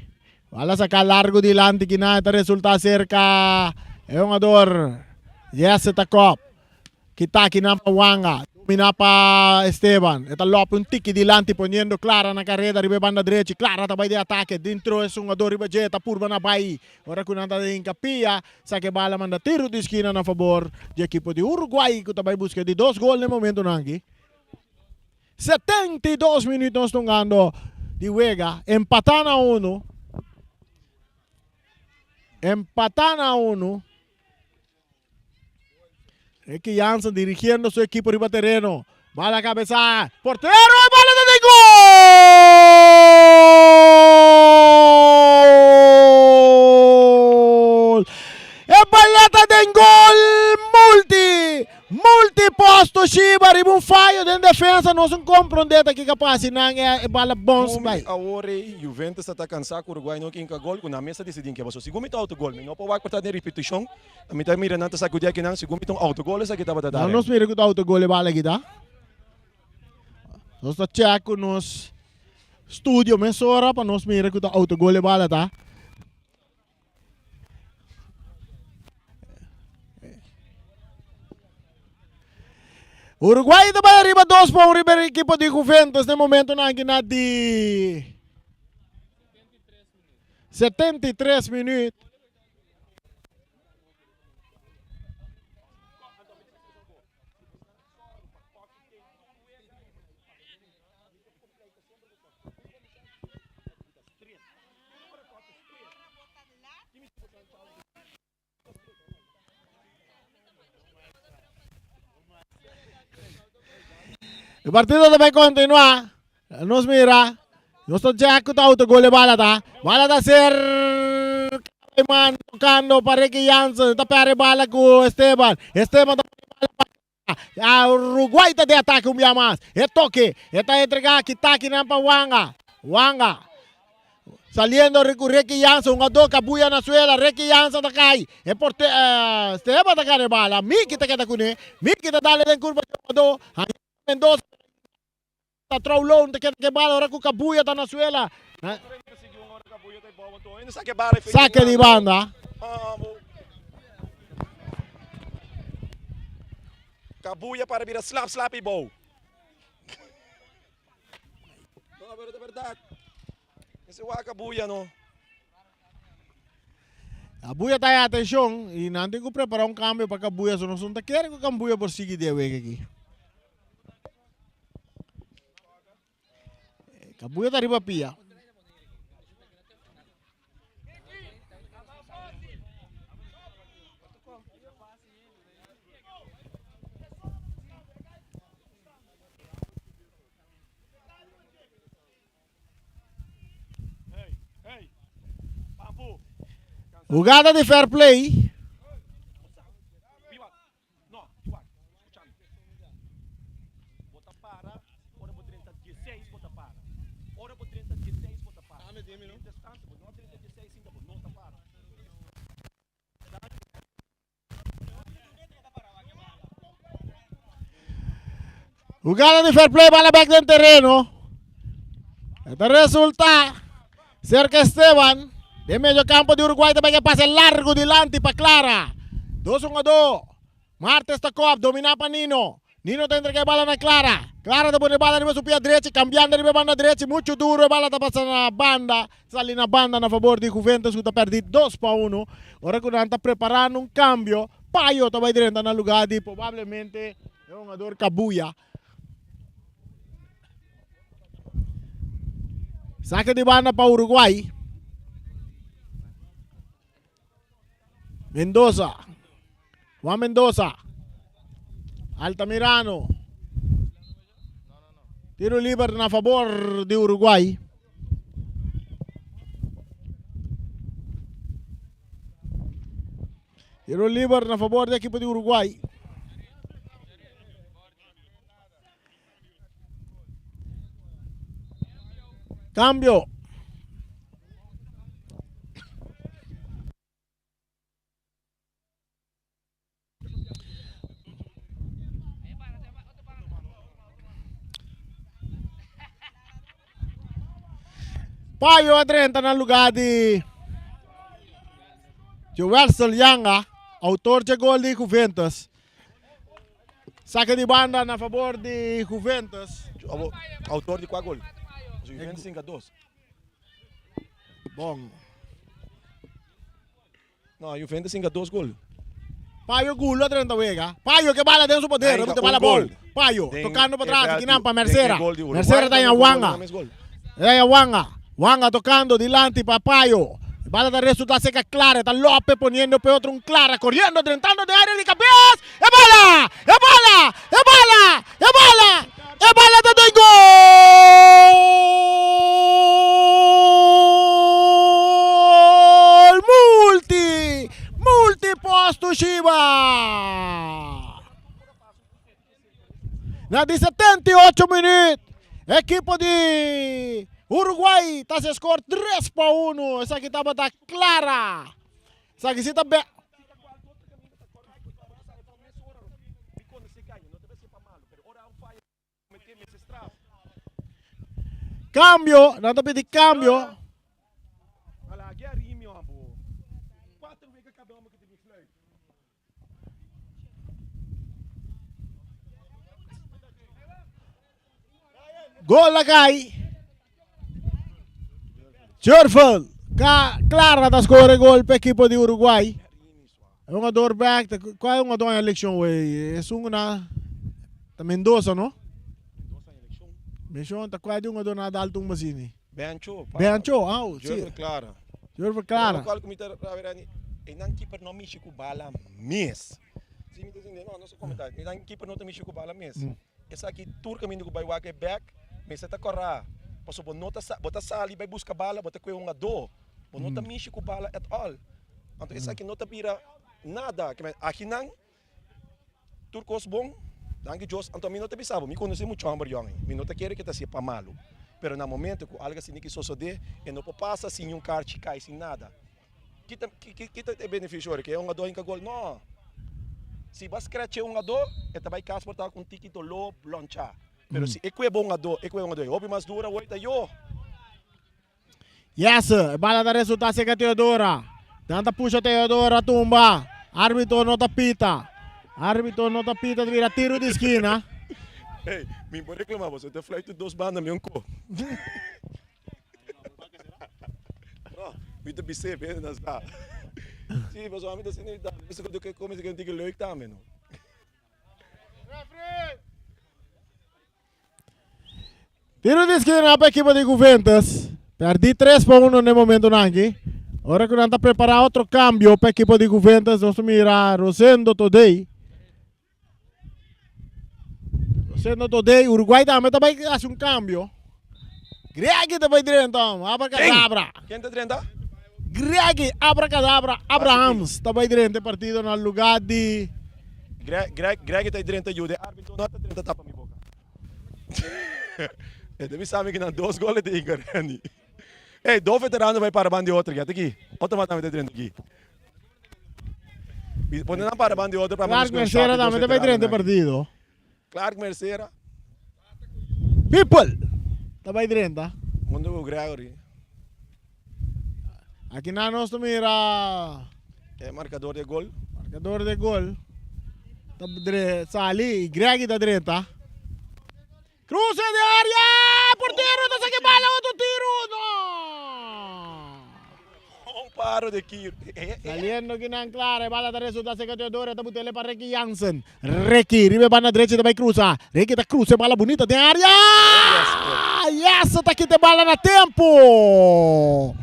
Bala saká largu dilanti kinan ta resultá serka e hungador Jesse Takop. Kita kinan pa Wanga. Dominá pa Esteban. E ta lopi un tiki dilanti poniendo Clara na kareda riba e banda drechi. Clara ta bai den atake. Dintro es hungador riba dje ta purba na bai. Ora ku nan ta den hinka pia saka e bala manda tiru di skina na fabor di ekipo di Uruguay ku ta bai buska e di dos gol na e momentunan aki. 72 minuut nos tungando di wega. Empatá na unu. Empatá na unu. Ricky Jansen dirigiendo su equipo riba terreno. Bala cabeza. Portero, bala de gol! E balata den gol! Multi! Multi posto Shiba riba un fayo den defensa nos un comprende ta kiko pasa y nan e bala bons Gumi bay. awor ei Juventus ta ta cansa cu Uruguay no kinka gol cu nan mes a dicidi ke paso segun mi ta autogol mi no por wak por ta den repeticion mi ta mira nan ta sacudi aki nan segun mi ta un autogol esaki tabata Nan dar. nos mira cu ta autogol e bala aki ta. Nos ta check cu nos studio mesora pa nos mira cu ta autogol e bala ta. Uruguay ta bai ariba 2 pa 1 riba e ekipo di Juventus na e momentonan aki na di 73 minuut. E partido ta bai kontinuá. Nos mira. Nos ta check ku ta autogol e bala ta. Bala ta ser man tokando pa Ricky Jansen. Ta perde bala ku Esteban. Esteban ta pone bala pa A Uruguay ta den atake un bia mas. E toke, e ta entrega kitaki nan pa Wanga. Wanga saliendo ku Ricky Jansen, hungador kabuya na suela, Ricky Jansen ta kai. E porte Esteban ta gana e bala, Miki ta keda kuné. Miki ta dale den kurpa di hungador. Haña Mendoza ta trou loon ta keda ku e bala ora ku kabuya ta na suela. Sake di banda. Kabuya para bira slap slap y bou. No, pero de verdad. Ese wa kabuya no. Kabuya ta e atencion y nan tin cu prepara un cambio pa Kabuya so nos no ta kere cu Kabuya por sigui di e wega aki. Kabuya ta riba pia. Hugada di fair play. Jugada di fair play, bala back den terreno. Esta resulta cerca Esteban. Den medio campo di Uruguay también que pase largo dilanti pa Clara. 2-1-2. Martes ta kop, domina pa Nino. Nino ta entrega e bala na Clara. Clara ta pone e bala riba su pia drechi, cambiando riba e banda drechi, mucho duro e bala ta pasa na banda, sali na banda na favor di Juventus cu ta perdi 2-1. Ora cu nan ta preparando un cambio, Payo ta bay drenta na lugar di probablemente e hungador Cabuya. Saque di banda pa Uruguay. Mendoza. Juan Mendoza. Altamirano. Tiro liber na favor di Uruguay. Tiro liber na favor di equipo di Uruguay. Cambio. Payo a drenta na lugar di Joelson Yanga, autor dje gol di Juventus. Saque di banda na favor di Juventus. Autor di kua gol? Juventus sinka dos. Bon. No, Juventus sinka dos gol. Payo Gulo a drenta wega. Payo ke bala den su poder. Rebote bala bou. Payo tocando pa tras. Kinan pa Mercera. Mercera ta haña Wanga. Ta haña Wanga. Wanga tocando dilanti pa Payo. Bala ta resulta seca Clara. Ta Lope poniendo pe otro un Clara. Corriendo drentando den area di cabes. E bala! E bala! E bala! E bala! E bala ta den gol! Multi! Multi posto Shiba! Na di 78 minuut, ekipo di Uruguay ta se score 3 pa 1. Esaki tabata Clara. Esaki si ta be. Cambio, nan ta pidi cambio. Gol a cai. Jurvel Clara ta score gol pa equipo di Uruguay. E hungador back, cual hungador en eleccion wey? Esun na ta Mendoza no? Mendoza ta cual di hungador na dal tumba asini? Bencho. Bencho, ah, si. Jurvel Clara. Jurvel Clara. Cual cu mi ta rabia ni, einan keeper no mishi cu bala mes. Si mi ta sinti, no, no sa comenta. Einan keeper no ta mishi cu bala mes. Esaki tur kaminda ku bai wak e bèk mester ta kòrá pasobra bo no ta sa bo ta sali bai buska bala bo ta kue un adó bo no ta mishi ku bala at all anto esaki no ta bira nada akinan tur kos bon danki Dios anto mi no ta bisa bo mi konosé muchu hòmber yòn ei mi no ta kere ke ta hasié pa malu pero na momento ku algu asina ki sosodé e no por pasa sin un karchi kai sin nada. Kita kita e benefisio ora ke e hungadó hinka gol? No. Si bo a scratch e hungadó, e ta bai kas por ta ku un tiki doló blonchá. Pero si e kue bo hungadó, e kue hungadó e hopi mas duro awor ta yo. Yes, e bala ta resulta serka Teodora. Nan ta pusha Teodora tumba. Arbitro no ta pita. Arbitro no ta pita, ta bira tiro di skina. Hey, mi por reclama bo, so ta fluit tur dos banda mi un ko. Mi ta bis'é bende nan sa. Sí, pasobra ami ta sinti tambe. Mi sa ku kome esaki un tiki leuk tambe no. Tiro di skina pa ekipo di Juventus. Perdí 3 pa 1 n'e momentonan aki. Ora ku nan ta prepará otro kambio pa ekipo di Juventus, nos ta mira Rosendo Todey. Rosendo Todey, Uruguay tambe ta bai hasi un cambio. Gregi ta bai drenta, hom. Abracadabra. Ken ta drenta? Gregi, abracadabra, Abrahams ta bai drenta e partido na lugar di. Greg, Greg, Gregi ta drenta yuda e arbitro no ta drenta tapa mi boca. E ta bisa mi ki nan dos gol e ta hinka Randy. Ey, dos veterano bai para ban di otro, get aki. Otro mas tambe ta drenta aki. Pone nan para ban di otro pa Clark Mercera tambe ta bay drenta e partido. Clark Mercera. People ta bay drenta. Hunto cu Gregory. Aki nan nos ta mira. E marcador de gol. Marcador de gol. Ta sali y Gregory ta drenta. Cruce de area! Portero ta saca e bala otro tiro! No! Un paro de Kier. Saliendo kinan clara e bala ta resulta seca Teodoro ta butele pa Ricky Jansen. Ricky riba e banda drechi ta bay cruza. Ricky ta cruza e bala bunita den area! Yes! Ta kita e bala na tempo!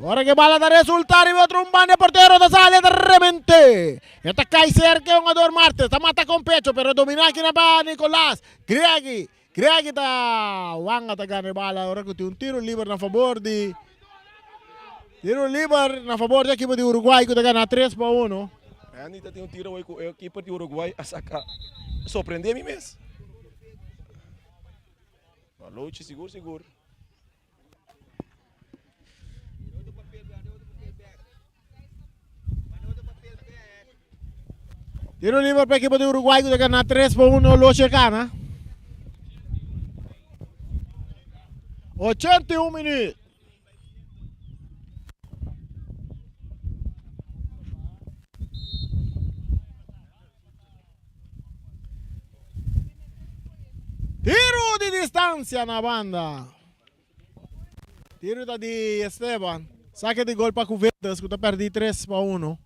Ora cu e bala ta resulta riba otro un banda e portero ta sali e ta remente. E ta kai serka e hungador Martes, ta mata kon pecho pero domina kina pa Nicolas. Gregi, Gregi ta wanga ta gana e bala ora ku tin un tiro liber na fabor di tiro liber na fabor di ekipo di Uruguay ku ta gana 3-1. Andy ta tin un tiro hoy ku e keeper di Uruguay a saka. Sorprende mi mes. Lochi sigur sigur. Tiro liber pa equipo di Uruguay ku ta gana 3 pa 1 Loche gana. 81 minuut. Tiro di distancia na banda. Tiro ta di Esteban. Saque di gol pa Juventus ku ta perdi 3 pa 1.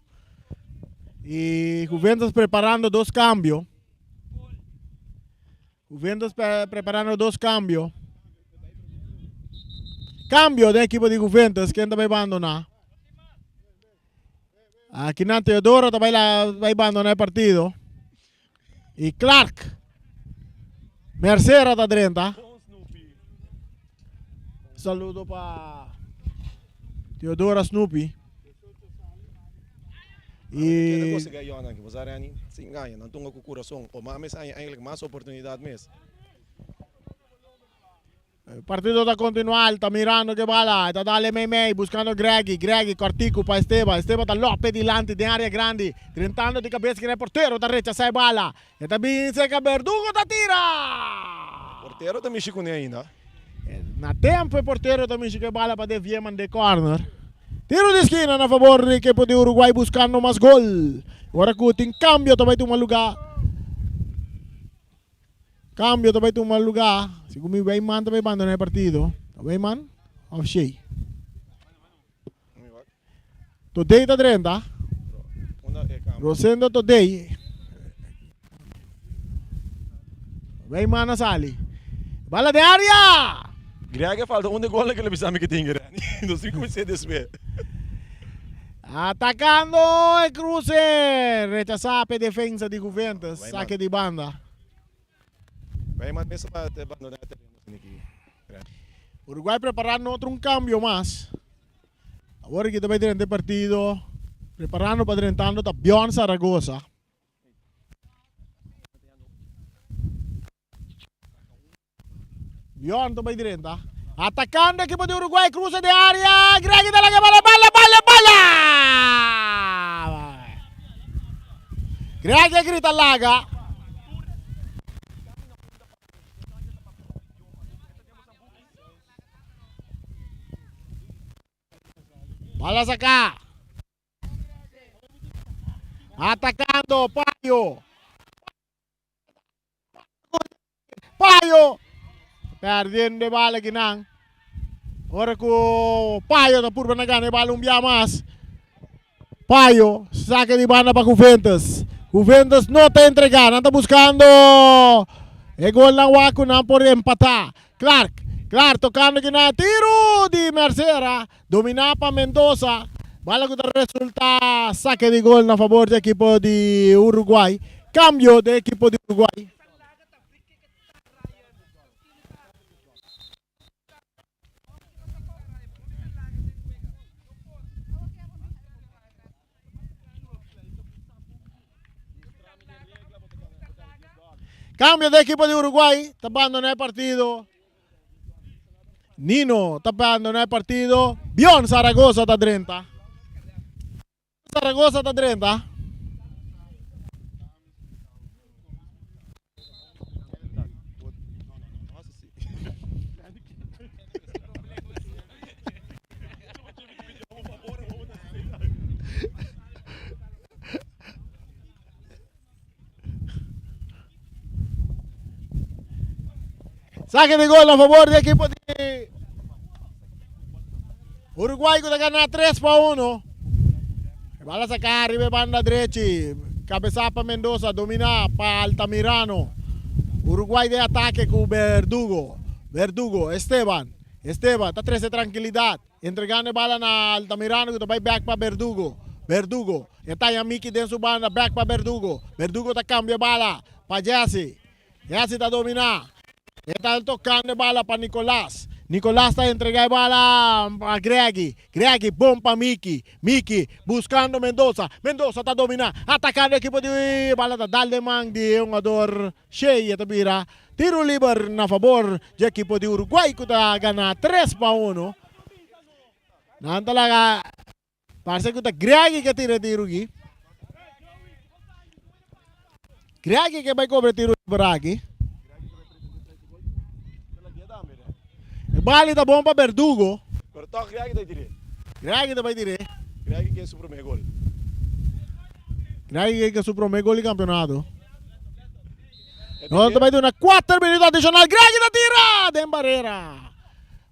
Y Juventus preparando dos cambio. Juventus preparando dos cambio. Cambio den equipo di Juventus. Ken ta bay bandona? Aki nan Teodoro ta bay la bay bandona e partido. Y Clark. Mercera ta drenta. Saludo pa Teodora Snoopy. Y sin gaña, nan tunga ku kurason. O mas mes aña eigenlijk mas oportunidad mes. Partido ta continua, el ta mirando ke bala, e ta dale mei mei, buscando Greggy, Greggy cortico pa Esteban, Esteban ta lope dilanti den area grandi, drentando di cabeza kende portero ta rechaza e bala, e ta bin cerca Berdugo ta tira! Portero ta mishi cune ainda. Na tempo e portero ta mishi cu e bala pa desvia mande corner. Tiro di esquina na favor di equipo di Uruguay buscando mas gol. Ora cu tin cambio ta bay tuma lugar. Cambio ta bay tuma lugar. Segun mi Weyman ta bay bandona e partido. Ta Weyman of Shea? Todey ta drenta. Rosendo Todey. Weyman a sali. Bala den area! Greg e falta un de gol na kila bisa mi ke tin Randy. Nos tin kumins'é despues. Atacando e cruce. Rechasa p'e defensa di Juventus. Sake di banda. Bai mas mesa pa te abandoná e tereno asina aki. Uruguay preparando otro un cambio mas. Awor aki ta bai drenta e partido. Preparando pa drentando ta Bjorn Zaragoza. Bjorn ta bai drenta. Atacando equipo di Uruguay, cruza de área. Greg ta laga bala, bala, bala, bala! Greg a grita laga. Bala saca. Atacando Payo. Payo. Perdiendo e bala aki nan. Ora ku Payo ta purba na gana e bala un bia mas. Payo saca di banda pa Juventus. Juventus no ta entrega. Nan ta buscando e gol nan wak ku nan por empata. Clark. Clark tocando aki nan. Tiro di Mercera. Domina pa Mendoza. Bala ku ta resulta saque di gol na fabor di ekipo di Uruguay. Cambio di ekipo di Uruguay. Cambio di ekipo di Uruguay. Ta bandona e partido. Nino ta bandona e partido. Bion Zaragoza ta drenta. Zaragoza ta drenta. Saque de gol a favor di equipo di Uruguay ku ta gana 3 pa 1. Bala saca riba e banda drechi. Cabeza pa Mendoza, domina pa Altamirano. Uruguay den atake ku Verdugo. Verdugo, Esteban. Esteban ta trece tranquilidad. Entregando e bala na Altamirano ku ta bai bek pa Berdugo. Berdugo e taña Miki den su banda bek pa Berdugo. Berdugo ta kambia e bala pa Jesse. Jesse ta dominá. E ta tokando e bala pa Nicolas. Nicolas ta entregá e bala pa Greggy. Greggy bon pa Miki. Miki buskando Mendoza. Mendoza ta dominá. Atakando e ekipo di bala ta dal den man di e hungador Shey. E ta bira Tiro liber na fabor dje ekipo di Uruguay ku ta gana tres pa uno. Nan ta laga parse ku ta Gregi ke tira e tiro aki. Gregi ke bai kobra e tiro liber aki. E bali ta bon pa Berdugo. Pero toch Gregi ta tir'é. Gregi ta bai tir'é. Gregi ke su promé gol. Gregi ke su promé gol di kampeonato. No ta bai duna 4 minuto adicional. Gregi ta tira den barera.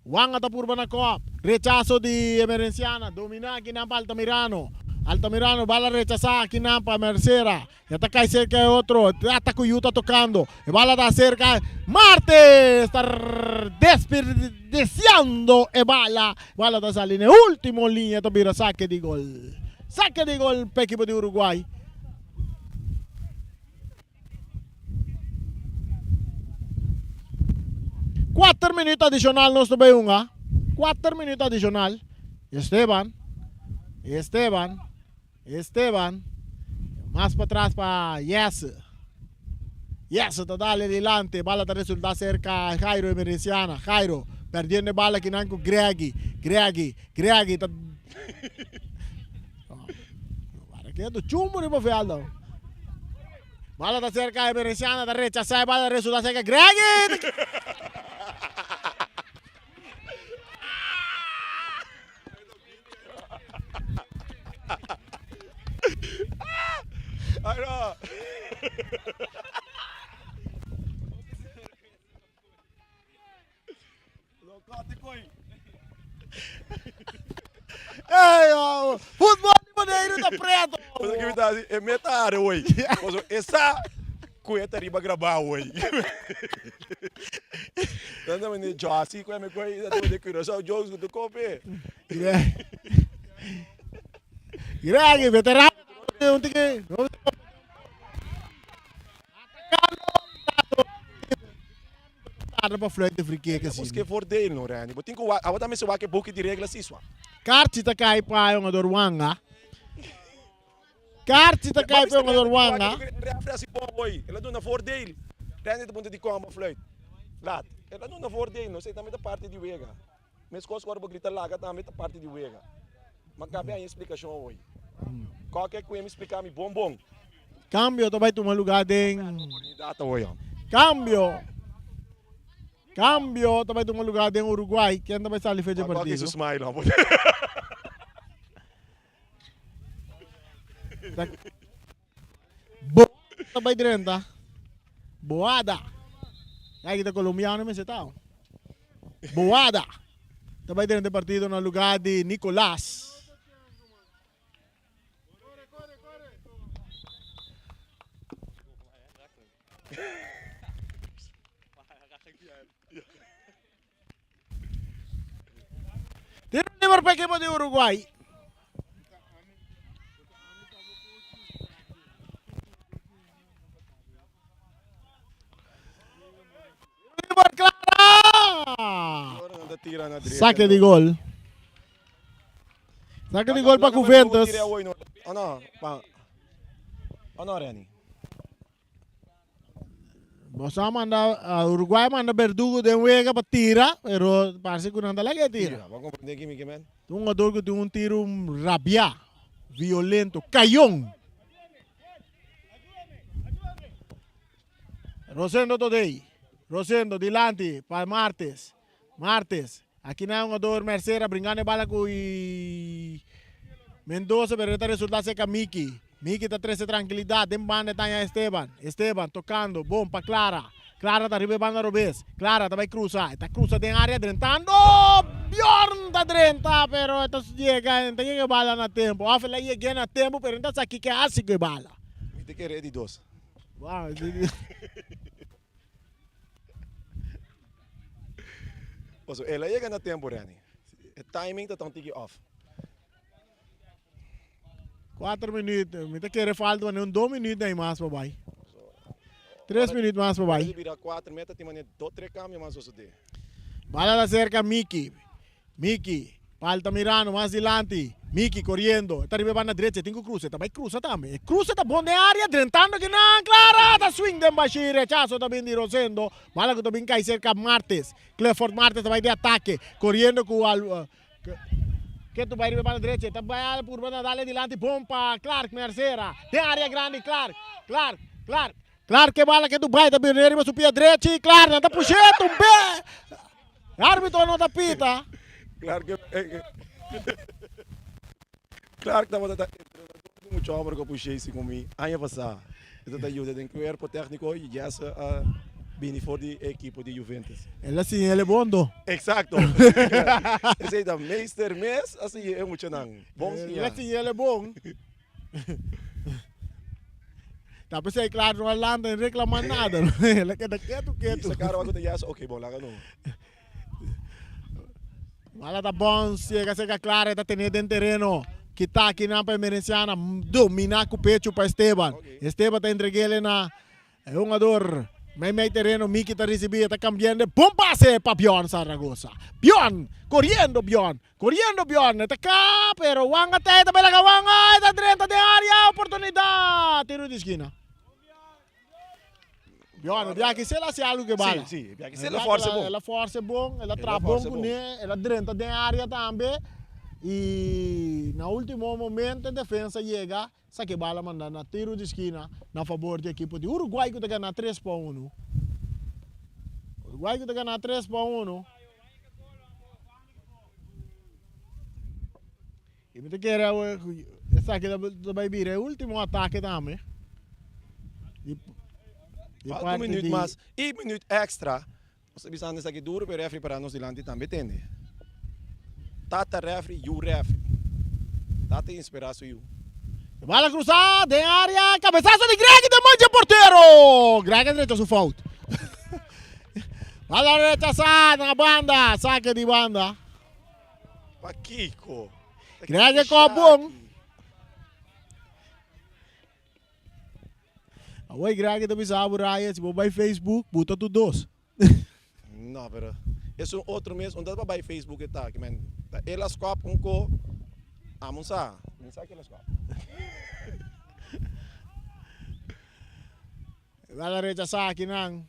Wanga ta purba na kop. Rechazo di Emerenciana. Domina akinan pa Altamirano. Altamirano bala rechasa akinan pa Mercera. Ya ta kai cerca e otro. Ata ku Yu ta tocando. E bala ta cerca. Marte sta desperdiciando e bala. Bala ta sali na e ultimo linea ta bira saque di gol. Saque di gol pa ekipo di Uruguay. Kuater minuut adishonal nos ta bay hunga. Kuater minuut adishonal. Esteban. Esteban. Esteban. Mas patras pa Jesse. Jesse ta dale dilante. Bala ta resulta serka Jairo Emerenciana. Jairo perdiendo e bala kinan ku Greggy. Greggy. Greggy ta. Para ketu chumbo riba veld. Bala ta cerca Emerenciana ta rechasa e bala resulta cerca Greggy. Ay no. Ey, oh, futbol di Boneiru ta preto. Paso ki mi ta hasi, e meta are hoy. Paso e sa ku e ta riba grabá hoy. Dan ta mende Jossie ku e mi koy, ta mende Curaçao jokes ku tu kope. Greg, veterano, un tiki. warda pa fluit e free kick asina. Buske voordeel no Randy. Bo tin ku wak, awo ta mester wak e buki di regla si swa. Karchi ta kai pa e hungador Wanga. Karchi ta kai pa e hungador Wanga. Refri hasi bon hoy. El a duna voordeel. Randy ta punta dikon bo fluit. Laat. El a duna voordeel no. Esei tambe ta parti di wega. Meskos ku ora bo grita laga tambe ta parti di wega. Ma kabe haña splikashon awoy. Koke ku e mi splika mi bon bon. Kambio ta bai tuma lugá den. Kambio. Kambio ta bai tuma lugá den Uruguay. Ken ta bai sali fecha partido? Boada ta bai drenta. Boada. Aki ta colombiano mester ta. Boada ta bai drenta e partido na lugar di Nicolas. Tiro liber pa equipo di Uruguay. Liber Clara! Saque di gol. Saque di gol pa Juventus. Oh no, pa. Oh no, Renny. Boso a manda Uruguay a manda Verdugo den wega pa tira, pero parse ku nan ta laga e tira. Tira, bo a komprende ki mi ke men? Un hungador ku tin un tiru rabiá, violento, kayon. Rosendo Todey, Rosendo dilanti pa Martes, Martes, aki nan e hungador Mercera bringando e bala ku Mendoza pero e ta resulta serka Miki. Miki ta trese trankilidat den banda e ta haña Esteban. Esteban tokando bon pa Clara. Clara ta riba e banda robes. Clara ta bai krusa. E ta krusa den área drentando. Bjorn ta drenta pero e ta yega e ta yega e bala na tempu. Òf el a yeg'é na tempu pero e no ta sa kiko e hasi ku e bala. Mi ta kere e di dos. Wow. Pasobra el a yega na tempu Renny. E timing ta ta un tiki off. Cuatro minuut, mi ta kere falta mane un dos minuut na mas pa bai. Tres minuut mas pa bai. Bira cuatro meta tin mane dos tres cambio mas sosode. Bala ta cerca Miki. Miki, pa Altamirano mas dilanti. Miki coriendo, e ta riba e banda drecha, e tin cu cruza, e ta bai cruza tambe. E cruza ta bon den area, drentando kinan, Clara ta swing den bashi, rechazo ta bin di Rosendo. Bala cu ta bin cay cerca Martes. Clifford Martes ta bai di atake, coriendo cu al. Ketu bai riba e banda drecha, e ta bai al purba na dal e dilanti, bon pa Clark Mercera, den area grandi Clark, Clark, Clark, Clark e bala ketu bai ta bini riba su pia drechi, Clark nan ta push'é tumb'é, arbitro no ta pita. Clark Clark tabata ta entrenador di mucha homber ku a push'é segun mi aña pasá. E ta ta yuda den kuerpo tèkniko i Jesse a bini for di e ekipo di Juventus. El a siña el e bon do. Eksakto. Esei ta meester mes a siña e muchanan. Bon siña. El a siña el e bon. Ta p'esei Clark no a lanta ni reklamá nada. El a keda ketu ketu. I sa kara wak ku ta Jesse, oke bon laga no. Bala ta bon, yega cerca Clara, e ta tene den tereno. Kita akinan pa Emerenciana, domina cu pecho pa Esteban. Esteban ta entregele na e hungador meimei tereno, Miki ta ricibi, e ta cambiando, bon pase pa Bjorn Zaragoza. Bjorn, coriendo Bjorn, coriendo Bjorn, e ta ca, pero Wanga ta e ta bay laga Wanga, e ta drenta den area, oportunidad, tiro di esquina. Bjorn, bia ki sel hasi algo ke bala. Sí, sí, bia ki sel a forse bon. El a forse bon, el a traha bon kuné, el a drenta den área tambe i na último momento e defensa yega sa ke bala manda na tiro di skina na fabor di ekipo di Uruguay ku ta gana tres pa uno. Uruguay ku ta gana tres pa uno. I mi ta kere awe ku esaki ta bai bira e ultimo atake tambe. Di di Falta un parti minuut di mas i minuut extra. Nos ta bisando esaki duru pero e refri para nos dilanti tambe tende. Tata refri, yu refri. Tata inspira su yu. E bala krusa den area, kabesaso di Greg den man dje portero! Greg a drecha su fout. Bala rechasa na banda, sake di banda. Pakiko? Greg ko bon. Awor Greg ta bisa bo Ryan, si bo bai Facebook, buta tur dos. No, pero es un otro mes, unda pa bai Facebook e ta, men ta el a skòp un ko, amo sa, mi sa ke el a skòp. Bala rechasá akinan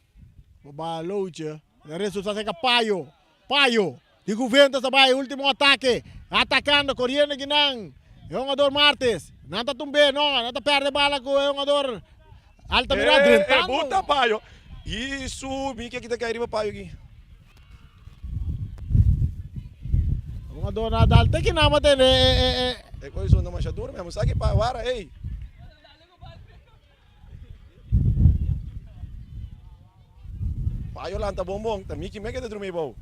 pa Balootje. Ta resulta serka Payo. Payo di Juventus ta bai ultimo atake. Atakando, koriendo akinan. E hungador Martes. Nan ta tumb'é, no, nan ta pèrdè bala ku e hungador Altamirano Eh, eh, drentando. buta Payo. Isu, mi ke kita kai riba Payo aki. Hungador Nadal te kinan bo tene e, e, e. E kos no masha duro, mi amo sa ki Payo wara, ey. Payo lanta bon bon, ta Mickey me ke ta drumi bou.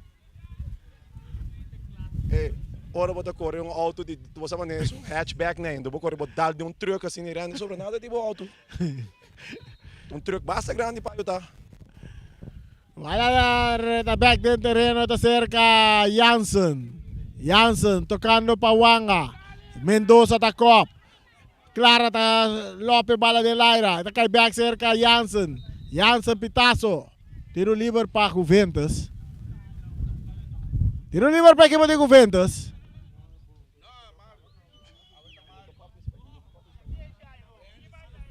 E ora bo ta kore un auto di bo sa manera es un hatchback nen, bo kore bo dal den un truck asina i rende sobre nada di bo auto. Un truck basta grandi payo ta. Bala ta bek den tereno ta serka Jansen. Jansen tokando pa Wanga. Mendoza ta kop. Clara ta lope bala den laira. Ta kai bek serka Jansen. Jansen pitazo. Tiro liber pa Juventus. Tiro liber pa ekipo di Juventus.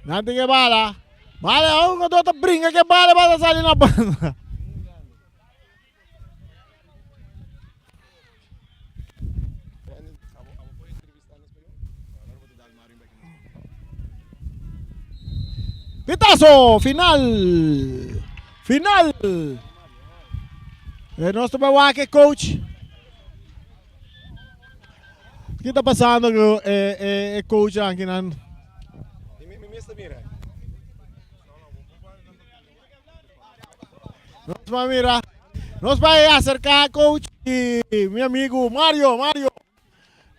Nan tin e bala. Bala, un jugador ta bringa ke bala, bala sali na banda. Pitazo final. Final. E nos ta wak e coach. Ki ta pasando ku e e e coach akinan? Nos va mira. Nos va acercar coach y mi amigo Mario, Mario.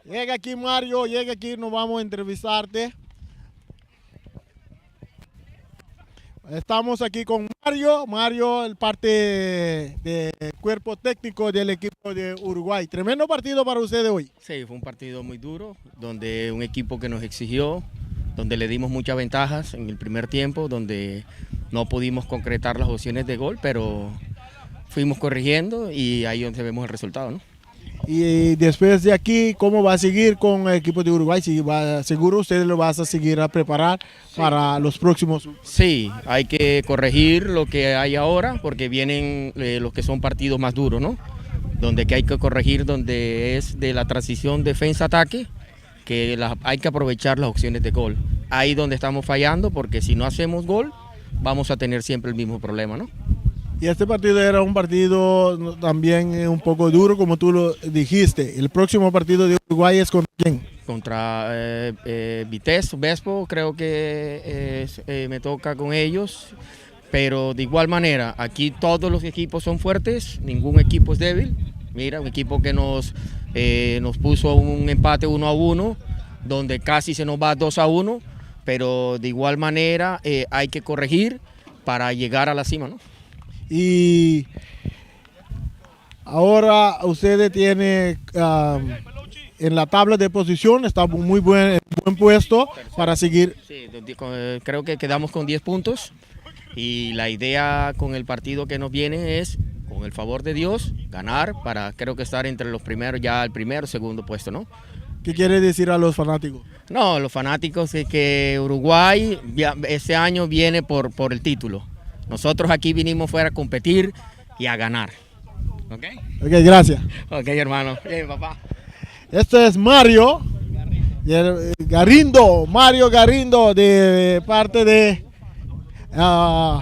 Llega aquí Mario, llega aquí, nos vamos a entrevistarte. Estamos aquí con Mario, Mario, el parte del cuerpo técnico del equipo de Uruguay. Tremendo partido para ustedes hoy. Sí, fue un partido muy duro, donde un equipo que nos exigió, donde le dimos muchas ventajas en el primer tiempo, donde no pudimos concretar las opciones de gol, pero fuimos corrigiendo y ahí donde vemos el resultado, ¿no? Y después de aquí, ¿cómo va a seguir con el equipo de Uruguay? Si va, seguro ustedes lo van a seguir a preparar para los próximos. Sí, hay que corregir lo que hay ahora, porque vienen eh, los que son partidos más duros, ¿no? Donde que hay que corregir, donde es de la transición defensa-ataque, que la, hay que aprovechar las opciones de gol. Ahí donde estamos fallando, porque si no hacemos gol, vamos a tener siempre el mismo problema, ¿no? Y este partido era un partido también eh, un poco duro, como tú lo dijiste. El próximo partido de Uruguay es contra quién? Contra eh, eh, Vitesse, Vespo, creo que eh, eh, me toca con ellos. Pero de igual manera, aquí todos los equipos son fuertes, ningún equipo es débil. Mira, un equipo que nos, eh, nos puso un empate 1 a 1, donde casi se nos va 2 a 1, pero de igual manera eh, hay que corregir para llegar a la cima, ¿no? Y ahora ustedes tienen um, en la tabla de posición, está muy buen, buen puesto para seguir. Sí, eh, creo que quedamos con 10 puntos y la idea con el partido que nos viene es, con el favor de Dios, ganar para creo que estar entre los primeros, ya el primero, segundo puesto, ¿no? ¿Qué quiere decir a los fanáticos? No, los fanáticos es que Uruguay este año viene por, por el título. Nosotros aquí vinimos fuera a competir y a ganar. ¿Ok? Ok, gracias. Ok, hermano. Bien, papá. Este es Mario Garindo, Mario Garindo, de parte de uh,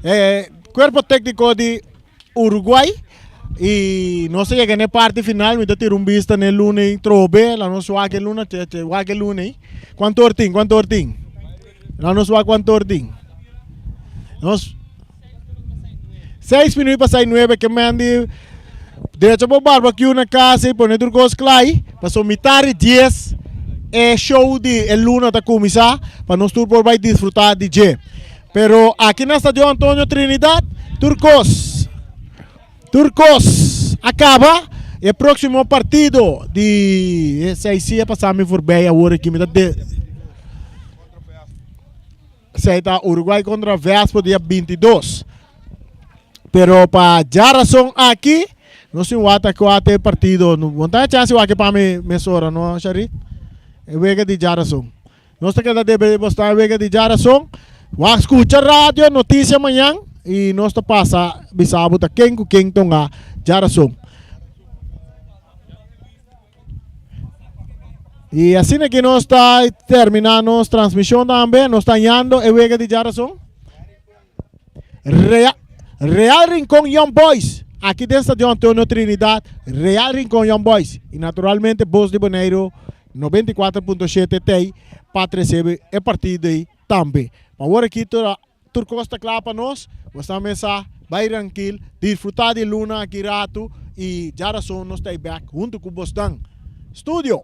eh, Cuerpo Técnico de Uruguay. Y nos a yega na e parti final, mi ta tira un bista na e luna ei trobe, la nos wak e luna, che che wak e luna ei. Cuanto or tin? Cuanto or tin? La nos wak cuanto or tin. Nos seis minuut pa sai nuebe ke men di drecha bo barbecue na casa y pone tur cos klai, paso mitar di dies e show di e luna ta cuminsa pa nos tur por bai disfruta di dje. Pero aki na Stadion Antonio Trinidad tur cos tur cos a caba. E proximo partido di esey si a pasa mi voorbij awor aki mi ta de esey ta Uruguay contra Vespo dia 22. Pero pa djarason aki, nos tin wak kua ta e partido. Bo ta chance wak pa mi mesora, no, Sharit? E wega di djarason. Nos ta keda debe bo sta e wega di djarason. Wak skucha radio, notisia mañan i nos ta pasa bisa bo ta ken ku ken tonga djarason. I asina ki nos ta termina nos transmishon tambe. Nos ta hañando e wega di djarason. Real, Real Rincon Young Boys. Aki den Stadion Antonio Trinidad, Real Rincon Young Boys. I naturalmente Bos di Boneiru 94.7 tei pa trese e partido ei tambe. Pa awor aki tur, tur kos ta kla pa nos. Bo sa mesa, bai rankil, disfruta di luna aki ratu i djarason nos ta ei bek huntu ku bosnan. Studio.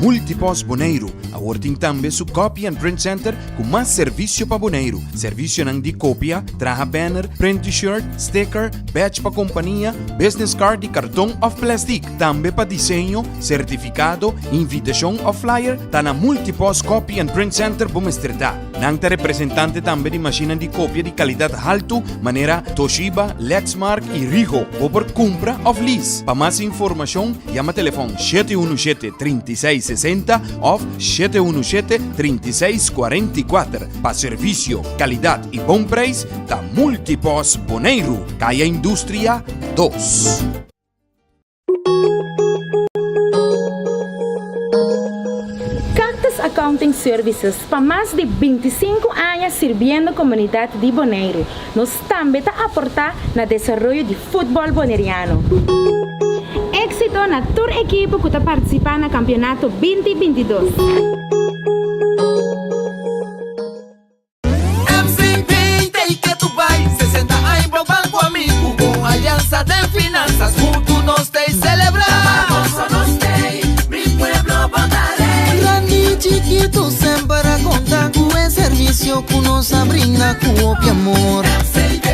Multipost Boneiru awor tin tambe su Copy and Print Center ku mas servisio pa Boneiru. Servisionan di kopia, traha banner, print t-shirt, sticker, badge pa kompania, business card di karton òf plèstik. Tambe pa diseño, sertifikado, invitashon òf flyer, ta na Multipost Copy and Print Center bo mester ta. Nan ta representante tambe di mashinnan di kopia di kalidat haltu manera Toshiba, Lexmark i Rigo. Bo por kumpra òf lease. Pa mas informashon, Yama telefòn 717 36 60 òf 717 36 44. Pa servisio, kalidat i bon preis ta Multipos Boneiru, Kaya Industria 2. Cactus Accounting Services pa mas di 25 aña sirbiendo komunidat di Boneiru. Nos tambe ta aportá na desaroyo di futbòl boneriano. Éksito na tur ekipo ku ta partisipá na kampionato 2022. MCB ta i ke tu bai 60 aña bo ban ku ami ku bo aliansa den finansas huntu nos ta i selebrá. Nos nos tei, mi pueblo bo ta rei. Grandi i chikitu semper a konta ku e servisio ku nos a brinda ku hopi amor. MCB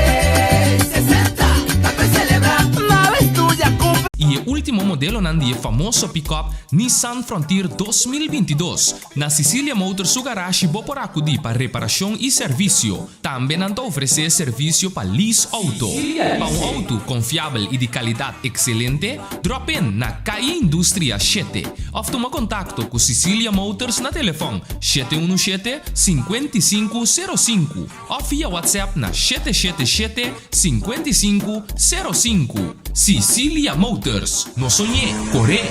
60 ta pa selebrá. Nada estudia kumpra. I e último modelonan di e famoso pickup Nissan Frontier 2022. Na Cecilia Motors su garashi bo por akudí pa reparashon i servisio. Tambe nan ta ofresé servisio pa lease outo. Pa un outo konfiabel i di kalidat ekselente, drop in na Calle Industria shete òf tuma kontakto ku Cecilia Motors na telefòn 717 55 05 òf via WhatsApp na 777 55 05. Cecilia Motors, no soñ'é, kor'é!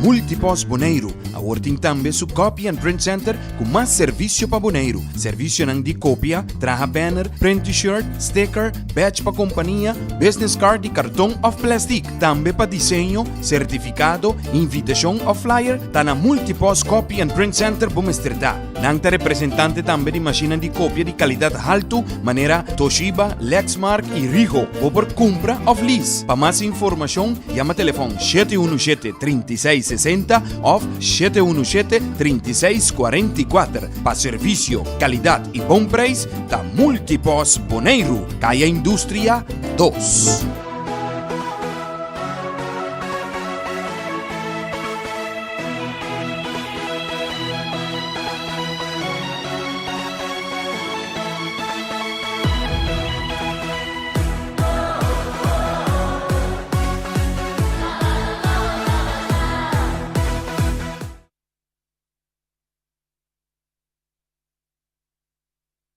Multipost Boneiru awor tin tambe su Copy and Print Center ku mas servisio pa Boneiru. Servisionan di kopia, traha banner, print t-shirt, sticker, badge pa kompania, business card di karton òf plèstik. Tambe pa diseño, sertifikado, invitashon òf flyer, ta na Multipost Copy and Print Center bo mester ta. Nan ta representante tambe di mashinnan di kopia di kalidat haltu manera Toshiba, Lexmark i Rigo. Bo por kumpra òf lease. Pa mas informashon, yama telefòn 717 36 60 òf 717 36 44. Pa servisio, kalidat i bon preis ta Multipos Boneiru, Kaya Industria 2.